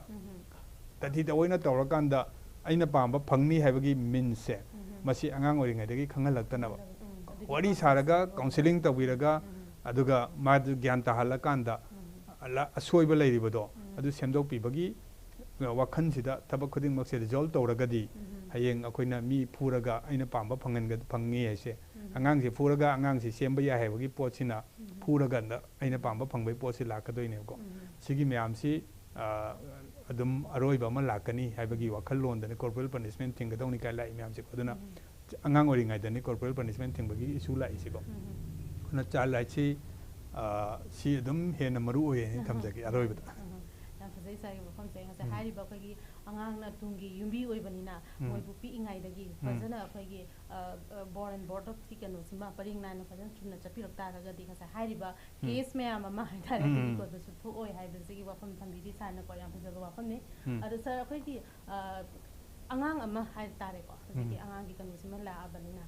ꯇꯊꯤ ꯇꯑꯣꯏꯅ ꯇꯧꯔꯀꯥꯟꯗ ꯑꯩꯅ ꯄꯥꯝꯕ ꯐꯪꯅꯤ ꯍꯥꯏꯕꯒꯤ meansꯁꯦ ꯃꯁꯤ ꯑꯉꯥꯡ ꯑꯣꯏꯔꯤꯉꯩꯗꯒꯤ ꯈꯪꯍꯜꯂꯛꯇꯅꯕ ꯎꯝ, ꯑꯗꯨꯒꯤ ꯋꯥꯔꯤ process ꯁꯥꯔꯒ ꯇꯧꯔꯒ. ꯀꯥꯎꯟꯁꯤꯂꯤꯡ ꯇꯧꯕꯤꯔꯒ ꯎꯝ, ꯑꯗꯨꯒ ꯃꯥꯗꯨ ꯒ꯭ꯌꯥꯟ ꯇꯥꯍꯜꯂꯀꯥꯟꯗ ꯎꯝ, ꯑꯂ- ꯑꯁꯣꯏꯕ ꯂꯩꯔꯤꯕꯗꯣ ꯎꯝ. ꯑꯗꯨ ꯁꯦꯝꯗꯣꯛꯄꯤꯕꯒꯤ ꯋꯥꯈꯜꯁꯤꯗ ꯊꯕꯛ ꯈꯨꯗꯤꯡꯃꯛꯁꯦ ꯔꯤꯖꯣꯜꯕ ꯇꯧꯔꯒꯗꯤ ꯎꯝ. ꯍꯌꯦꯡ ꯑꯩꯈꯣꯏꯅ ꯃꯤ ꯐꯨꯔꯒ ꯑꯩꯅ ꯄꯥꯝꯕ ꯐꯪꯍꯟꯒ ꯐꯪꯉꯤ ꯍꯥꯏꯁꯦ ꯎꯝ. ꯑꯉꯥꯡꯁꯦ ꯐꯨꯔꯒ ꯑꯉꯥꯡꯁꯦ ꯁꯦꯝꯕ ꯌꯥꯏ ꯍꯥꯏꯕꯒꯤ ꯄꯣꯠꯁꯤꯅ ꯎꯝ. ꯐꯨꯔꯒ ꯑꯩꯅ ꯄꯥꯝꯕ ꯐꯪꯕꯒꯤ ꯄꯣꯠꯁꯤ ꯂꯥꯛꯀꯗꯣꯏꯅꯦꯕꯀꯣ ꯎꯝ. ꯁꯤꯒꯤ ꯃꯌꯥꯝꯁꯤ ꯑ, ꯑꯗꯨꯝ ꯑꯔꯣꯏꯕ ꯑꯃ ꯂꯥꯛꯀꯅꯤ ꯍꯥꯏꯕꯒꯤ ꯋꯥꯈꯜꯂꯣꯟꯗꯅꯤ corporal punishment ꯊꯤꯡꯒꯗꯧꯅꯤ ꯀꯥꯏ ꯂꯥꯛꯏ ꯃꯌꯥꯝꯁꯦꯀꯣ ꯑꯗꯨꯅ ꯎꯝ. ꯑꯉꯥꯡ ꯑꯣꯏꯔꯤꯉꯩꯗꯅꯤ corporal punishment ꯊꯤꯡꯕꯒꯤ issue ꯂꯥꯛꯏꯁꯤꯀꯣ ꯎꯝ. ꯑꯗꯨꯅ child rights ꯁꯤ ꯑ, ꯁꯤ ꯑꯗꯨꯝ ꯍꯦꯟꯅ ꯃꯔꯨ ꯑꯣꯏꯌꯦꯅ ꯑꯍ. ꯊꯝꯖꯒꯦ ꯑꯔꯣꯏꯕꯗ ꯑꯍ. ꯌꯥꯝ ꯐꯖꯩ ꯁꯥꯔꯒꯤ ꯋꯥꯐꯝꯁꯦ ꯉꯁꯥꯏ ꯎꯝ. ꯍꯥꯏꯔꯤꯕ ꯑꯩꯈꯣꯏꯒꯤ ꯑꯉꯥꯡꯅ ꯇꯨꯡꯒꯤ ꯌꯨꯝꯕꯤ ꯑꯣꯏꯕꯅꯤꯅ ꯎꯝ. ꯃꯣꯏꯕꯨ ꯄꯤꯛꯏꯉꯩꯗꯒꯤ ꯎꯝ. ꯐꯖꯅ ꯑꯩꯈꯣꯏꯒꯤ born and brought up ꯀꯤ ꯀꯩꯅꯣꯁꯤꯃ ꯄꯔꯤꯡ ꯅꯥꯏꯅ ꯐꯖꯅ ꯆꯨꯝꯅ ꯆꯠꯄꯤꯔꯛ ꯇꯥꯔꯒꯗꯤ ꯉꯁꯥꯏ ꯍꯥꯏꯔꯤꯕ ꯎꯝ. case ꯃꯌꯥꯝ ꯑꯃ ꯍꯥꯏꯇꯥꯔꯦ ꯎꯝ. ꯑꯗꯨꯒꯤ ꯀꯣꯟꯕꯁꯨ ꯊꯣꯛꯑꯣꯏ ꯍꯥꯏꯕꯁꯤꯒꯤ ꯋꯥꯐꯝ ꯊꯝꯕꯤꯔꯤ ꯁꯥꯔꯅꯀꯣ ꯌꯥꯝ ꯐꯖꯕ ꯋꯥꯐꯝꯅꯤ ꯎꯝ. ꯑꯗꯣ ꯁꯥꯔ ꯑꯩꯈꯣꯏꯒꯤ ꯑ, ꯑꯉꯥꯡ ꯑꯃ ꯍꯥꯏ ꯇꯥꯔꯦꯀꯣ ꯍꯧꯖꯤꯛꯀꯤ ꯎꯝ. ꯑꯉꯥꯡꯒꯤ ꯀꯩꯅꯣꯁꯤꯃ ꯂꯥꯛꯑꯕꯅꯤꯅ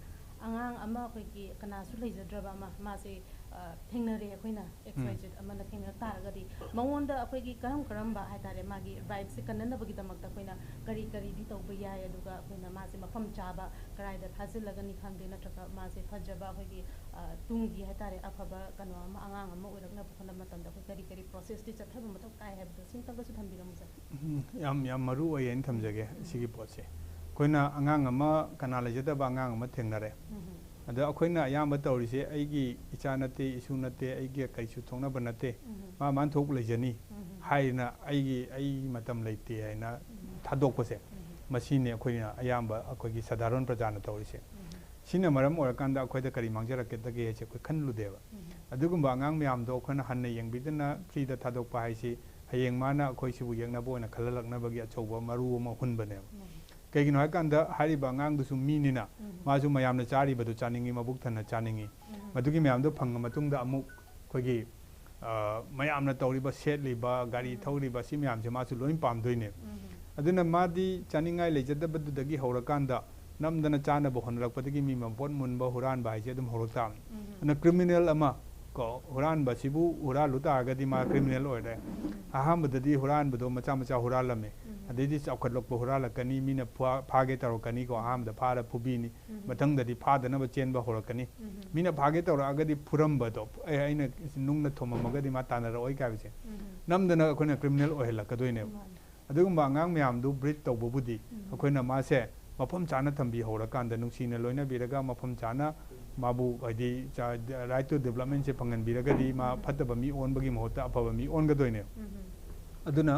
ꯑꯉꯥꯡ ꯑꯃ ꯑꯩꯈꯣꯏꯒꯤ ꯀꯅꯥꯁꯨ ꯂꯩꯖꯗ꯭ꯔꯕ ꯑꯃ ꯃꯥꯁꯦ ꯑ, ꯊꯦꯡꯅꯔꯦ ꯑꯩꯈꯣꯏꯅ ꯎꯝ. X Y Z ꯑꯃꯅ ꯊꯦꯡꯅꯔꯛ ꯇꯥꯔꯒꯗꯤ ꯃꯉꯣꯟꯗ ꯑꯩꯈꯣꯏꯒꯤ ꯀꯔꯝ ꯀꯔꯝꯕ ꯍꯥꯏꯇꯥꯔꯦ ꯃꯥꯒꯤ rights ꯁꯦ ꯀꯟꯅꯅꯕꯒꯤꯗꯃꯛꯇ ꯑꯩꯈꯣꯏꯅ ꯀꯔꯤ ꯀꯔꯤꯗꯤ ꯇꯧꯕ ꯌꯥꯏ ꯑꯗꯨꯒ ꯑꯩꯈꯣꯏꯅ ꯃꯥꯁꯦ ꯃꯐꯝ ꯆꯥꯕ ꯀꯗꯥꯏꯗ ꯊꯥꯖꯤꯜꯂꯒꯅꯤ ꯈꯪꯗꯦ ꯅꯠꯇ꯭ꯔꯒ ꯃꯥꯁꯦ ꯐꯖꯕ ꯑꯩꯈꯣꯏꯒꯤ ꯑ, ꯇꯨꯡꯒꯤ ꯍꯥꯏꯇꯥꯔꯦ ꯑꯐꯕ ꯀꯩꯅꯣ ꯑꯃ ꯑꯉꯥꯡ ꯑꯃ ꯑꯣꯏꯔꯛꯅꯕ ꯍꯣꯠꯅꯕ ꯃꯇꯝꯗ ꯑꯩꯈꯣꯏ ꯀꯔꯤ ꯀꯔꯤ process ꯇꯤ ꯆꯠꯊꯕ ꯃꯊꯧ ꯇꯥꯏ ꯍꯥꯏꯕꯗꯣ ꯁꯤꯝꯇꯪꯒꯁꯨ ꯊꯝꯕꯤꯔꯝꯃꯨ ꯁꯥꯔ ꯎꯝ, ꯌꯥꯝ ꯌꯥꯝ ꯃꯔꯨ ꯑꯣꯏꯌꯦꯅ ꯊꯝꯖꯒꯦ ꯁꯤꯒꯤ ꯄꯣꯠꯁꯦ ꯑꯩꯈꯣꯏꯅ ꯑꯉꯥꯡ ꯑꯃ ꯀꯅꯥ ꯂꯩꯖꯗꯕ ꯑꯉꯥꯡ ꯑꯃ ꯊꯦꯡꯅꯔꯦ ꯎꯝ. ꯑꯗ ꯑꯩꯈꯣꯏꯅ ꯑꯌꯥꯝꯕ ꯇꯧꯔꯤꯁꯦ ꯑꯩꯒꯤ ꯏꯆꯥ ꯅꯠꯇꯦ ꯏꯁꯨ ꯅꯠꯇꯦ ꯑꯩꯒꯤ ꯀꯩꯁꯨ ꯊꯣꯛꯅꯕ ꯅꯠꯇꯦ ꯎꯝ. ꯃꯥ ꯃꯥꯅ ꯊꯣꯛ ꯂꯩꯖꯅꯤ ꯎꯝ. ꯍꯥꯏꯅ ꯑꯩꯒꯤ ꯑꯩ ꯃꯇꯝ ꯂꯩꯇꯦ ꯍꯥꯏꯅ ꯊꯥꯗꯣꯛꯄꯁꯦ ꯎꯝ. ꯃꯁꯤꯅꯤ ꯑꯩꯈꯣꯏꯅ ꯑꯌꯥꯝꯕ ꯑꯩꯈꯣꯏꯒꯤ ꯁꯥꯙꯥꯔꯟ ꯄ꯭ꯔꯖꯥꯅ ꯇꯧꯔꯤꯁꯦ ꯎꯝ. ꯁꯤꯅ ꯃꯔꯝ ꯑꯣꯏꯔꯀꯥꯟꯗ ꯑꯩꯈꯣꯏꯗ ꯀꯔꯤ ꯃꯥꯡꯖꯔꯛꯀꯗꯒꯦ ꯍꯥꯏꯁꯦ ꯑꯩꯈꯣꯏ ꯈꯜꯂꯨꯗꯦꯕ ꯎꯝ. ꯑꯗꯨꯒꯨꯝꯕ ꯑꯉꯥꯡ ꯃꯌꯥꯝꯗꯣ ꯑꯩꯈꯣꯏꯅ ꯍꯟꯅ ꯌꯦꯡꯕꯤꯗꯅ ꯐ꯭ꯔꯤꯗ ꯊꯥꯗꯣꯛꯄ ꯍꯥꯏꯁꯤ ꯍꯌꯦꯡ ꯃꯥꯅ ꯑꯩꯈꯣꯏ ꯁꯤꯕꯨ ꯌꯦꯛꯅꯕ ꯑꯣꯏꯅ ꯈꯜꯍꯜꯂꯛꯅꯕꯒꯤ ꯑꯆꯧꯕ ꯃꯔꯨ ꯑꯃ ꯍꯨꯟꯕꯅꯦꯕ ꯎꯝ. ꯀꯩꯒꯤꯅꯣ ꯍꯥꯏꯀꯥꯟꯗ ꯍꯥꯏꯔꯤꯕ ꯑꯉꯥꯡꯗꯨꯁꯨ ꯃꯤꯅꯤꯅ ꯎꯝ. ꯃꯥꯁꯨ ꯃꯌꯥꯝꯅ ꯆꯥꯔꯤꯕꯗꯨ ꯆꯥꯅꯤꯡꯉꯤ ꯃꯕꯨꯛ ꯊꯟꯅ ꯆꯥꯅꯤꯡꯉꯤ ꯎꯝ. ꯃꯗꯨꯒꯤ ꯃꯌꯥꯝꯗꯣ ꯐꯪꯉ ꯃꯇꯨꯡꯗ ꯑꯃꯨꯛ ꯑꯩꯈꯣꯏꯒꯤ ꯑ, ꯃꯌꯥꯝꯅ ꯇꯧꯔꯤꯕ ꯁꯦꯠꯂꯤꯕ ꯒꯥꯔꯤ ꯎꯝ. ꯊꯧꯔꯤꯕ ꯁꯤ ꯃꯌꯥꯝꯁꯦ ꯃꯥꯁꯨ ꯂꯣꯏ ꯄꯥꯝꯗꯣꯏꯅꯦꯕ ꯎꯝ. ꯑꯗꯨꯅ ꯃꯥꯗꯤ ꯆꯥꯅꯤꯡꯉꯥꯏ ꯂꯩꯖꯗꯕꯗꯨꯗꯒꯤ ꯍꯧꯔꯀꯥꯟꯗ ꯅꯝꯗꯅ ꯆꯥꯅꯕ ꯍꯣꯠꯅꯔꯛꯄꯗꯒꯤ ꯃꯤ ꯃꯄꯣꯠ ꯃꯨꯟꯕ ꯍꯨꯔꯥꯟꯕ ꯍꯥꯏꯁꯦ ꯑꯗꯨꯝ ꯍꯧꯔꯛ ꯇꯥꯕꯅꯤ ꯎꯝ. ꯑꯗꯨꯅ ꯀ꯭ꯔꯤꯃꯤꯅꯦꯜ ꯑꯃ ꯀꯣ ꯍꯨꯔꯥꯟꯕꯁꯤꯕꯨ ꯍꯨꯔꯥꯜꯂꯨ ꯇꯥꯔꯒꯗꯤ ꯃꯥ ꯀ꯭ꯔꯤꯃꯤꯅꯦꯜ ꯑꯣꯏꯔꯦ ꯑꯍꯥꯟꯕꯗꯗꯤ ꯍꯨꯔꯥꯟꯕꯗꯣ ꯃꯆꯥ ꯃꯆꯥ ꯍꯨꯔꯥꯜꯂꯝꯃꯤ ꯎꯝ. ꯑꯗꯩꯗꯤ ꯆꯥꯎꯈꯠꯂꯛꯄ ꯍꯨꯔꯥꯜꯂꯛꯀꯅꯤ, ꯃꯤꯅ ꯐꯥ- ꯐꯥꯒꯦ ꯇꯧꯔꯛꯀꯅꯤꯀꯣ, ꯑꯍꯥꯟꯕꯗ ꯐꯥꯔ ꯐꯨꯕꯤꯅꯤ, ꯃꯊꯪꯗꯗꯤ ꯐꯥꯗꯅꯕ ꯆꯦꯟꯕ ꯍꯧꯔꯛꯀꯅꯤ꯫ ꯃꯤꯅ ꯐꯥꯒꯦ ꯇꯧꯔꯛꯑꯒꯗꯤ ꯐꯨꯔꯝꯕꯗꯣ, "ꯑꯦ, ꯑꯩꯅ ꯅꯨꯡꯅ ꯊꯣꯝꯃꯝꯃꯒꯗꯤ ꯃꯥ ꯇꯥꯟꯅꯔꯛꯑꯣꯏ" ꯀꯥꯏꯕꯁꯦ ꯅꯝꯗꯅ ꯑꯩꯈꯣꯏꯅ ꯀ꯭ꯔꯤꯃꯤꯅꯦꯜ ꯑꯣꯏꯍꯜꯂꯛꯀꯗꯣꯏꯅꯦꯕ꯫ ꯑꯗꯨꯒꯨꯝꯕ ꯑꯉꯥꯡ ꯃꯌꯥꯝꯗꯨ ꯕ꯭ꯔꯤꯠ ꯇꯧꯕꯕꯨꯗꯤ ꯑꯩꯈꯣꯏꯅ ꯃꯥꯁꯦ ꯃꯐꯝ ꯆꯥꯅ ꯊꯝꯕꯤꯍꯧꯔꯀꯥꯟꯗ, ꯅꯨꯡꯁꯤꯅ ꯂꯣꯏꯅꯕꯤꯔꯒ, ꯃꯐꯝ ꯆꯥꯅ ꯃꯥꯕꯨ, ꯍꯥꯏꯗꯤ, ꯔꯥꯏꯠ ꯇꯨ ꯗꯤꯕꯂꯞꯃꯦꯟꯁꯦ ꯐꯪꯍꯟꯕꯤꯔꯒꯗꯤ, ꯃꯥ ꯐꯠꯇꯕ ꯃꯤ ꯑꯣꯟꯕꯒꯤ ꯃꯍꯨꯠꯇ ꯑꯐꯕ ꯃꯤ ꯑꯣꯟꯒꯗꯣꯏꯅꯦꯕ꯫ ꯑꯗꯨꯅ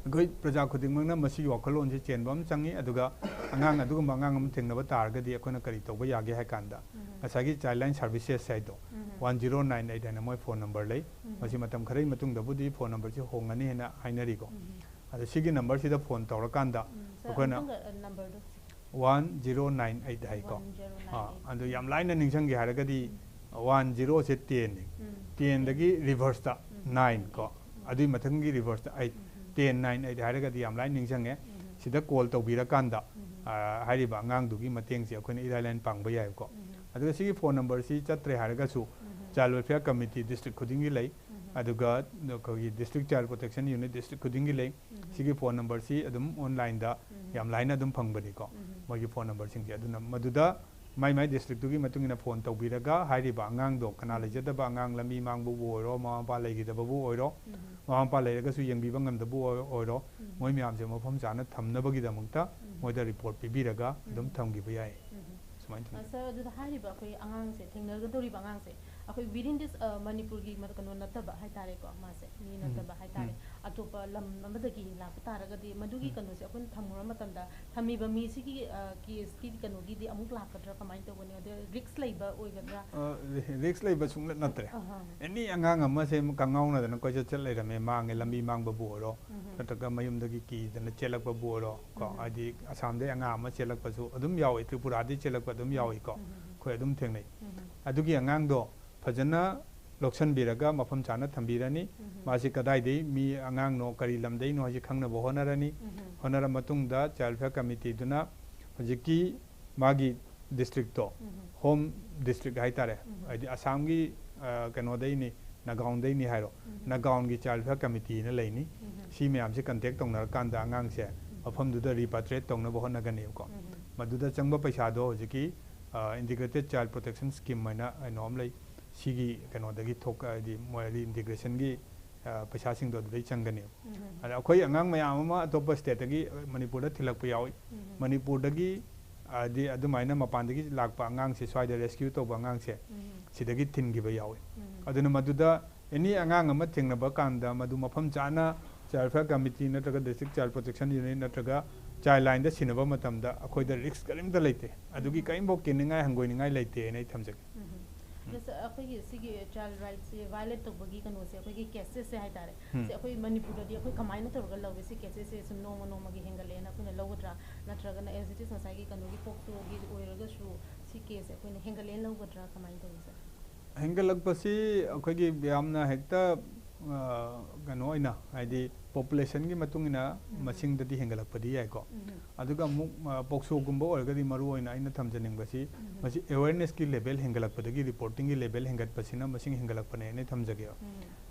ꯑꯩꯈꯣꯏ ꯄ꯭ꯔꯖꯥ ꯈꯨꯗꯤꯡꯃꯛꯅ ꯃꯁꯤꯒꯤ ꯋꯥꯈꯜꯂꯣꯟꯁꯦ ꯆꯦꯟꯕ ꯑꯃ ꯆꯪꯉꯤ꯫ ꯑꯗꯨꯒ ꯑꯉꯥꯡ ꯑꯗꯨꯒꯨꯝꯕ ꯑꯉꯥꯡ ꯑꯃ ꯊꯦꯡꯅꯕ ꯇꯥꯔꯒꯗꯤ ꯑꯩꯈꯣꯏꯅ ꯀꯔꯤ ꯇꯧꯕ ꯌꯥꯒꯦ ꯍꯥꯏ ꯀꯥꯟꯗ, ꯉꯁꯥꯏꯒꯤ ꯆꯥꯏꯜꯂꯥꯏꯟ ꯁꯥꯔꯚꯤꯁꯦꯁ ꯍꯥꯏꯗꯣ, ꯋꯥꯟ ꯖꯤꯔꯣ ꯅꯥꯏꯟ ꯑꯩꯠ ꯍꯥꯏꯅ ꯃꯣꯏ ꯐꯣꯟ ꯅꯝꯕꯔ ꯂꯩ꯫ ꯃꯁꯤ ꯃꯇꯝ ꯈꯔꯒꯤ ꯃꯇꯨꯡꯗꯕꯨꯗꯤ ꯐꯣꯟ ꯅꯝꯕꯔꯁꯤ ꯍꯣꯡꯒꯅꯤ ꯍꯥꯏꯅ ꯍꯥꯏꯅꯔꯤꯀꯣ꯫ ꯑꯗꯣ ꯁꯤꯒꯤ ꯅꯝꯕꯔꯁꯤꯗ ꯐꯣꯟ ꯇꯧꯔꯀꯥꯟꯗ ꯑꯩꯈꯣꯏꯅ ꯅꯝꯕꯔꯗꯣ ꯋꯥꯟ ꯖꯤꯔꯣ ꯅꯥꯏꯟ ꯑꯩꯠ ꯍꯥꯏꯀꯣ꯫ ꯑꯥ, ꯑꯗꯨ ꯌꯥꯝ ꯂꯥꯏꯅ ꯅꯤꯡꯁꯤꯡꯒꯦ ꯍꯥꯏꯔꯒꯗꯤ, ꯋꯥꯟ ꯖꯤꯔꯣꯁꯦ ꯇꯦꯟꯅꯤ꯫ ꯇꯦꯟꯗꯒꯤ ꯔꯤꯚꯔꯁꯇ ꯅꯥꯏꯟ ꯀꯣ꯫ ꯑꯗꯨꯒꯤ ꯃꯊꯪꯒꯤ ꯔꯤꯚꯔꯁꯇ ꯑꯩꯠ꯫ ꯇꯦꯟ ꯅꯥꯏꯟ ꯑꯩꯠ ꯍꯥꯏꯔꯒꯗꯤ ꯌꯥꯝ ꯂꯥꯏꯅ ꯅꯤꯡꯁꯤꯡꯉꯦ꯫ ꯁꯤꯗ ꯀꯣꯜ ꯇꯧꯕꯤꯔꯀꯥꯟꯗ, ꯑꯥ, ꯍꯥꯏꯔꯤꯕ ꯑꯉꯥꯡꯗꯨꯒꯤ ꯃꯇꯦꯡꯁꯦ ꯑꯩꯈꯣꯏꯅ ꯏꯔꯥꯏ ꯂꯥꯏꯅ ꯄꯥꯡꯕ ꯌꯥꯏꯕꯀꯣ꯫ ꯑꯗꯨꯒ ꯁꯤꯒꯤ ꯐꯣꯟ ꯅꯝꯕꯔꯁꯤ ꯆꯠꯇ꯭ꯔꯦ ꯍꯥꯏꯔꯒꯁꯨ, ꯆꯥꯏꯜ ꯋꯦꯜꯐꯤꯌꯔ ꯀꯃꯤꯇꯤ ꯗꯤꯁꯇ꯭ꯔꯤꯛ ꯈꯨꯗꯤꯡꯒꯤ ꯂꯩ꯫ ꯑꯗꯨꯒ ꯑꯩꯈꯣꯏꯒꯤ district child protection unit district ꯈꯨꯗꯤꯡꯒꯤ ꯂꯩ꯫ ꯁꯤꯒꯤ ꯐꯣꯟ ꯅꯝꯕꯔꯁꯤ ꯑꯗꯨꯝ ꯑꯣꯟꯂꯥꯏꯟꯗ ꯌꯥꯝ ꯂꯥꯏꯅ ꯑꯗꯨꯝ ꯐꯪꯕꯅꯤꯀꯣ, ꯃꯣꯏꯒꯤ ꯐꯣꯟ ꯅꯝꯕꯔꯁꯤꯡꯁꯦ꯫ ꯑꯗꯨꯅ ꯃꯗꯨꯗ ꯃꯥꯏ ꯃꯥꯏ ꯗꯤꯁꯇ꯭ꯔꯤꯛꯇꯨꯒꯤ ꯃꯇꯨꯡ ꯏꯟꯅ ꯐꯣꯟ ꯇꯧꯕꯤꯔꯒ, ꯍꯥꯏꯔꯤꯕ ꯑꯉꯥꯡꯗꯣ, ꯀꯅꯥ ꯂꯩꯖꯗꯕ ꯑꯉꯥꯡ, ꯂꯝꯕꯤ ꯃꯥꯡꯕꯕꯨ ꯑꯣꯏꯔꯣ, ꯃꯃꯥ ꯃꯄꯥ ꯂꯩꯈꯤꯗꯕꯕꯨ ꯑꯣꯏꯔꯣ, ꯃꯃꯥ ꯃꯄꯥ ꯂꯩꯔꯒꯁꯨ ꯌꯦꯡꯕꯤꯕ ꯉꯝꯗꯕꯕꯨ ꯑꯣꯏ-, ꯑꯣꯏꯔꯣ, ꯃꯣꯏ ꯃꯌꯥꯝꯁꯦ ꯃꯐꯝ ꯆꯥꯅ ꯊꯝꯅꯕꯒꯤꯗꯃꯛꯇ ꯃꯣꯏꯗ ꯔꯤꯄꯣꯔꯠ ꯄꯤꯕꯤꯔꯒ ꯑꯗꯨꯝ ꯊꯝꯈꯤꯕ ꯌꯥꯏ꯫ ꯁꯨꯃꯥꯏꯅ ꯊꯝꯖꯩ꯫ ꯁꯥꯔ, ꯑꯗꯨꯗ ꯍꯥꯏꯔꯤꯕ ꯑꯩꯈꯣꯏ ꯑꯉꯥꯡꯁꯦ, ꯊꯦꯡꯅꯒꯗꯧꯔꯤꯕ ꯑꯉꯥꯡꯁꯦ, ꯑꯩꯈꯣꯏ within this, ꯑ, ꯃꯅꯤꯄꯨꯔꯒꯤ ꯃ-, ꯀꯩꯅꯣ ꯅꯠꯇꯕ ꯍꯥꯏꯇꯥꯔꯦꯀꯣ, ꯃꯥꯁꯦ ꯃꯤ ꯅꯠꯇꯕ ꯍꯥꯏꯇꯥꯔꯦ, ꯑꯇꯣꯞꯄ ꯂꯝ ꯑꯃꯗꯒꯤ ꯂꯥꯛꯄ ꯇꯥꯔꯒꯗꯤ, ꯃꯗꯨꯒꯤ ꯀꯩꯅꯣꯁꯦ ꯑꯩꯈꯣꯏꯅ ꯊꯝꯃꯨꯔ ꯃꯇꯝꯗ, ꯊꯝꯃꯤꯕ ꯃꯤꯁꯤꯒꯤ, ꯑ, ꯀꯦꯁꯀꯤ ꯀꯩꯅꯣꯒꯤꯗꯤ ꯑꯃꯨꯛ ꯂꯥꯛꯀꯗ꯭ꯔꯥ, ꯀꯃꯥꯏꯅ ꯇꯧꯒꯅꯤ? ꯑꯗꯩ ꯔꯤꯛꯁ ꯂꯩꯕ ꯑꯣꯏꯒꯗ꯭ꯔꯥ? ꯑ, ꯔꯤ-, ꯔꯤꯛꯁ ꯂꯩꯕ ꯁꯨꯡꯅꯠ ꯅꯠꯇ꯭ꯔꯦ꯫ ꯑꯍꯥ꯫ ꯑꯦꯅꯤ ꯑꯉꯥꯡ ꯑꯃꯁꯦ ꯀꯪꯉꯥꯎꯅꯗꯅ ꯀꯣꯏꯆꯠ ꯆꯠ ꯂꯩꯔꯝꯃꯦ, ꯃꯥꯡꯉꯦ, ꯂꯝꯕꯤ ꯃꯥꯡꯕꯕꯨ ꯑꯣꯏꯔꯣ, ꯅꯠꯇ꯭ꯔꯒ ꯃꯌꯨꯝꯗꯒꯤ ꯀꯤꯗꯅ ꯆꯦꯜꯂꯛꯄꯕꯨ ꯑꯣꯏꯔꯣ, ꯀꯣ, ꯍꯥꯏꯗꯤ ꯑꯁꯥꯝꯗꯒꯤ ꯑꯉꯥꯡ ꯑꯃ ꯆꯦꯜꯂꯛꯄꯁꯨ ꯑꯗꯨꯝ ꯌꯥꯎꯏ, ꯇ꯭ꯔꯤꯄꯨꯔꯥꯗꯒꯤ ꯆꯦꯜꯂꯛꯄ ꯑꯗꯨꯝ ꯌꯥꯎꯏꯀꯣ, ꯑꯩꯈꯣꯏ ꯑꯗꯨꯝ ꯊꯦꯡꯅꯩ꯫ ꯑꯗꯨꯒꯤ ꯑꯉꯥꯡꯗꯣ ꯐꯖꯅ ꯂꯧꯁꯟꯕꯤꯔꯒ, ꯃꯐꯝ ꯆꯥꯅ ꯊꯝꯕꯤꯔꯅꯤ꯫ ꯃꯥꯁꯤ ꯀꯗꯥꯏꯗꯒꯤ ꯃꯤ ꯑꯉꯥꯡꯅꯣ, ꯀꯔꯤ ꯂꯝꯗꯒꯤꯅꯣ ꯍꯥꯏꯁꯤ ꯈꯪꯅꯕ ꯍꯣꯠꯅꯔꯅꯤ꯫ ꯍꯣꯠꯅꯔ ꯃꯇꯨꯡꯗ, ꯆꯥꯏꯜ ꯋꯦꯜꯐꯤꯌꯔ ꯀꯃꯤꯇꯤꯗꯨꯅ ꯍꯧꯖꯤꯛꯀꯤ ꯃꯥꯒꯤ ꯗꯤꯁꯇ꯭ꯔꯤꯛꯇꯣ, ꯍꯣꯝ ꯗꯤꯁꯇ꯭ꯔꯤꯛ ꯍꯥꯏꯇꯥꯔꯦ, ꯍꯥꯏꯗꯤ ꯑꯁꯥꯝꯒꯤ, ꯑ, ꯀꯩꯅꯣꯗꯩꯅꯤ, ꯅꯥꯒꯥꯎꯟꯗꯩꯅꯤ ꯍꯥꯏꯔꯣ, ꯅꯥꯒꯥꯎꯟꯒꯤ ꯆꯥꯏꯜ ꯋꯦꯜꯐꯤꯌꯔ ꯀꯃꯤꯇꯤꯅ ꯂꯩꯅꯤ꯫ ꯁꯤ ꯃꯌꯥꯝꯁꯦ ꯀꯟꯇꯦꯛ ꯇꯧꯅꯔꯀꯥꯟꯗ ꯑꯉꯥꯡꯁꯦ ꯃꯐꯝꯗꯨꯗ ꯔꯤꯄꯥꯇ꯭ꯔꯤꯌꯦꯠ ꯇꯧꯅꯕ ꯍꯣꯠꯅꯒꯅꯦꯕꯀꯣ꯫ ꯃꯗꯨꯗ ꯆꯪꯕ ꯄꯩꯁꯥꯗꯣ ꯍꯧꯖꯤꯛꯀꯤ ꯏꯟꯇꯤꯒ꯭ꯔꯦꯇꯦꯠ ꯆꯥꯏꯜ ꯄ꯭ꯔꯣꯇꯦꯛꯁꯟ ꯁ꯭ꯀꯤꯝ ꯍꯥꯏꯅ ꯀꯩꯅꯣ ꯑꯃ ꯂꯩ, ꯁꯤꯒꯤ ꯀꯩꯅꯣꯗꯒꯤ ꯊꯣꯛ ꯍꯥꯏꯗꯤ ꯃꯣꯏ ꯔꯤꯏꯟꯇꯤꯒ꯭ꯔꯦꯁꯟꯒꯤ ꯄꯩꯁꯥꯁꯤꯡꯗꯣ ꯑꯗꯨꯗꯩ ꯆꯪꯒꯅꯦꯕ꯫ ꯑꯗ ꯑꯩꯈꯣꯏ ꯑꯉꯥꯡ ꯃꯌꯥꯝ ꯑꯃ ꯑꯇꯣꯞꯄ ꯁ꯭ꯇꯦꯠꯇꯒꯤ ꯃꯅꯤꯄꯨꯔꯗ ꯊꯤꯜꯂꯛꯄ ꯌꯥꯎꯏ꯫ ꯃꯅꯤꯄꯨꯔꯗꯒꯤ ꯍꯥꯏꯗꯤ ꯑꯗꯨꯃꯥꯏꯅ ꯃꯄꯥꯟꯗꯒꯤ ꯂꯥꯛꯄ ꯑꯉꯥꯡꯁꯦ, ꯁ꯭ꯋꯥꯏꯗ ꯔꯦꯁꯀ꯭ꯌꯨ ꯇꯧꯕ ꯑꯉꯥꯡꯁꯦ ꯁꯤꯗꯒꯤ ꯊꯤꯟꯈꯤꯕ ꯌꯥꯎꯏ꯫ ꯑꯗꯨꯅ ꯃꯗꯨꯗ ꯑꯦꯅꯤ ꯑꯉꯥꯡ ꯑꯃ ꯊꯦꯡꯅꯕ ꯀꯥꯟꯗ ꯃꯗꯨ ꯃꯐꯝ ꯆꯥꯅ ꯆꯥꯏꯜ ꯋꯦꯜꯐꯤꯌꯔ ꯀꯃꯤꯇꯤ ꯅꯠꯇ꯭ꯔꯒ ꯗꯤꯁꯇ꯭ꯔꯤꯛ ꯆꯥꯏꯜ ꯄ꯭ꯔꯣꯇꯦꯛꯁꯟ ꯌꯨꯅꯤꯠ ꯅꯠꯇ꯭ꯔꯒ ꯆꯥꯏꯜ ꯂꯥꯏꯟꯗ ꯁꯤꯟꯅꯕ ꯃꯇꯝꯗ ꯑꯩꯈꯣꯏꯗ ꯔꯤꯛꯁ ꯀꯔꯤꯝꯇ ꯂꯩꯇꯦ꯫ ꯑꯗꯨꯒꯤ ꯀꯔꯤꯝꯐꯥꯎ ꯀꯤꯅꯤꯡꯉꯥꯏ ꯍꯪꯒꯣꯏꯅꯤꯡꯉꯥꯏ ꯂꯩꯇꯦ ꯍꯥꯏꯅ ꯑꯩ ꯊꯝꯖꯒꯦ꯫ ꯑꯗꯣ ꯁꯥꯔ, ꯑꯩꯈꯣꯏꯒꯤ ꯁꯤꯒꯤ ꯆꯥꯏꯜ ꯔꯥꯏꯠꯁꯦ ꯚꯥꯏꯑꯣꯂꯦꯠ ꯇꯧꯕꯒꯤ ꯀꯩꯅꯣꯁꯦ, ꯑꯩꯈꯣꯏꯒꯤ ꯀꯦꯁꯦꯁꯁꯦ ꯍꯥꯏꯇꯥꯔꯦ, ꯁꯤ ꯑꯩꯈꯣꯏ ꯃꯅꯤꯄꯨꯔꯗꯗꯤ ꯑꯩꯈꯣꯏ ꯀꯃꯥꯏꯅ ꯇꯧꯔꯒ ꯂꯧꯏ? ꯁꯤ ꯀꯦꯁꯦꯁꯁꯦ ꯁꯨꯝ ꯅꯣꯡꯃ ꯅꯣꯡꯃꯒꯤ ꯍꯦꯟꯒꯠꯂꯛꯑꯦꯅ ꯑꯩꯈꯣꯏꯅ ꯂꯧꯒꯗ꯭ꯔꯥ, ꯅꯠꯇ꯭ꯔꯒꯅ as it is ꯉꯁꯥꯏꯒꯤ ꯀꯩꯅꯣꯒꯤ ꯄꯣꯛꯁꯣꯒꯤ ꯑꯣꯏꯔꯒꯁꯨ ꯁꯤ ꯀꯦꯁꯁꯦ ꯑꯩꯈꯣꯏꯅ ꯍꯦꯟꯒꯠꯂꯦꯅ ꯂꯧꯒꯗ꯭ꯔꯥ, ꯀꯃꯥꯏꯅ ꯇꯧꯏ ꯁꯥꯔ? ꯍꯦꯟꯒꯠꯂꯛꯄꯁꯤ ꯑꯩꯈꯣꯏꯒꯤ ꯌꯥꯝꯅ ꯍꯦꯛꯇ ꯀꯩꯅꯣ ꯑꯣꯏꯅ, ꯍꯥꯏꯗꯤ ꯄꯣꯄꯨꯂꯦꯁꯟꯒꯤ ꯃꯇꯨꯡ ꯏꯟꯅ ꯃꯁꯤꯡꯗꯗꯤ ꯍꯦꯟꯒꯠꯂꯛꯄꯗꯤ ꯌꯥꯏꯀꯣ꯫ ꯑꯗꯨꯒ ꯑꯃꯨꯛ ꯄꯣꯛꯁꯣꯒꯨꯝꯕ ꯑꯣꯏꯔꯒꯗꯤ ꯃꯔꯨ ꯑꯣꯏꯅ ꯑꯩꯅ ꯊꯝꯖꯅꯤꯡꯕꯁꯤ, ꯃꯁꯤ ꯑꯦꯋꯦꯔꯅꯦꯁꯀꯤ ꯂꯦꯚꯦꯜ ꯍꯦꯟꯒꯠꯂꯛꯄꯗꯒꯤ, ꯔꯤꯄꯣꯔꯇꯤꯡꯒꯤ ꯂꯦꯚꯦꯜ ꯍꯦꯟꯒꯠꯄꯁꯤꯅ ꯃꯁꯤꯡ ꯍꯦꯟꯒꯠꯂꯛꯄꯅꯦ ꯍꯥꯏꯅ ꯊꯝꯖꯒꯦꯕ꯫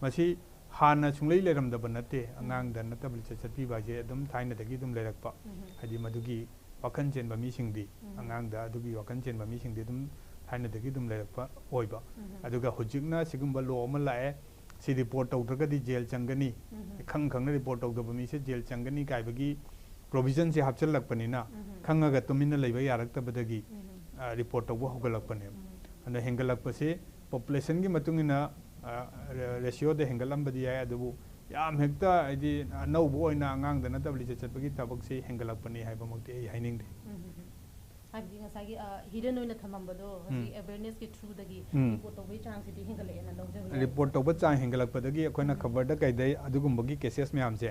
ꯃꯁꯤ ꯍꯥꯟꯅ ꯁꯨꯡꯂꯩ ꯂꯩꯔꯝꯗꯕ ꯅꯠꯇꯦ꯫ ꯑꯉꯥꯡꯗ ꯅꯠꯇꯕ ꯂꯤꯆꯠ ꯆꯠꯄꯤꯕ ꯍꯥꯏꯁꯦ ꯑꯗꯨꯝ ꯊꯥꯏꯅꯗꯒꯤ ꯑꯗꯨꯝ ꯂꯩꯔꯛꯄ, ꯍꯥꯏꯗꯤ ꯃꯗꯨꯒꯤ ꯋꯥꯈꯜ ꯆꯦꯟꯕ ꯃꯤꯁꯤꯡꯗꯤ, ꯑꯉꯥꯡꯗ ꯑꯗꯨꯒꯤ ꯋꯥꯈꯜ ꯆꯦꯟꯕ ꯃꯤꯁꯤꯡꯗꯤ ꯑꯗꯨꯝ ꯊꯥꯏꯅꯗꯒꯤ ꯑꯗꯨꯝ ꯂꯩꯔꯛꯄ ꯑꯣꯏꯕ꯫ ꯑꯗꯨꯒ ꯍꯧꯖꯤꯛꯅ ꯁꯤꯒꯨꯝꯕ ꯂꯣ ꯑꯃ ꯂꯥꯛꯑꯦ, ꯁꯤ ꯔꯤꯄꯣꯔꯠ ꯇꯧꯗ꯭ꯔꯒꯗꯤ ꯖꯦꯜ ꯆꯪꯒꯅꯤ, ꯈꯪ ꯈꯪꯅ ꯔꯤꯄꯣꯔꯠ ꯇꯧꯗꯕ ꯃꯤꯁꯦ ꯖꯦꯜ ꯆꯪꯒꯅꯤ ꯀꯥꯏꯕꯒꯤ ꯄ꯭ꯔꯣꯚꯤꯖꯟꯁꯦ ꯍꯥꯞꯆꯤꯜꯂꯛꯄꯅꯤꯅ, ꯈꯪꯉꯒ ꯇꯨꯃꯤꯟꯅ ꯂꯩꯕ ꯌꯥꯔꯛꯇꯕꯗꯒꯤ ꯔꯤꯄꯣꯔꯠ ꯇꯧꯕ ꯍꯧꯒꯠꯂꯛꯄꯅꯦꯕ꯫ ꯑꯗ ꯍꯦꯟꯒꯠꯂꯛꯄꯁꯦ ꯄꯣꯄꯨꯂꯦꯁꯟꯒꯤ ꯃꯇꯨꯡ ꯏꯟꯅ ꯔꯦꯁꯤꯌꯣꯗ ꯍꯦꯟꯒꯠꯂꯝꯕꯗꯤ ꯌꯥꯏ, ꯑꯗꯨꯕꯨ ꯌꯥꯝ ꯍꯦꯛꯇ ꯍꯥꯏꯗꯤ ꯑꯅꯧꯕ ꯑꯣꯏꯅ ꯑꯉꯥꯡꯗ ꯅꯠꯇꯕ ꯂꯤꯆꯠ ꯆꯠꯄꯒꯤ ꯊꯕꯛꯁꯤ ꯍꯦꯟꯒꯠꯂꯛꯄꯅꯤ ꯍꯥꯏꯕꯃꯛꯇꯤ ꯑꯩ ꯍꯥꯏꯅꯤꯡꯗꯦ꯫ ꯍꯥꯏꯕꯗꯤ ꯉꯁꯥꯏꯒꯤ ꯍꯤꯗꯟ ꯑꯣꯏꯅ ꯊꯝꯃꯝꯕꯗꯣ ꯍꯧꯖꯤꯛ ꯑꯦꯋꯦꯔꯅꯦꯁꯀꯤ ꯊ꯭ꯔꯨꯗꯒꯤ ꯔꯤꯄꯣꯔꯠ ꯇꯧꯕꯒꯤ ꯆꯥꯡꯁꯤꯗꯤ ꯍꯦꯟꯒꯠꯂꯛꯑꯦꯅ ꯂꯧꯖꯕ ꯌꯥꯏ꯫ ꯔꯤꯄꯣꯔꯠ ꯇꯧꯕ ꯆꯥꯡ ꯍꯦꯟꯒꯠꯂꯛꯄꯗꯒꯤ ꯑꯩꯈꯣꯏꯅ ꯈꯕꯔꯗ ꯀꯩꯗ ꯑꯗꯨꯒꯨꯝꯕꯒꯤ ꯀꯦꯁꯦꯁ ꯃꯌꯥꯝꯁꯦ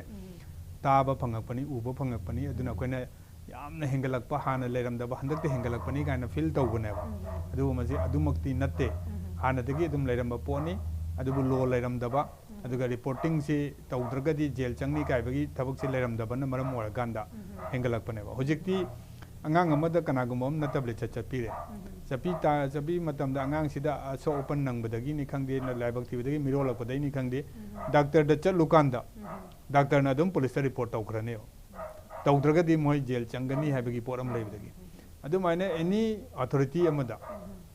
ꯇꯥꯕ ꯐꯪꯉꯛꯄꯅꯤ, ꯎꯕ ꯐꯪꯉꯛꯄꯅꯤ꯫ ꯑꯗꯨꯅ ꯑꯩꯈꯣꯏꯅ ꯌꯥꯝꯅ ꯍꯦꯟꯒꯠꯂꯛꯄ, ꯍꯥꯟꯅ ꯂꯩꯔꯝꯗꯕ ꯍꯟꯗꯛꯇꯤ ꯍꯦꯟꯒꯠꯂꯛꯄꯅꯤ ꯀꯥꯏꯅ ꯐꯤꯜ ꯇꯧꯕꯅꯦꯕ꯫ ꯑꯗꯨꯕꯨ ꯃꯁꯤ ꯑꯗꯨꯃꯛꯇꯤ ꯅꯠꯇꯦ꯫ ꯍꯥꯟꯅꯗꯒꯤ ꯑꯗꯨꯝ ꯂꯩꯔꯝꯕ ꯄꯣꯠꯅꯤ꯫ ꯑꯗꯨꯕꯨ ꯂꯣ ꯂꯩꯔꯝꯗꯕ, ꯑꯗꯨꯒ ꯔꯤꯄꯣꯔꯇꯤꯡꯁꯤ ꯇꯧꯗ꯭ꯔꯒꯗꯤ ꯖꯦꯜ ꯆꯪꯅꯤ ꯀꯥꯏꯕꯒꯤ ꯊꯕꯛꯁꯤ ꯂꯩꯔꯝꯗꯕꯅ ꯃꯔꯝ ꯑꯣꯏꯔꯀꯥꯟꯗ ꯍꯦꯟꯒꯠꯂꯛꯄꯅꯦꯕ꯫ ꯍꯧꯖꯤꯛꯇꯤ ꯑꯉꯥꯡ ꯑꯃꯗ ꯀꯅꯥꯒꯨꯝꯕ ꯑꯃ ꯅꯠꯇꯕ ꯂꯤꯆꯠ ꯆꯠꯄꯤꯔꯦ꯫ ꯆꯠꯄꯤ ꯇꯥ-, ꯆꯠꯄꯤ ꯃꯇꯝꯗ ꯑꯉꯥꯡꯁꯤꯗ ꯑꯁꯣꯛ ꯑꯄꯟ ꯅꯪꯕꯗꯒꯤꯅꯤ ꯈꯪꯗꯦ, ꯂꯥꯏꯕꯛ ꯊꯤꯕꯗꯒꯤ, ꯃꯤꯔꯣꯜꯂꯛꯄꯗꯒꯤꯅꯤ ꯈꯪꯗꯦ, ꯗꯥꯛꯇꯔꯗ ꯆꯠꯂꯨꯀꯥꯟꯗ ꯗꯥꯛꯇꯔꯅ ꯑꯗꯨꯝ ꯄꯨꯂꯤꯁꯇ ꯔꯤꯄꯣꯔꯠ ꯇꯧꯈ꯭ꯔꯅꯦꯕ꯫ ꯇꯧꯗ꯭ꯔꯒꯗꯤ ꯃꯣꯏ ꯖꯦꯜ ꯆꯪꯒꯅꯤ ꯍꯥꯏꯕꯒꯤ ꯄꯣꯠ ꯑꯃ ꯂꯩꯕꯗꯒꯤ꯫ ꯑꯗꯨꯃꯥꯏꯅ ꯑꯦꯅꯤ ꯑꯣꯊꯣꯔꯤꯇꯤ ꯑꯃꯗ,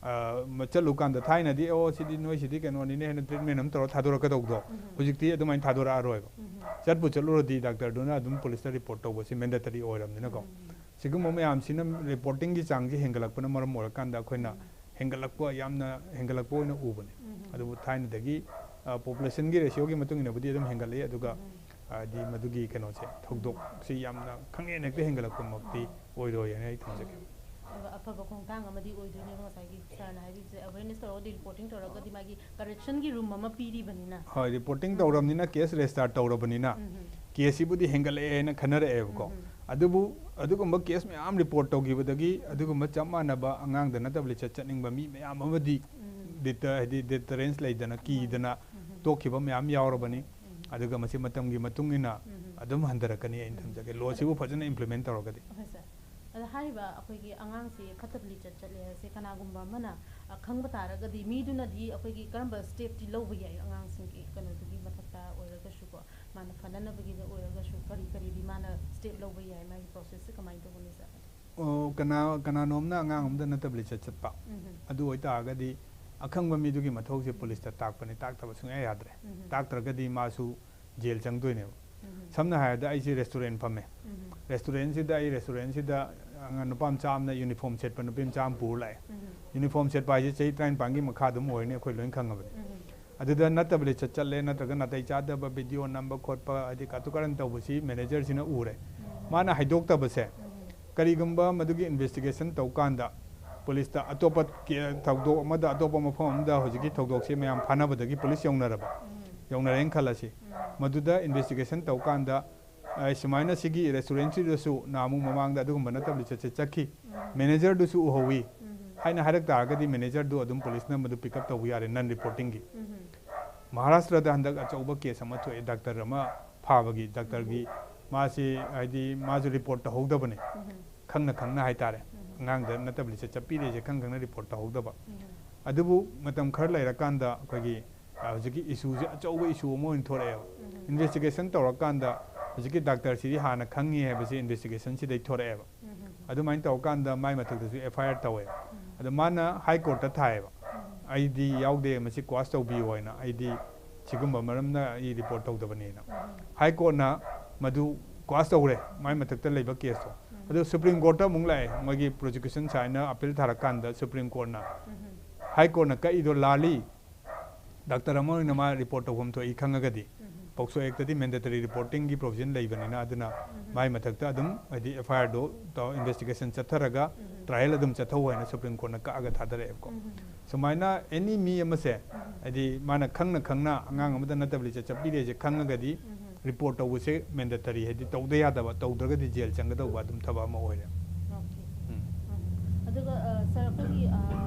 ꯑ, ꯃ-, ꯆꯠꯂꯨꯀꯥꯟꯗ ꯊꯥꯏꯅꯗꯤ, "ꯑꯣ, ꯁꯤꯗꯤ ꯅꯣꯏ ꯁꯤꯗꯤ ꯀꯩꯅꯣꯅꯤꯅꯦ" ꯍꯥꯏꯅ ꯇ꯭ꯔꯤꯠꯃꯦꯟ ꯑꯃ ꯇꯧꯔ ꯊꯥꯗꯣꯔꯛꯀꯗꯧꯕꯗꯣ, ꯍꯧꯖꯤꯛꯇꯤ ꯑꯗꯨꯃꯥꯏꯅ ꯊꯥꯗꯣꯔꯛꯑꯔꯣꯏꯕ꯫ ꯆꯠꯄꯨ ꯆꯠꯂꯨꯔꯗꯤ ꯗꯥꯛꯇꯔꯗꯨꯅ ꯑꯗꯨꯝ ꯄꯨꯂꯤꯁꯇ ꯔꯤꯄꯣꯔꯠ ꯇꯧꯕꯁꯤ ꯃꯦꯟꯗꯦꯇꯔꯤ ꯑꯣꯏꯔꯕꯅꯤꯅꯀꯣ꯫ ꯁꯤꯒꯨꯝꯕ ꯃꯌꯥꯝꯁꯤꯅ ꯔꯤꯄꯣꯔꯇꯤꯡꯒꯤ ꯆꯥꯡꯁꯤ ꯍꯦꯟꯒꯠꯂꯛꯄꯅ ꯃꯔꯝ ꯑꯣꯏꯔꯀꯥꯟꯗ ꯑꯩꯈꯣꯏꯅ ꯍꯦꯟꯒꯠꯂꯛꯄ, ꯌꯥꯝꯅ ꯍꯦꯟꯒꯠꯂꯛꯄ ꯑꯣꯏꯅ ꯎꯕꯅꯤ꯫ ꯑꯗꯨꯕꯨ ꯊꯥꯏꯅꯗꯒꯤ, ꯑ, ꯄꯣꯄꯨꯂꯦꯁꯟꯒꯤ ꯔꯦꯁꯤꯌꯣꯒꯤ ꯃꯇꯨꯡ ꯏꯟꯅꯕꯨꯗꯤ ꯑꯗꯨꯝ ꯍꯦꯟꯒꯠꯂꯛꯏ, ꯑꯗꯨꯒ, ꯍꯥꯏꯗꯤ, ꯃꯗꯨꯒꯤ ꯀꯩꯅꯣꯁꯦ, ꯊꯧꯗꯣꯛꯁꯤ ꯌꯥꯝꯅ ꯈꯪꯍꯦꯟ ꯍꯦꯛꯇ ꯍꯦꯟꯒꯠꯂꯛꯄꯃꯛꯇꯤ ꯑꯣꯏꯔꯣꯏ ꯍꯥꯏꯅ ꯑꯩ ꯊꯝꯖꯒꯦ꯫ ꯑꯗꯨꯒ ꯑꯐꯕ ꯈꯣꯡꯊꯥꯡ ꯑꯃꯗꯤ ꯑꯣꯏꯗꯣꯏꯅꯦꯕ ꯉꯁꯥꯏꯒꯤ ꯁꯥꯔꯅ ꯍꯥꯏꯕꯤꯕꯁꯦ, ꯑꯦꯋꯦꯔꯅꯦꯁ ꯇꯧꯔꯒꯗꯤ, ꯔꯤꯄꯣꯔꯇꯤꯡ ꯇꯧꯔꯒꯗꯤ ꯃꯥꯒꯤ ꯀꯔꯦꯛꯁꯟꯒꯤ ꯔꯨꯝ ꯑꯃ ꯄꯤꯔꯤꯕꯅꯤꯅ꯫ ꯍꯣꯏ, ꯔꯤꯄꯣꯔꯇꯤꯡ ꯇꯧꯔꯕꯅꯤꯅ, ꯀꯦꯁ ꯔꯦꯖꯤꯁꯇꯥꯔ ꯇꯧꯔꯕꯅꯤꯅ, ꯀꯦꯁꯁꯤꯕꯨꯗꯤ ꯍꯦꯟꯒꯠꯂꯛꯑꯦ ꯍꯥꯏꯅ ꯈꯟꯅꯔꯛꯑꯦꯕꯀꯣ꯫ ꯑꯗꯨꯕꯨ ꯑꯗꯨꯒꯨꯝꯕ ꯀꯦꯁ ꯃꯌꯥꯝ ꯔꯤꯄꯣꯔꯠ ꯇꯧꯈꯤꯕꯗꯒꯤ ꯑꯗꯨꯒꯨꯝꯕ ꯆꯞ ꯃꯥꯟꯅꯕ ꯑꯉꯥꯡꯗ ꯅꯠꯇꯕ ꯂꯤꯆꯠ ꯆꯠꯅꯤꯡꯕ ꯃꯤ ꯃꯌꯥꯝ ꯑꯃꯗꯤ ꯗꯤꯇ-, ꯍꯥꯏꯗꯤ ꯗꯤꯇꯔꯦꯟꯁ ꯂꯩꯗꯅ, ꯀꯤꯗꯅ ꯇꯣꯛꯈꯤꯕ ꯃꯌꯥꯝ ꯌꯥꯎꯔꯕꯅꯤ꯫ ꯑꯗꯨꯒ ꯃꯁꯤ ꯃꯇꯝꯒꯤ ꯃꯇꯨꯡ ꯏꯟꯅ ꯑꯗꯨꯝ ꯍꯟꯊꯔꯛꯀꯅꯤ, ꯑꯩꯅ ꯊꯝꯖꯒꯦ, ꯂꯣꯁꯤꯕꯨ ꯐꯖꯅ ꯏꯝꯄ꯭ꯂꯤꯃꯦꯟ ꯇꯧꯔꯒꯗꯤ꯫ ꯍꯣꯏ ꯁꯥꯔ꯫ ꯑꯗꯣ ꯍꯥꯏꯔꯤꯕ ꯑꯩꯈꯣꯏꯒꯤ ꯑꯉꯥꯡꯁꯤ ꯐꯠꯇꯕ ꯂꯤꯆꯠ ꯆꯠꯂꯦ ꯍꯥꯏꯁꯦ ꯀꯅꯥꯒꯨꯝꯕ ꯑꯃꯅ, ꯑ, ꯈꯪꯕ ꯇꯥꯔꯒꯗꯤ ꯃꯤꯗꯨꯅꯗꯤ ꯑꯩꯈꯣꯏꯒꯤ ꯀꯔꯝꯕ ꯁ꯭ꯇꯦꯞꯇꯤ ꯂꯧꯕ ꯌꯥꯏ ꯑꯉꯥꯡꯁꯤꯡꯒꯤ ꯀꯩꯅꯣꯗꯨꯒꯤ ꯃꯊꯛꯇ ꯑꯣꯏꯔꯒꯁꯨꯀꯣ, ꯃꯥꯅ ꯐꯅꯅꯕꯒꯤꯗ ꯑꯣꯏꯔꯒꯁꯨ ꯀꯔꯤ ꯀꯔꯤꯗꯤ ꯃꯥꯅ ꯁ꯭ꯇꯦꯞ ꯂꯧꯕ ꯌꯥꯏ, ꯃꯥꯒꯤ ꯄ꯭ꯔꯣꯁꯦꯁꯁꯦ ꯀꯃꯥꯏꯅ ꯇꯧꯒꯅꯤ ꯁꯥꯔ? ꯑꯣ, ꯀꯅꯥ-, ꯀꯅꯥꯅꯣꯝꯅ ꯑꯉꯥꯡ ꯑꯃꯗ ꯅꯠꯇꯕ ꯂꯤꯆꯠ ꯆꯠꯄ, ꯑꯗꯨ ꯑꯣꯏꯇꯥꯔꯒꯗꯤ ꯑꯈꯪꯕ ꯃꯤꯗꯨꯒꯤ ꯃꯊꯧꯁꯦ ꯄꯨꯂꯤꯁꯇ ꯇꯥꯛꯄꯅꯤ, ꯇꯥꯛꯇꯕ ꯁꯨꯡꯌꯥ ꯌꯥꯗ꯭ꯔꯦ꯫ ꯇꯥꯛꯇ꯭ꯔꯒꯗꯤ ꯃꯥꯁꯨ ꯖꯦꯜ ꯆꯪꯗꯣꯏꯅꯦꯕ꯫ ꯁꯝꯅ ꯍꯥꯏꯔꯕꯗ ꯑꯩꯁꯦ ꯔꯦꯁꯇꯨꯔꯦꯟ ꯐꯝꯃꯦ꯫ ꯔꯦꯁꯇꯨꯔꯦꯟꯁꯤꯗ ꯑꯩ ꯔꯦꯁꯇꯨꯔꯦꯟꯁꯤꯗ ꯑꯉꯥꯡ ꯅꯨꯄꯥ ꯃꯆꯥ ꯑꯃꯅ ꯌꯨꯅꯤꯐꯣꯔꯝ ꯁꯦꯠꯄ ꯅꯨꯄꯤ ꯃꯆꯥ ꯑꯃ ꯄꯨꯔ ꯂꯥꯛꯑꯦ꯫ ꯌꯨꯅꯤꯐꯣꯔꯝ ꯁꯦꯠꯄ ꯍꯥꯏꯁꯦ ꯆꯍꯤ ꯇꯔꯥꯅꯤꯄꯥꯟꯒꯤ ꯃꯈꯥ ꯑꯗꯨꯝ ꯑꯣꯏꯔꯅꯤ, ꯑꯩꯈꯣꯏ ꯂꯣꯏꯅ ꯈꯪꯉꯕꯅꯤ꯫ ꯑꯗꯨꯗ ꯅꯠꯇꯕ ꯂꯤꯆꯠ ꯆꯠꯂꯦ, ꯅꯠꯇ꯭ꯔꯒ ꯅꯥꯇꯩ ꯆꯥꯗꯕ ꯚꯤꯗꯤꯑꯣ ꯅꯝꯕ ꯈꯣꯠꯄ, ꯍꯥꯏꯗꯤ ꯀꯥꯇꯨ ꯀꯥꯔꯟ ꯇꯧꯕꯁꯤ ꯃꯦꯅꯦꯖꯔꯁꯤꯅ ꯎꯔꯦ꯫ ꯃꯥꯅ ꯍꯥꯏꯗꯣꯛꯇꯕꯁꯦ, ꯀꯔꯤꯒꯨꯝꯕ ꯃꯗꯨꯒꯤ ꯏꯟꯚꯦꯁꯇꯤꯒꯦꯁꯟ ꯇꯧꯀꯥꯟꯗ ꯄꯨꯂꯤꯁꯇ ꯑꯇꯣꯞꯄ ꯀꯦ-, ꯊꯧꯗꯣꯛ ꯑꯃꯗ, ꯑꯇꯣꯞꯄ ꯃꯐꯝ ꯑꯃꯗ ꯍꯧꯖꯤꯛꯀꯤ ꯊꯧꯗꯣꯛꯁꯦ ꯃꯌꯥꯝ ꯐꯥꯅꯕꯗꯒꯤ ꯄꯨꯂꯤꯁ ꯌꯧꯅꯔꯕ, ꯌꯧꯅꯔꯦꯅ ꯈꯜꯂꯁꯤ꯫ ꯃꯗꯨꯗ ꯏꯟꯚꯦꯁꯇꯤꯒꯦꯁꯟ ꯇꯧꯀꯥꯟꯗ, ꯑ, ꯁꯨꯃꯥꯏꯅ ꯁꯤꯒꯤ ꯔꯦꯁꯇꯨꯔꯦꯟꯁꯤꯗꯁꯨ ꯅꯍꯥꯟꯃꯨꯛ ꯃꯃꯥꯡꯗ ꯑꯗꯨꯒꯨꯝꯕ ꯅꯠꯇꯕ ꯂꯤꯆꯠꯁꯦ ꯆꯠꯈꯤ, ꯃꯦꯅꯦꯖꯔꯗꯨꯁꯨ ꯎꯍꯧꯋꯤ ꯍꯥꯏꯅ ꯍꯥꯏꯔꯛ ꯇꯥꯔꯒꯗꯤ ꯃꯦꯅꯦꯖꯔꯗꯨ ꯑꯗꯨꯝ ꯄꯨꯂꯤꯁꯅ ꯃꯗꯨ ꯄꯤꯛ ꯑꯞ ꯇꯧꯕ ꯌꯥꯔꯦ, ꯅꯟ ꯔꯤꯄꯣꯔꯇꯤꯡꯒꯤ꯫ ꯃꯍꯥꯔꯥꯁꯇ꯭ꯔꯗ ꯍꯟꯗꯛ ꯑꯆꯧꯕ ꯀꯦꯁ ꯑꯃ ꯊꯣꯛꯑꯦ, ꯗꯥꯛꯇꯔ ꯑꯃ ꯐꯥꯕꯒꯤ, ꯗꯥꯛꯇꯔꯒꯤ ꯃꯥꯁꯤ ꯍꯥꯏꯗꯤ ꯃꯥꯁꯨ ꯔꯤꯄꯣꯔꯠ ꯇꯧꯍꯧꯗꯕꯅꯦ, ꯈꯪꯅ ꯈꯪꯅ ꯍꯥꯏꯇꯥꯔꯦ, ꯑꯉꯥꯡꯗ ꯅꯠꯇꯕ ꯂꯤꯆꯠ ꯆꯠꯄꯤꯔꯦꯁꯦ ꯈꯪ ꯈꯪꯅ ꯔꯤꯄꯣꯔꯠ ꯇꯧꯍꯧꯗꯕ꯫ ꯑꯗꯨꯕꯨ ꯃꯇꯝ ꯈꯔ ꯂꯩꯔꯀꯥꯟꯗ ꯑꯩꯈꯣꯏꯒꯤ, ꯑ, ꯍꯧꯖꯤꯛꯀꯤ ꯏꯁꯨꯁꯦ ꯑꯆꯧꯕ ꯏꯁꯨ ꯑꯃ ꯑꯣꯏꯅ ꯊꯣꯛꯂꯛꯑꯦꯕ꯫ ꯏꯟꯚꯦꯁꯇꯤꯒꯦꯁꯟ ꯇꯧꯔꯀꯥꯟꯗ ꯍꯧꯖꯤꯛꯀꯤ ꯗꯥꯛꯇꯔꯁꯤꯗꯤ ꯍꯥꯟꯅ ꯈꯪꯉꯤ ꯍꯥꯏꯕꯁꯤ ꯏꯟꯚꯦꯁꯇꯤꯒꯦꯁꯟꯁꯤꯗꯩ ꯊꯣꯔꯛꯑꯦꯕ꯫ ꯑꯗꯨꯃꯥꯏꯅ ꯇꯧꯔꯀꯥꯟꯗ ꯃꯥꯏ ꯃꯊꯛꯇꯁꯨ ꯑꯦꯐ ꯑꯥꯏ ꯑꯥꯔ ꯇꯧꯋꯦ꯫ ꯑꯗꯣ ꯃꯥꯅ ꯍꯥꯏ ꯀꯣꯔꯠꯇ ꯊꯥꯏꯌꯦꯕ, "ꯑꯩꯗꯤ ꯌꯥꯎꯗꯦ, ꯃꯁꯤ ꯀ꯭ꯋꯥꯁ ꯇꯧꯕꯤꯌꯨ" ꯍꯥꯏꯅ, "ꯑꯩꯗꯤ ꯁꯤꯒꯨꯝꯕ ꯃꯔꯝꯅ ꯑꯩ ꯔꯤꯄꯣꯔꯠ ꯇꯧꯗꯕꯅꯦꯅ"꯫ ꯍꯥꯏ ꯀꯣꯔꯠꯅ ꯃꯗꯨ ꯀ꯭ꯋꯥꯁ ꯇꯧꯔꯦ, ꯃꯥꯏ ꯃꯊꯛꯇ ꯂꯩꯕ ꯀꯦꯁꯇꯣ꯫ ꯑꯗꯨ ꯁꯨꯄ꯭ꯔꯤꯝ ꯀꯣꯔꯠꯇ ꯑꯃꯨꯛ ꯂꯥꯛꯑꯦ, ꯃꯣꯏꯒꯤ ꯄ꯭ꯔꯣꯁꯤꯀ꯭ꯌꯨꯁꯟ ꯁꯥꯏꯠꯅ ꯑꯄꯤꯜ ꯊꯥꯔꯀꯥꯟꯗ ꯁꯨꯄ꯭ꯔꯤꯝ ꯀꯣꯔꯠꯅ, ꯍꯥꯏ ꯀꯣꯔꯠꯅ ꯀꯛꯏꯗꯣ ꯂꯥꯜꯂꯤ, ꯗꯥꯛꯇꯔ ꯑꯃ ꯑꯣꯏꯅ ꯃꯥ ꯔꯤꯄꯣꯔꯠ ꯇꯧꯐꯝ ꯊꯣꯛꯏ ꯈꯪꯉꯒꯗꯤ, ꯄꯣꯛꯁꯣ ꯑꯦꯛꯇꯗꯤ ꯃꯦꯟꯗꯦꯇꯔꯤ ꯔꯤꯄꯣꯔꯇꯤꯡꯒꯤ ꯄ꯭ꯔꯣꯚꯤꯖꯟ ꯂꯩꯕꯅꯤꯅ, ꯑꯗꯨꯅ ꯃꯥꯏ ꯃꯊꯛꯇ ꯑꯗꯨꯝ, ꯍꯥꯏꯗꯤ, ꯑꯦꯐ ꯑꯥꯏ ꯑꯥꯔꯗꯣ ꯏꯟꯚꯦꯁꯇꯤꯒꯦꯁꯟ ꯆꯠꯊꯔꯒ ꯇ꯭ꯔꯥꯏꯌꯦꯜ ꯑꯗꯨꯝ ꯆꯠꯊꯧ ꯍꯥꯏꯅ ꯁꯨꯄ꯭ꯔꯤꯝ ꯀꯣꯔꯠꯅ ꯀꯛꯑꯒ ꯊꯥꯗꯔꯛꯑꯦꯕꯀꯣ꯫ ꯁꯨꯃꯥꯏꯅ ꯑꯦꯅꯤ ꯃꯤ ꯑꯃꯁꯦ, ꯍꯥꯏꯗꯤ, ꯃꯥꯅ ꯈꯪꯅ ꯈꯪꯅ ꯑꯉꯥꯡ ꯑꯃꯗ ꯅꯠꯇꯕ ꯂꯤꯆꯠ ꯆꯠꯄꯤꯔꯦꯁꯦ ꯈꯪꯉꯒꯗꯤ, ꯔꯤꯄꯣꯔꯠ ꯇꯧꯕꯁꯦ ꯃꯦꯟꯗꯦꯇꯔꯤ, ꯍꯥꯏꯗꯤ, ꯇꯧꯗ ꯌꯥꯗꯕ, ꯇꯧꯗ꯭ꯔꯒꯗꯤ ꯖꯦꯜ ꯆꯪꯒꯗꯧꯕ ꯑꯗꯨꯝ ꯊꯕꯛ ꯑꯃ ꯑꯣꯏꯔꯦ꯫ ꯑꯣꯀꯦ꯫ ꯎꯝ꯫ ꯑꯗꯨꯒ, ꯑ, ꯁꯥꯔ, ꯑꯩꯈꯣꯏꯒꯤ, ꯑ,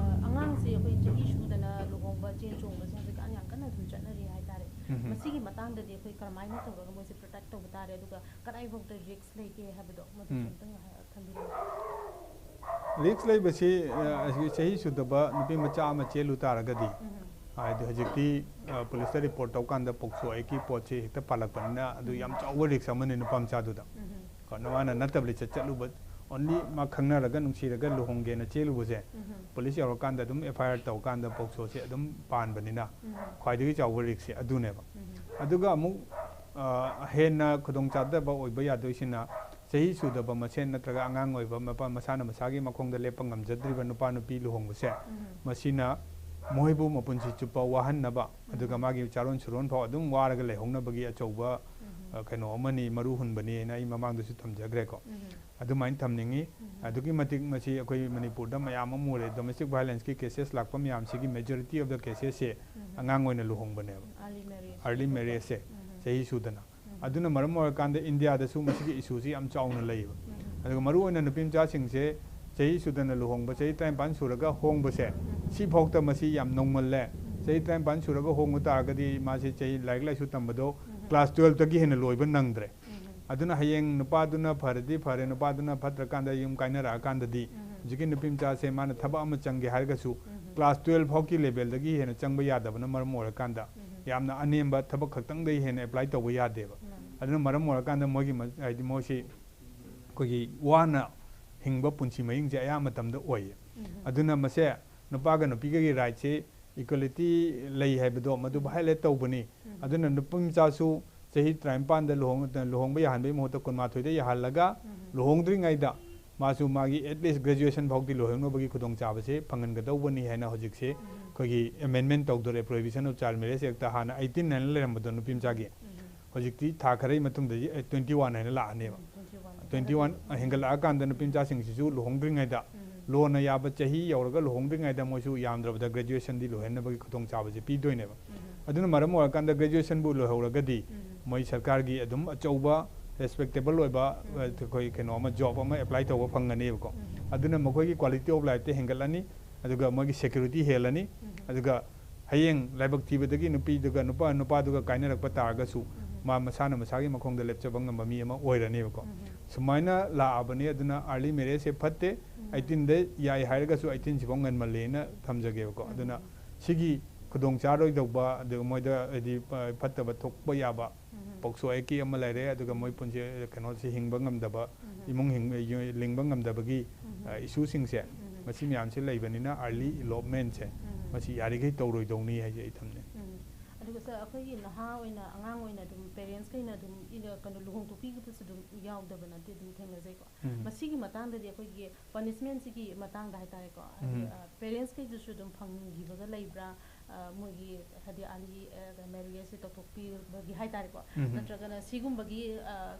ꯑꯉꯥꯡꯁꯦ ꯑꯩꯈꯣꯏ ꯆꯍꯤ ꯁꯨꯗꯅ ꯂꯨꯍꯣꯡꯕ, ꯆꯦꯟ ꯆꯣꯡꯕꯁꯦ ꯍꯧꯖꯤꯛꯀꯥꯟ ꯌꯥꯝ ꯀꯟꯅ ꯑꯗꯨꯝ ꯆꯠꯅꯔꯤ ꯍꯥꯏꯇꯥꯔꯦ꯫ ꯎꯝ꯫ ꯃꯁꯤꯒꯤ ꯃꯇꯥꯡꯗꯗꯤ ꯑꯩꯈꯣꯏ ꯀꯔꯝꯍꯥꯏꯅ ꯇꯧꯔꯒ ꯃꯣꯏꯁꯦ ꯄ꯭ꯔꯣꯇꯦꯛ ꯇꯧꯕ ꯇꯥꯔꯦ, ꯑꯗꯨꯒ ꯀꯗꯥꯏꯐꯥꯎꯗ ꯔꯤꯛꯁ ꯂꯩꯒꯦ ꯍꯥꯏꯕꯗꯣ, ꯃꯗꯨꯁꯨ ꯎꯝ꯫ ꯑꯝꯇꯪ ꯍꯥꯏ-, ꯊꯝꯕꯤꯔꯝꯃꯨ꯫ ꯔꯤꯛꯁ ꯂꯩꯕꯁꯤ, ꯑ, ꯑꯁꯤꯒꯤ ꯆꯍꯤ ꯁꯨꯗꯕ ꯅꯨꯄꯤ ꯃꯆꯥ ꯑꯃ ꯆꯦꯜꯂꯨ ꯇꯥꯔꯒꯗꯤ, ꯎꯝ꯫ ꯍꯥꯏꯗꯤ ꯍꯧꯖꯤꯛꯇꯤ, ꯑ, ꯄꯨꯂꯤꯁꯇ ꯔꯤꯄꯣꯔꯠ ꯇꯧꯀꯥꯟꯗ ꯄꯣꯛꯁꯣ ꯑꯦꯛꯀꯤ ꯄꯣꯠꯁꯤ ꯍꯦꯛꯇ ꯄꯥꯜꯂꯛꯄꯅꯤꯅ, ꯑꯗꯨ ꯌꯥꯝ ꯆꯥꯎꯕ ꯔꯤꯛꯁ ꯑꯃꯅꯤ ꯅꯨꯄꯥ ꯃꯆꯥꯗꯨꯗ꯫ ꯎꯝ꯫ ꯀꯣ, ꯃꯥꯅ ꯅꯠꯇꯕ ꯂꯤꯆꯠ ꯆꯠꯂꯨꯕ, ꯑꯣꯟꯂꯤ ꯃꯥ ꯈꯪꯅꯔꯒ ꯅꯨꯡꯁꯤꯔꯒ ꯂꯨꯍꯣꯡꯒꯦꯅ ꯆꯦꯜꯂꯨꯕꯁꯦ, ꯎꯝ꯫ ꯄꯨꯂꯤꯁ ꯌꯧꯔꯀꯥꯟꯗ ꯑꯗꯨꯝ ꯑꯦꯐ ꯑꯥꯏ ꯑꯥꯔ ꯇꯧꯀꯥꯟꯗ ꯄꯣꯛꯁꯣꯁꯦ ꯑꯗꯨꯝ ꯄꯥꯟꯕꯅꯤꯅ, ꯎꯝ꯫ ꯈ꯭ꯋꯥꯏꯗꯒꯤ ꯆꯥꯎꯕ ꯔꯤꯛꯁꯁꯦ ꯑꯗꯨꯅꯦꯕ꯫ ꯎꯝ꯫ ꯑꯗꯨꯒ ꯑꯃꯨꯛ, ꯑ, ꯍꯦꯟꯅ ꯈꯨꯗꯣꯡꯆꯥꯗꯕ ꯑꯣꯏꯕ ꯌꯥꯗꯣꯏꯁꯤꯅ, ꯆꯍꯤ ꯁꯨꯗꯕ ꯃꯁꯦꯟ ꯅꯠꯇ꯭ꯔꯒ ꯑꯉꯥꯡ ꯑꯣꯏꯕ, ꯃꯄꯥ ꯃꯁꯥꯅ ꯃꯁꯥꯒꯤ ꯃꯈꯣꯡꯗ ꯂꯦꯞꯄ ꯉꯝꯖꯗ꯭ꯔꯤꯕ ꯅꯨꯄꯥ ꯅꯨꯄꯤ ꯂꯨꯍꯣꯡꯕꯁꯦ, ꯎꯝ꯫ ꯃꯁꯤꯅ ꯃꯣꯏꯕꯨ ꯃꯄꯨꯟꯁꯤ ꯆꯨꯞꯄ ꯋꯥꯍꯟꯅꯕ, ꯑꯗꯨꯒ ꯎꯝ꯫ ꯃꯥꯒꯤ ꯆꯥꯔꯣꯟ ꯁꯨꯔꯣꯟ ꯐꯥꯎ ꯑꯗꯨꯝ ꯋꯥꯔꯒ ꯂꯩꯍꯧꯅꯕꯒꯤ ꯑꯆꯧꯕ, ꯎꯝ꯫ ꯑ, ꯀꯩꯅꯣ ꯑꯃꯅꯤ, ꯃꯔꯨ ꯍꯨꯟꯕꯅꯤ ꯍꯥꯏꯅ ꯑꯩ ꯃꯃꯥꯡꯗꯁꯨ ꯊꯝꯖꯈ꯭ꯔꯦꯀꯣ꯫ ꯎꯝ꯫ ꯑꯗꯨꯃꯥꯏꯅ ꯊꯝꯅꯤꯡꯉꯤ꯫ ꯎꯝ꯫ ꯑꯗꯨꯛꯀꯤ ꯃꯇꯤꯛ ꯃꯁꯤ ꯑꯩꯈꯣꯏ ꯃꯅꯤꯄꯨꯔꯗ ꯃꯌꯥꯝ ꯑꯃ ꯎꯔꯦ꯫ ꯗꯣꯃꯦꯁꯇꯤꯛ ꯚꯥꯏꯂꯦꯟꯁꯀꯤ ꯀꯦꯁꯦꯁ ꯂꯥꯛꯄ ꯃꯌꯥꯝꯁꯤꯒꯤ majority of the cases ꯁꯦ ꯎꯝ꯫ ꯑꯉꯥꯡ ꯑꯣꯏꯅ ꯂꯨꯍꯣꯡꯕꯅꯦꯕ꯫ Early marriage꯫ Early marriage ꯁꯦ, ꯎꯝ꯫ ꯆꯍꯤ ꯁꯨꯗꯅ꯫ ꯎꯝ꯫ ꯑꯗꯨꯅ ꯃꯔꯝ ꯑꯣꯏꯔꯀꯥꯟꯗ ꯏꯟꯗꯤꯌꯥꯗꯁꯨ ꯃꯁꯤꯒꯤ ꯏꯁꯨꯁꯤ ꯌꯥꯝ ꯆꯥꯎꯅ ꯂꯩꯌꯦꯕ꯫ ꯎꯝ꯫ ꯑꯗꯨꯒ ꯃꯔꯨꯑꯣꯏꯅ ꯅꯨꯄꯤ ꯃꯆꯥꯁꯤꯡꯁꯦ ꯆꯍꯤ ꯁꯨꯗꯅ ꯂꯨꯍꯣꯡꯕ, ꯆꯍꯤ ꯇꯔꯥꯅꯤꯄꯥꯟ ꯁꯨꯔꯒ ꯍꯣꯡꯕꯁꯦ, ꯎꯝ꯫ ꯁꯤꯐꯥꯎꯇ ꯃꯁꯤ ꯌꯥꯝ ꯅꯧꯃꯜꯂꯦ꯫ ꯎꯝ꯫ ꯆꯍꯤ ꯇꯔꯥꯅꯤꯄꯥꯟ ꯁꯨꯔꯒ ꯍꯣꯡꯕ ꯇꯥꯔꯒꯗꯤ ꯃꯥꯁꯤ ꯆꯍꯤ ꯂꯥꯏꯔꯤꯛ ꯂꯥꯏꯁꯨ ꯇꯝꯕꯗꯣ ꯎꯝ꯫ class twelve ꯇꯒꯤ ꯍꯦꯟꯅ ꯂꯣꯏꯕ ꯅꯪꯗ꯭ꯔꯦ꯫ ꯎꯝ꯫ ꯑꯗꯨꯅ ꯍꯌꯦꯡ ꯅꯨꯄꯥꯗꯨꯅ ꯐꯔꯗꯤ ꯐꯔꯦ, ꯅꯨꯄꯥꯗꯨꯅ ꯐꯠꯇ꯭ꯔꯀꯥꯟꯗ ꯌꯨꯝ ꯀꯥꯏꯅꯔꯛꯑꯀꯥꯟꯗꯗꯤ ꯎꯝ꯫ ꯍꯧꯖꯤꯛꯀꯤ ꯅꯨꯄꯤ ꯃꯆꯥꯁꯦ ꯃꯥꯅ ꯊꯕꯛ ꯑꯃ ꯆꯪꯒꯦ ꯍꯥꯏꯔꯒꯁꯨ ꯎꯝ꯫ class twelve ꯐꯥꯎꯒꯤ level ꯗꯒꯤ ꯍꯦꯟꯅ ꯆꯪꯕ ꯌꯥꯗꯕꯅ ꯃꯔꯝ ꯑꯣꯏꯔꯀꯥꯟꯗ, ꯎꯝ꯫ ꯌꯥꯝꯅ ꯑꯅꯦꯝꯕ ꯊꯕꯛ ꯈꯛꯇꯪꯗꯒꯤ ꯍꯦꯟꯅ ꯑꯦꯄ꯭ꯂꯥꯏ ꯇꯧꯕ ꯌꯥꯗꯦꯕ꯫ ꯑꯗꯨꯅ ꯃꯔꯝ ꯑꯣꯏꯔꯀꯥꯟꯗ ꯃꯣꯏꯒꯤ ꯃ- ꯍꯥꯏꯗꯤ ꯃꯣꯏꯁꯤ ꯑꯩꯈꯣꯏꯒꯤ ꯋꯥꯅ ꯍꯤꯡꯕ ꯄꯨꯟꯁꯤ ꯃꯍꯤꯡꯁꯦ ꯑꯌꯥꯝꯕ ꯃꯇꯝꯗ ꯑꯣꯏꯌꯦ꯫ ꯑꯗꯨꯅ ꯃꯁꯦ ꯅꯨꯄꯥꯒ ꯅꯨꯄꯤꯒꯒꯤ ꯔꯥꯏꯠꯁꯦ ꯏꯀ꯭ꯋꯦꯂꯤꯇꯤ ꯂꯩ ꯍꯥꯏꯕꯗꯣ ꯃꯗꯨ ꯚꯥꯏꯑꯣꯂꯦꯠ ꯇꯧꯕꯅꯤ꯫ ꯑꯗꯨꯅ ꯅꯨꯄꯤ ꯃꯆꯥꯁꯨ ꯆꯍꯤ ꯇꯔꯥꯅꯤꯄꯥꯟꯗ ꯂꯨꯍꯣꯡ ꯂꯨꯍꯣꯡꯕ ꯌꯥꯍꯟꯕꯒꯤ ꯃꯍꯨꯠꯇ ꯀꯨꯟꯃꯥꯊꯣꯏꯗ ꯌꯥꯍꯜꯂꯒ ꯂꯨꯍꯣꯡꯗ꯭ꯔꯤꯉꯩꯗ ꯃꯥꯁꯨ ꯃꯥꯒꯤ at least graduation ꯐꯥꯎꯗꯤ ꯂꯣꯏꯍꯧꯅꯕꯒꯤ ꯈꯨꯗꯣꯡꯆꯥꯕꯁꯦ ꯐꯪꯍꯟꯒꯗꯧꯕꯅꯤ ꯍꯥꯏꯅ ꯍꯧꯖꯤꯛꯁꯦ ꯑꯩꯈꯣꯏꯒꯤ ꯑꯦꯃꯦꯟꯃꯦꯟ ꯇꯧꯗꯣꯔꯦ, Prohibition of Child Marriage Act꯫ ꯍꯥꯟꯅ ꯑꯩꯇꯤꯟ ꯍꯥꯏꯅ ꯂꯩꯔꯝꯕꯗꯣ ꯅꯨꯄꯤ ꯃꯆꯥꯒꯤ ꯍꯧꯖꯤꯛꯇꯤ ꯊꯥ ꯈꯔꯒꯤ ꯃꯇꯨꯡꯗꯗꯤ ꯇ꯭ꯋꯦꯟꯇꯤ ꯋꯥꯟ ꯍꯥꯏꯅ ꯂꯥꯛꯑꯅꯦꯕ꯫ ꯇ꯭ꯋꯦꯟꯇꯤ ꯋꯥꯟ ꯍꯦꯟꯒꯠꯂꯛꯑꯀꯥꯟꯗ ꯅꯨꯄꯤ ꯃꯆꯥꯁꯤꯡꯁꯤꯁꯨ ꯂꯨꯍꯣꯡꯗ꯭ꯔꯤꯉꯩꯗ ꯂꯣꯅ ꯌꯥꯕ ꯆꯍꯤ ꯌꯧꯔꯒ ꯂꯨꯍꯣꯡꯗ꯭ꯔꯤꯉꯩꯗ ꯃꯣꯏꯁꯨ ꯌꯥꯝꯗ꯭ꯔꯕꯗ ꯒ꯭ꯔꯦꯖꯨꯑꯦꯁꯟꯗꯤ ꯂꯣꯏꯍꯟꯅꯕꯒꯤ ꯈꯨꯗꯣꯡꯆꯥꯕꯁꯤ ꯄꯤꯗꯣꯏꯅꯦꯕ꯫ ꯑꯗꯨꯅ ꯃꯔꯝ ꯑꯣꯏꯔꯀꯥꯟꯗ ꯒ꯭ꯔꯦꯖꯨꯑꯦꯁꯟꯕꯨ ꯂꯣꯏꯍꯧꯔꯒꯗꯤ ꯃꯣꯏ ꯁꯔꯀꯥꯔꯒꯤ ꯑꯗꯨꯝ ꯑꯆꯧꯕ ꯔꯦꯁꯄꯦꯛꯇꯦꯕꯜ ꯑꯣꯏꯕ ꯑꯩꯈꯣꯏ ꯀꯩꯅꯣ ꯑꯃ, ꯖꯣꯕ ꯑꯃ ꯑꯦꯄ꯭ꯂꯥꯏ ꯇꯧꯕ ꯐꯪꯒꯅꯦꯕꯀꯣ꯫ ꯑꯗꯨꯅ ꯃꯈꯣꯏꯒꯤ ꯀ꯭ꯋꯥꯂꯤꯇꯤ ꯑꯣꯐ ꯂꯥꯏꯐꯇ ꯍꯦꯟꯒꯠꯂꯅꯤ, ꯑꯗꯨꯒ ꯃꯣꯏꯒꯤ ꯁꯦꯀ꯭ꯌꯨꯔꯤꯇꯤ ꯍꯦꯜꯂꯅꯤ꯫ ꯑꯗꯨꯒ ꯍꯌꯦꯡ ꯂꯥꯏꯕꯛ ꯊꯤꯕꯗꯒꯤ ꯅꯨꯄꯤꯗꯨꯒ ꯅꯨꯄꯥ ꯅꯨꯄꯥꯗꯨꯒ ꯀꯥꯏꯅꯔꯛꯄ ꯇꯥꯔꯒꯁꯨ ꯃꯥ ꯃꯁꯥꯅ ꯃꯁꯥꯒꯤ ꯃꯈꯣꯡꯗ ꯂꯦꯞꯆꯕ ꯉꯝꯕ ꯃꯤ ꯑꯃ ꯑꯣꯏꯔꯅꯦꯕꯀꯣ꯫ ꯁꯨꯃꯥꯏꯅ ꯂꯥꯛꯑꯕꯅꯤ꯫ ꯑꯗꯨꯅ ꯑꯥꯔꯂꯤ ꯃꯦꯔꯦꯖꯁꯦ ꯐꯠꯇꯦ꯫ ꯑꯩꯇꯤꯟꯗ ꯌꯥꯏ ꯍꯥꯏꯔꯒꯁꯨ ꯑꯩꯇꯤꯟꯁꯤꯐꯥꯎ ꯉꯟꯃꯜꯂꯦꯅ ꯊꯝꯖꯒꯦꯕꯀꯣ꯫ ꯑꯗꯨꯅ ꯁꯤꯒꯤ ꯈꯨꯗꯣꯡ ꯆꯥꯔꯣꯏꯗꯧꯕ, ꯑꯗꯨꯒ ꯃꯣꯏꯗ ꯍꯥꯏꯗꯤ ꯐꯠꯇꯕ ꯊꯣꯛꯄ ꯌꯥꯕ ꯄꯣꯛꯁꯣ ꯑꯦꯛꯀꯤ ꯑꯃ ꯂꯩꯔꯦ, ꯑꯗꯨꯒ ꯃꯣꯏ ꯄꯨꯟꯁꯤ ꯀꯩꯅꯣꯁꯤ ꯍꯤꯡꯕ ꯉꯝꯗꯕ, ꯏꯃꯨꯡ ꯍꯤꯡ- ꯂꯤꯡꯕ ꯉꯝꯗꯕꯒꯤ ꯏꯁꯨꯁꯤꯡꯁꯦ, ꯃꯁꯤ ꯃꯌꯥꯝꯁꯦ ꯂꯩꯕꯅꯤꯅ ꯑꯥꯔꯂꯤ ꯏꯂꯣꯞꯃꯦꯟꯁꯦ ꯃꯁꯤ ꯌꯥꯔꯤꯈꯩ ꯇꯧꯔꯣꯏꯗꯧꯅꯤ ꯍꯥꯏꯁꯦ ꯑꯩ ꯊꯝꯖꯩ꯫ ꯑꯗꯨꯒ ꯁꯥꯔ, ꯑꯩꯈꯣꯏꯒꯤ ꯅꯍꯥ ꯑꯣꯏꯅ, ꯑꯉꯥꯡ ꯑꯣꯏꯅ ꯑꯗꯨꯝ ꯄꯦꯔꯦꯟꯁꯈꯩꯅ ꯑꯗꯨꯝ ꯏꯅ- ꯀꯩꯅꯣ ꯂꯨꯍꯣꯡꯊꯣꯛꯄꯤꯕꯁꯨ ꯑꯗꯨꯝ ꯌꯥꯎꯗꯕ ꯅꯠꯇꯦ, ꯑꯗꯨꯝ ꯊꯦꯡꯅꯖꯩꯀꯣ꯫ ꯃꯁꯤꯒꯤ ꯃꯇꯥꯡꯗꯗꯤ ꯑꯩꯈꯣꯏꯒꯤ ꯄꯅꯤꯁꯃꯦꯟꯁꯤꯒꯤ ꯃꯇꯥꯡꯗ ꯍꯥꯏꯇꯥꯔꯦꯀꯣ, ꯍꯥꯏꯗꯤ ꯄꯦꯔꯦꯟꯁꯈꯩꯗꯨꯁꯨ ꯑꯗꯨꯝ ꯐꯪꯈꯤꯕꯒ ꯂꯩꯕ꯭ꯔꯥ? ꯃꯣꯏꯒꯤ ꯍꯥꯏꯗꯤ ꯑꯥꯔꯂꯤ ꯃꯦꯔꯤꯌꯦꯖꯁꯦ ꯇꯧꯊꯣꯛꯄꯤꯕꯒꯤ ꯍꯥꯏꯇꯥꯔꯦꯀꯣ, ꯅꯠꯇ꯭ꯔꯒꯅ ꯁꯤꯒꯨꯝꯕꯒꯤ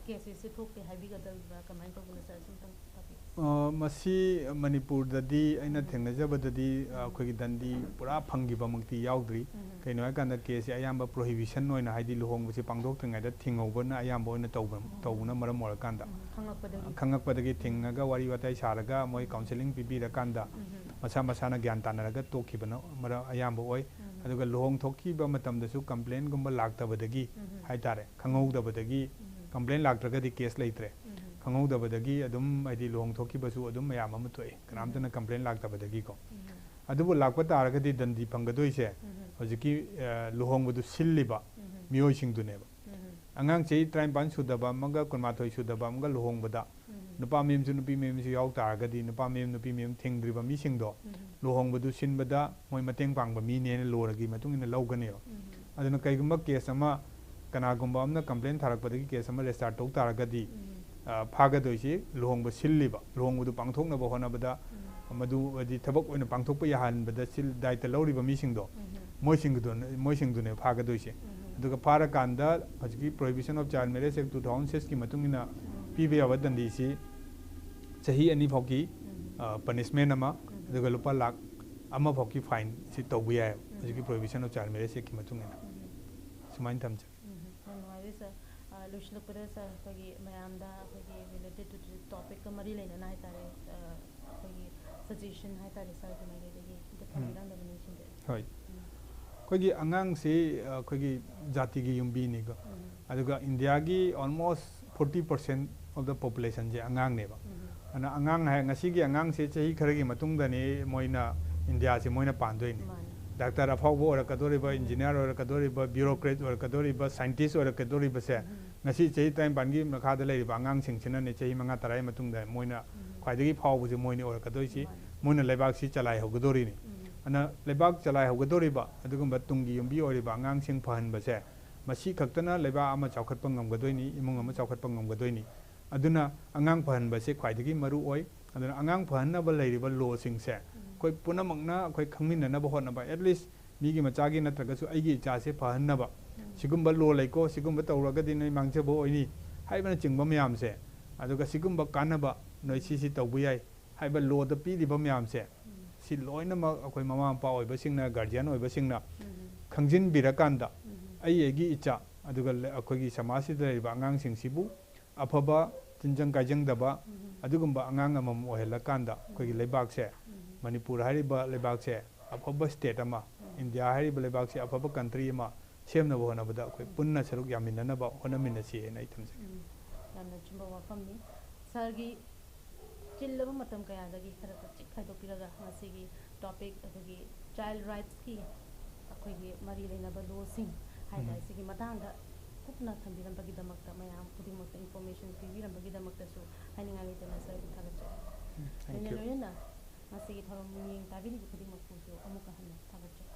ꯀꯦꯁꯦꯁꯁꯦ ꯊꯣꯛꯇꯦ ꯍꯥꯏꯕꯤꯒꯗꯧꯔꯤꯕ꯭ꯔꯥ? ꯀꯃꯥꯏꯅ ꯇꯧꯕꯅꯣ ꯁꯥꯔ? ꯁꯨꯝꯇꯪ ꯇꯥꯛꯄꯤꯌꯨ꯫ ꯃꯁꯤ ꯃꯅꯤꯄꯨꯔꯗꯗꯤ ꯑꯩꯅ ꯊꯦꯡꯅꯖꯕꯗꯗꯤ ꯑꯩꯈꯣꯏꯒꯤ ꯗꯟꯗꯤ ꯄꯨꯔꯥ ꯐꯪꯈꯤꯕꯃꯛꯇꯤ ꯌꯥꯎꯗ꯭ꯔꯤ꯫ ꯀꯩꯅꯣ ꯍꯥꯏꯀꯥꯟꯗ ꯀꯦꯁꯁꯦ ꯑꯌꯥꯝꯕ ꯄ꯭ꯔꯣꯍꯤꯕꯤꯁꯟ ꯑꯣꯏꯅ, ꯍꯥꯏꯗꯤ ꯂꯨꯍꯣꯡꯕꯁꯦ ꯄꯥꯡꯊꯣꯛꯇ꯭ꯔꯤꯉꯩꯗ ꯊꯤꯡꯍꯧꯕꯅ ꯑꯌꯥꯝꯕ ꯑꯣꯏꯅ ꯇꯧꯕ ꯇꯧꯕꯅ ꯃꯔꯝ ꯑꯣꯏꯔꯀꯥꯟꯗ, ꯈꯪꯉꯛꯄꯗꯒꯤ ꯈꯪꯉꯛꯄꯗꯒꯤ ꯊꯤꯡꯉꯒ ꯋꯥꯔꯤ ꯋꯥꯇꯥꯏ ꯁꯥꯔꯒ ꯃꯣꯏ ꯀꯥꯎꯟꯁꯦꯂꯤꯡ ꯄꯤꯕꯤꯔꯀꯥꯟꯗ ꯃꯁꯥ ꯃꯁꯥꯅ ꯒ꯭ꯌꯥꯟ ꯇꯥꯅꯔꯒ ꯇꯣꯛꯈꯤꯕꯅ ꯃꯔꯝ ꯑꯌꯥꯝꯕ ꯑꯣꯏ꯫ ꯑꯗꯨꯒ ꯂꯨꯍꯣꯡ ꯊꯣꯛꯈꯤꯕ ꯃꯇꯝꯗꯁꯨ ꯀꯝꯄ꯭ꯂꯦꯟꯒꯨꯝꯕ ꯂꯥꯛꯇꯕꯗꯒꯤ ꯍꯥꯏꯇꯥꯔꯦ, ꯈꯪꯍꯧꯗꯕꯗꯒꯤ, ꯀꯝꯄ꯭ꯂꯦꯟ ꯂꯥꯛꯇ꯭ꯔꯒꯗꯤ ꯀꯦꯁ ꯂꯩꯇ꯭ꯔꯦ꯫ ꯈꯪꯍꯧꯗꯕꯗꯒꯤ ꯑꯗꯨꯝ ꯍꯥꯏꯗꯤ ꯂꯨꯍꯣꯡ ꯊꯣꯛꯈꯤꯕꯁꯨ ꯑꯗꯨꯝ ꯃꯌꯥꯝ ꯑꯃ ꯊꯣꯛꯑꯦ, ꯀꯅꯥꯝꯇꯅ ꯀꯝꯄ꯭ꯂꯦꯟ ꯂꯥꯛꯇꯕꯗꯒꯤꯀꯣ꯫ ꯑꯗꯨꯕꯨ ꯂꯥꯛꯄ ꯇꯥꯔꯒꯗꯤ ꯗꯟꯗꯤ ꯐꯪꯒꯗꯣꯏꯁꯦ ꯍꯧꯖꯤꯛꯀꯤ ꯑ, ꯂꯨꯍꯣꯡꯕꯗꯨ ꯁꯤꯜꯂꯤꯕ ꯃꯤꯑꯣꯏꯁꯤꯡꯗꯨꯅꯦꯕ꯫ ꯑꯉꯥꯡ ꯆꯍꯤ ꯇꯔꯥꯅꯤꯄꯥꯟ ꯁꯨꯗꯕ ꯑꯃꯒ ꯀꯨꯟꯃꯥꯊꯣꯏ ꯁꯨꯗꯕ ꯑꯃꯒ ꯂꯨꯍꯣꯡꯕꯗ ꯅꯨꯄꯥ ꯃꯌꯨꯝꯁꯨ ꯅꯨꯄꯤ ꯃꯌꯨꯝꯁꯨ ꯌꯥꯎ ꯇꯥꯔꯒꯗꯤ ꯅꯨꯄꯥ ꯃꯌꯨꯝ ꯅꯨꯄꯤ ꯃꯌꯨꯝ ꯊꯤꯡꯗ꯭ꯔꯤꯕ ꯃꯤꯁꯤꯡꯗꯣ ꯂꯨꯍꯣꯡꯕꯗꯨ ꯁꯤꯟꯕꯗ ꯃꯣꯏ ꯃꯇꯦꯡ ꯄꯥꯡꯕ ꯃꯤꯅꯦꯅ ꯂꯣꯒꯤ ꯃꯇꯨꯡ ꯏꯟꯅ ꯂꯧꯒꯅꯦꯕ꯫ ꯑꯗꯨꯅ ꯀꯩꯒꯨꯝꯕ ꯀꯦꯁ ꯑꯃ ꯀꯅꯥꯒꯨꯝꯕ ꯑꯃꯅ ꯀꯝꯄ꯭ꯂꯦꯟ ꯊꯥꯔꯛꯄꯗꯒꯤ ꯀꯦꯁ ꯑꯃ ꯔꯦꯖꯤꯁꯇꯥꯔ ꯇꯧ ꯇꯥꯔꯒꯗꯤ ꯑ, ꯐꯥꯒꯗꯣꯏꯁꯤ ꯂꯨꯍꯣꯡꯕ ꯁꯤꯜꯂꯤꯕ, ꯂꯨꯍꯣꯡꯕꯗꯨ ꯄꯥꯡꯊꯣꯛꯅꯕ ꯍꯣꯠꯅꯕꯗ ꯃꯗꯨ ꯍꯥꯏꯗꯤ ꯊꯕꯛ ꯑꯣꯏꯅ ꯄꯥꯡꯊꯣꯛꯄ ꯌꯥꯍꯟꯕꯗ ꯁꯤꯜ ꯗꯥꯏꯇ ꯂꯧꯔꯤꯕ ꯃꯤꯁꯤꯡꯗꯣ ꯃꯣꯏꯁꯤꯡꯗꯨ ꯃꯣꯏꯁꯤꯡꯗꯨꯅꯦ ꯐꯥꯒꯗꯣꯏꯁꯦ꯫ ꯑꯗꯨꯒ ꯐꯥꯔꯀꯥꯟꯗ ꯍꯧꯖꯤꯛꯀꯤ Prohibition of Child Marriage Act two thousand six ꯀꯤ ꯃꯇꯨꯡ ꯏꯟꯅ ꯄꯤꯕ ꯌꯥꯕ ꯗꯟꯗꯤꯁꯤ ꯆꯍꯤ ꯑꯅꯤ ꯐꯥꯎꯒꯤ ꯄꯅꯤꯁꯃꯦꯟ ꯑꯃ, ꯑꯗꯨꯒ ꯂꯨꯄꯥ ꯂꯥꯛ ꯑꯃ ꯐꯥꯎꯒꯤ ꯐꯥꯏꯟꯁꯤ ꯇꯧꯕ ꯌꯥꯏ ꯍꯧꯖꯤꯛꯀꯤ Prohibition of Child Marriage Act ꯀꯤ ꯃꯇꯨꯡ ꯏꯟꯅ꯫ ꯁꯨꯃꯥꯏꯅ ꯊꯝꯖꯒꯦ꯫ ꯎꯝ, ꯌꯥꯝ ꯅꯨꯡꯉꯥꯏꯖꯩ ꯁꯥꯔ꯫ ꯑ, ꯂꯣꯏꯁꯤꯜꯂꯛꯄꯗ ꯁꯥꯔ, ꯑꯩꯈꯣꯏꯒꯤ ꯃꯌꯥꯝꯗ ꯑꯩꯈꯣꯏꯒꯤ related to the topic ꯀ ꯃꯔꯤ ꯂꯩꯅꯅ ꯍꯥꯏꯇꯥꯔꯦ, ꯑ, ꯑꯩꯈꯣꯏꯒꯤ suggestion ꯍꯥꯏꯇꯥꯔꯦ ꯁꯥꯔꯒꯤ ꯃꯥꯏꯀꯩꯗꯒꯤ ꯑꯝꯇ ꯊꯝꯕꯤꯔꯝꯅꯕ ꯅꯤꯡꯁꯤꯡꯖꯔꯤ꯫ ꯍꯣꯏ꯫ ꯎꯝ꯫ ꯑꯩꯈꯣꯏꯒꯤ ꯑꯉꯥꯡꯁꯤ ꯑꯩꯈꯣꯏꯒꯤ ꯖꯥꯇꯤꯒꯤ ꯌꯨꯝꯕꯤꯅꯤꯀꯣ꯫ ꯎꯝ꯫ ꯑꯗꯨꯒ ꯏꯟꯗꯤꯌꯥꯒꯤ almost forty percent of the population ꯁꯦ ꯑꯉꯥꯡꯅꯦꯕ꯫ ꯎꯝ꯫ ꯑꯗꯨꯅ ꯑꯉꯥꯡ ꯍꯥꯏ, ꯉꯁꯤꯒꯤ ꯑꯉꯥꯡꯁꯦ ꯆꯍꯤ ꯈꯔꯒꯤ ꯃꯇꯨꯡꯗꯅꯤ ꯃꯣꯏꯅ ꯏꯟꯗꯤꯌꯥꯁꯦ ꯃꯣꯏꯅ ꯄꯥꯟꯗꯣꯏꯅꯤ꯫ ꯃꯥꯅꯤ꯫ ꯗꯥꯛꯇꯔ ꯑꯐꯥꯎꯕ ꯑꯣꯏꯔꯛꯀꯗꯧꯔꯤꯕ, ꯏꯟꯖꯤꯅꯤꯌꯥꯔ ꯑꯣꯏꯔꯛꯀꯗꯧꯔꯤꯕ, ꯕ꯭ꯌꯨꯔꯣꯀ꯭ꯔꯦꯠ ꯑꯣꯏꯔꯛꯀꯗꯧꯔꯤꯕ, ꯁꯥꯏꯟꯇꯤꯁ ꯑꯣꯏꯔꯛꯀꯗꯧꯔꯤꯕꯁꯦ ꯎꯝ꯫ ꯉꯁꯤ ꯆꯍꯤ ꯇꯔꯥꯅꯤꯄꯥꯟꯒꯤ ꯃꯈꯥꯗ ꯂꯩꯔꯤꯕ ꯑꯉꯥꯡꯁꯤꯡꯁꯤꯅꯅꯦ ꯆꯍꯤ ꯃꯉꯥ ꯇꯔꯥꯒꯤ ꯃꯇꯨꯡꯗ ꯃꯣꯏꯅ ꯎꯝ꯫ ꯈ꯭ꯋꯥꯏꯗꯒꯤ ꯐꯥꯎꯕꯁꯦ ꯃꯣꯏꯅ ꯑꯣꯏꯔꯛꯀꯗꯣꯏꯁꯤ꯫ ꯃꯥꯅꯤ꯫ ꯃꯣꯏꯅ ꯂꯩꯕꯥꯛꯁꯤ ꯆꯂꯥꯏꯍꯧꯒꯗꯧꯔꯤꯅꯤ꯫ ꯎꯝ꯫ ꯑꯗꯨꯅ ꯂꯩꯕꯥꯛ ꯆꯂꯥꯏꯍꯧꯒꯗꯧꯔꯤꯕ ꯑꯗꯨꯒꯨꯝꯕ ꯇꯨꯡꯒꯤ ꯌꯨꯝꯕꯤ ꯑꯣꯏꯔꯤꯕ ꯑꯉꯥꯡꯁꯤꯡ ꯐꯍꯟꯕꯁꯦ ꯃꯁꯤ ꯈꯛꯇꯅ ꯂꯩꯕꯥꯛ ꯑꯃ ꯆꯥꯎꯈꯠꯄ ꯉꯝꯒꯗꯣꯏꯅꯤ, ꯏꯃꯨꯡ ꯑꯃ ꯆꯥꯎꯈꯠꯄ ꯉꯝꯒꯗꯣꯏꯅꯤ꯫ ꯑꯗꯨꯅ ꯑꯉꯥꯡ ꯐꯍꯟꯕꯁꯦ ꯈ꯭ꯋꯥꯏꯗꯒꯤ ꯃꯔꯨ ꯑꯣꯏ꯫ ꯑꯗꯨꯅ ꯑꯉꯥꯡ ꯐꯍꯟꯅꯕ ꯂꯩꯔꯤꯕ ꯂꯣꯁꯤꯡꯁꯦ ꯑꯩꯈꯣꯏ ꯄꯨꯝꯅꯃꯛꯅ ꯑꯩꯈꯣꯏ ꯈꯪꯃꯤꯟꯅꯅꯕ ꯍꯣꯠꯅꯕ, at least ꯃꯤꯒꯤ ꯃꯆꯥꯒꯤ ꯅꯠꯇ꯭ꯔꯒꯁꯨ ꯑꯩꯒꯤ ꯏꯆꯥꯁꯦ ꯐꯍꯟꯅꯕ, ꯎꯝ꯫ ꯁꯤꯒꯨꯝꯕ ꯂꯣ ꯂꯩꯀꯣ, ꯁꯤꯒꯨꯝꯕ ꯇꯧꯔꯒꯗꯤ ꯅꯣꯏ ꯃꯥꯡꯖꯕ ꯑꯣꯏꯅꯤ ꯍꯥꯏꯕꯅꯆꯤꯡꯕ ꯃꯌꯥꯝꯁꯦ, ꯑꯗꯨꯒ ꯁꯤꯒꯨꯝꯕ ꯀꯥꯟꯅꯕ ꯅꯣꯏ ꯁꯤꯁꯤ ꯇꯧꯕ ꯌꯥꯏ ꯍꯥꯏꯕ ꯂꯣꯗ ꯄꯤꯔꯤꯕ ꯃꯌꯥꯝꯁꯦ, ꯎꯝ꯫ ꯁꯤ ꯂꯣꯏꯅꯃꯛ ꯑꯩꯈꯣꯏ ꯃꯃꯥ ꯃꯄꯥ ꯑꯣꯏꯕꯁꯤꯡꯅ, ꯒꯥꯔꯖꯤꯌꯥꯟ ꯑꯣꯏꯕꯁꯤꯡꯅ ꯎꯝ꯫ ꯈꯪꯖꯤꯟꯕꯤꯔꯀꯥꯟꯗ ꯎꯝ꯫ ꯑꯩ ꯑꯩꯒꯤ ꯏꯆꯥ ꯑꯗꯨꯒ ꯂ-, ꯑꯩꯈꯣꯏꯒꯤ ꯁꯃꯥꯖꯁꯤꯗ ꯂꯩꯔꯤꯕ ꯑꯉꯥꯡꯁꯤꯡꯁꯤꯕꯨ ꯑꯐꯕ ꯇꯤꯟꯖꯪ ꯀꯥꯏꯖꯪꯗꯕ ꯎꯝ꯫ ꯑꯗꯨꯒꯨꯝꯕ ꯑꯉꯥꯡ ꯑꯃꯃꯝ ꯑꯣꯏꯍꯜꯂꯀꯥꯟꯗ ꯑꯩꯈꯣꯏꯒꯤ ꯎꯝ꯫ ꯂꯩꯕꯥꯛꯁꯦ, ꯎꯝ꯫ ꯃꯅꯤꯄꯨꯔ ꯍꯥꯏꯔꯤꯕ ꯂꯩꯕꯥꯛꯁꯦ ꯑꯐꯕ ꯁ꯭ꯇꯦꯠ ꯑꯃ, ꯎꯝ꯫ ꯏꯟꯗꯤꯌꯥ ꯍꯥꯏꯔꯤꯕ ꯂꯩꯕꯥꯛꯁꯦ ꯑꯐꯕ ꯀꯟꯇ꯭ꯔꯤ ꯑꯃ ꯁꯦꯝꯅꯕ ꯍꯣꯠꯅꯕꯗ ꯑꯩꯈꯣꯏ ꯄꯨꯟꯅ ꯁꯔꯨꯛ ꯌꯥꯃꯤꯟꯅꯅꯕ ꯍꯣꯠꯅꯃꯤꯟꯅꯁꯤ ꯍꯥꯏꯅ ꯑꯩ ꯊꯝꯖꯒꯦ꯫ ꯎꯝ꯫ ꯌꯥꯝꯅ ꯆꯨꯝꯕ ꯋꯥꯐꯝꯅꯤ꯫ ꯁꯥꯔꯒꯤ ꯆꯤꯜꯂꯕ ꯃꯇꯝ ꯀꯌꯥꯗꯒꯤ ꯈꯔ ꯈꯖꯤꯛ ꯈꯥꯏꯗꯣꯛꯄꯤꯔꯒ ꯉꯁꯤꯒꯤ ꯇꯣꯄꯤꯛ ꯑꯩꯈꯣꯏꯒꯤ ꯆꯥꯏꯜ ꯔꯥꯏꯠꯁꯀꯤ ꯑꯩꯈꯣꯏꯒꯤ ꯃꯔꯤ ꯂꯩꯅꯕ ꯂꯣꯁꯤꯡ ꯍꯥꯏꯇꯥꯔꯦ, ꯎꯝ꯫ ꯁꯤꯒꯤ ꯃꯇꯥꯡꯗ ꯀꯨꯞꯅ ꯊꯝꯕꯤꯔꯝꯕꯒꯤꯗꯃꯛꯇ, ꯃꯌꯥꯝ ꯈꯨꯗꯤꯡꯃꯛꯇ information ꯄꯤꯕꯤꯔꯝꯕꯒꯤꯗꯃꯛꯇꯁꯨ ꯍꯥꯏꯅꯤꯡꯉꯥꯏ ꯂꯩꯇꯅ ꯁꯔꯕꯨ ꯊꯥꯒꯠꯆꯔꯤ꯫ ꯎꯝ, thank ꯂꯣꯏꯅ you꯫ ꯂꯣꯏꯅꯅ ꯉꯁꯤꯒꯤ ꯊꯧꯔꯝ ꯃꯤꯠꯌꯦꯡ ꯇꯥꯕꯤꯔꯤꯕ ꯈꯨꯗꯤꯡꯃꯛꯄꯨꯁꯨ ꯑꯃꯨꯛꯀ ꯍꯟꯅ ꯊꯥꯒꯠꯆꯔꯤ꯫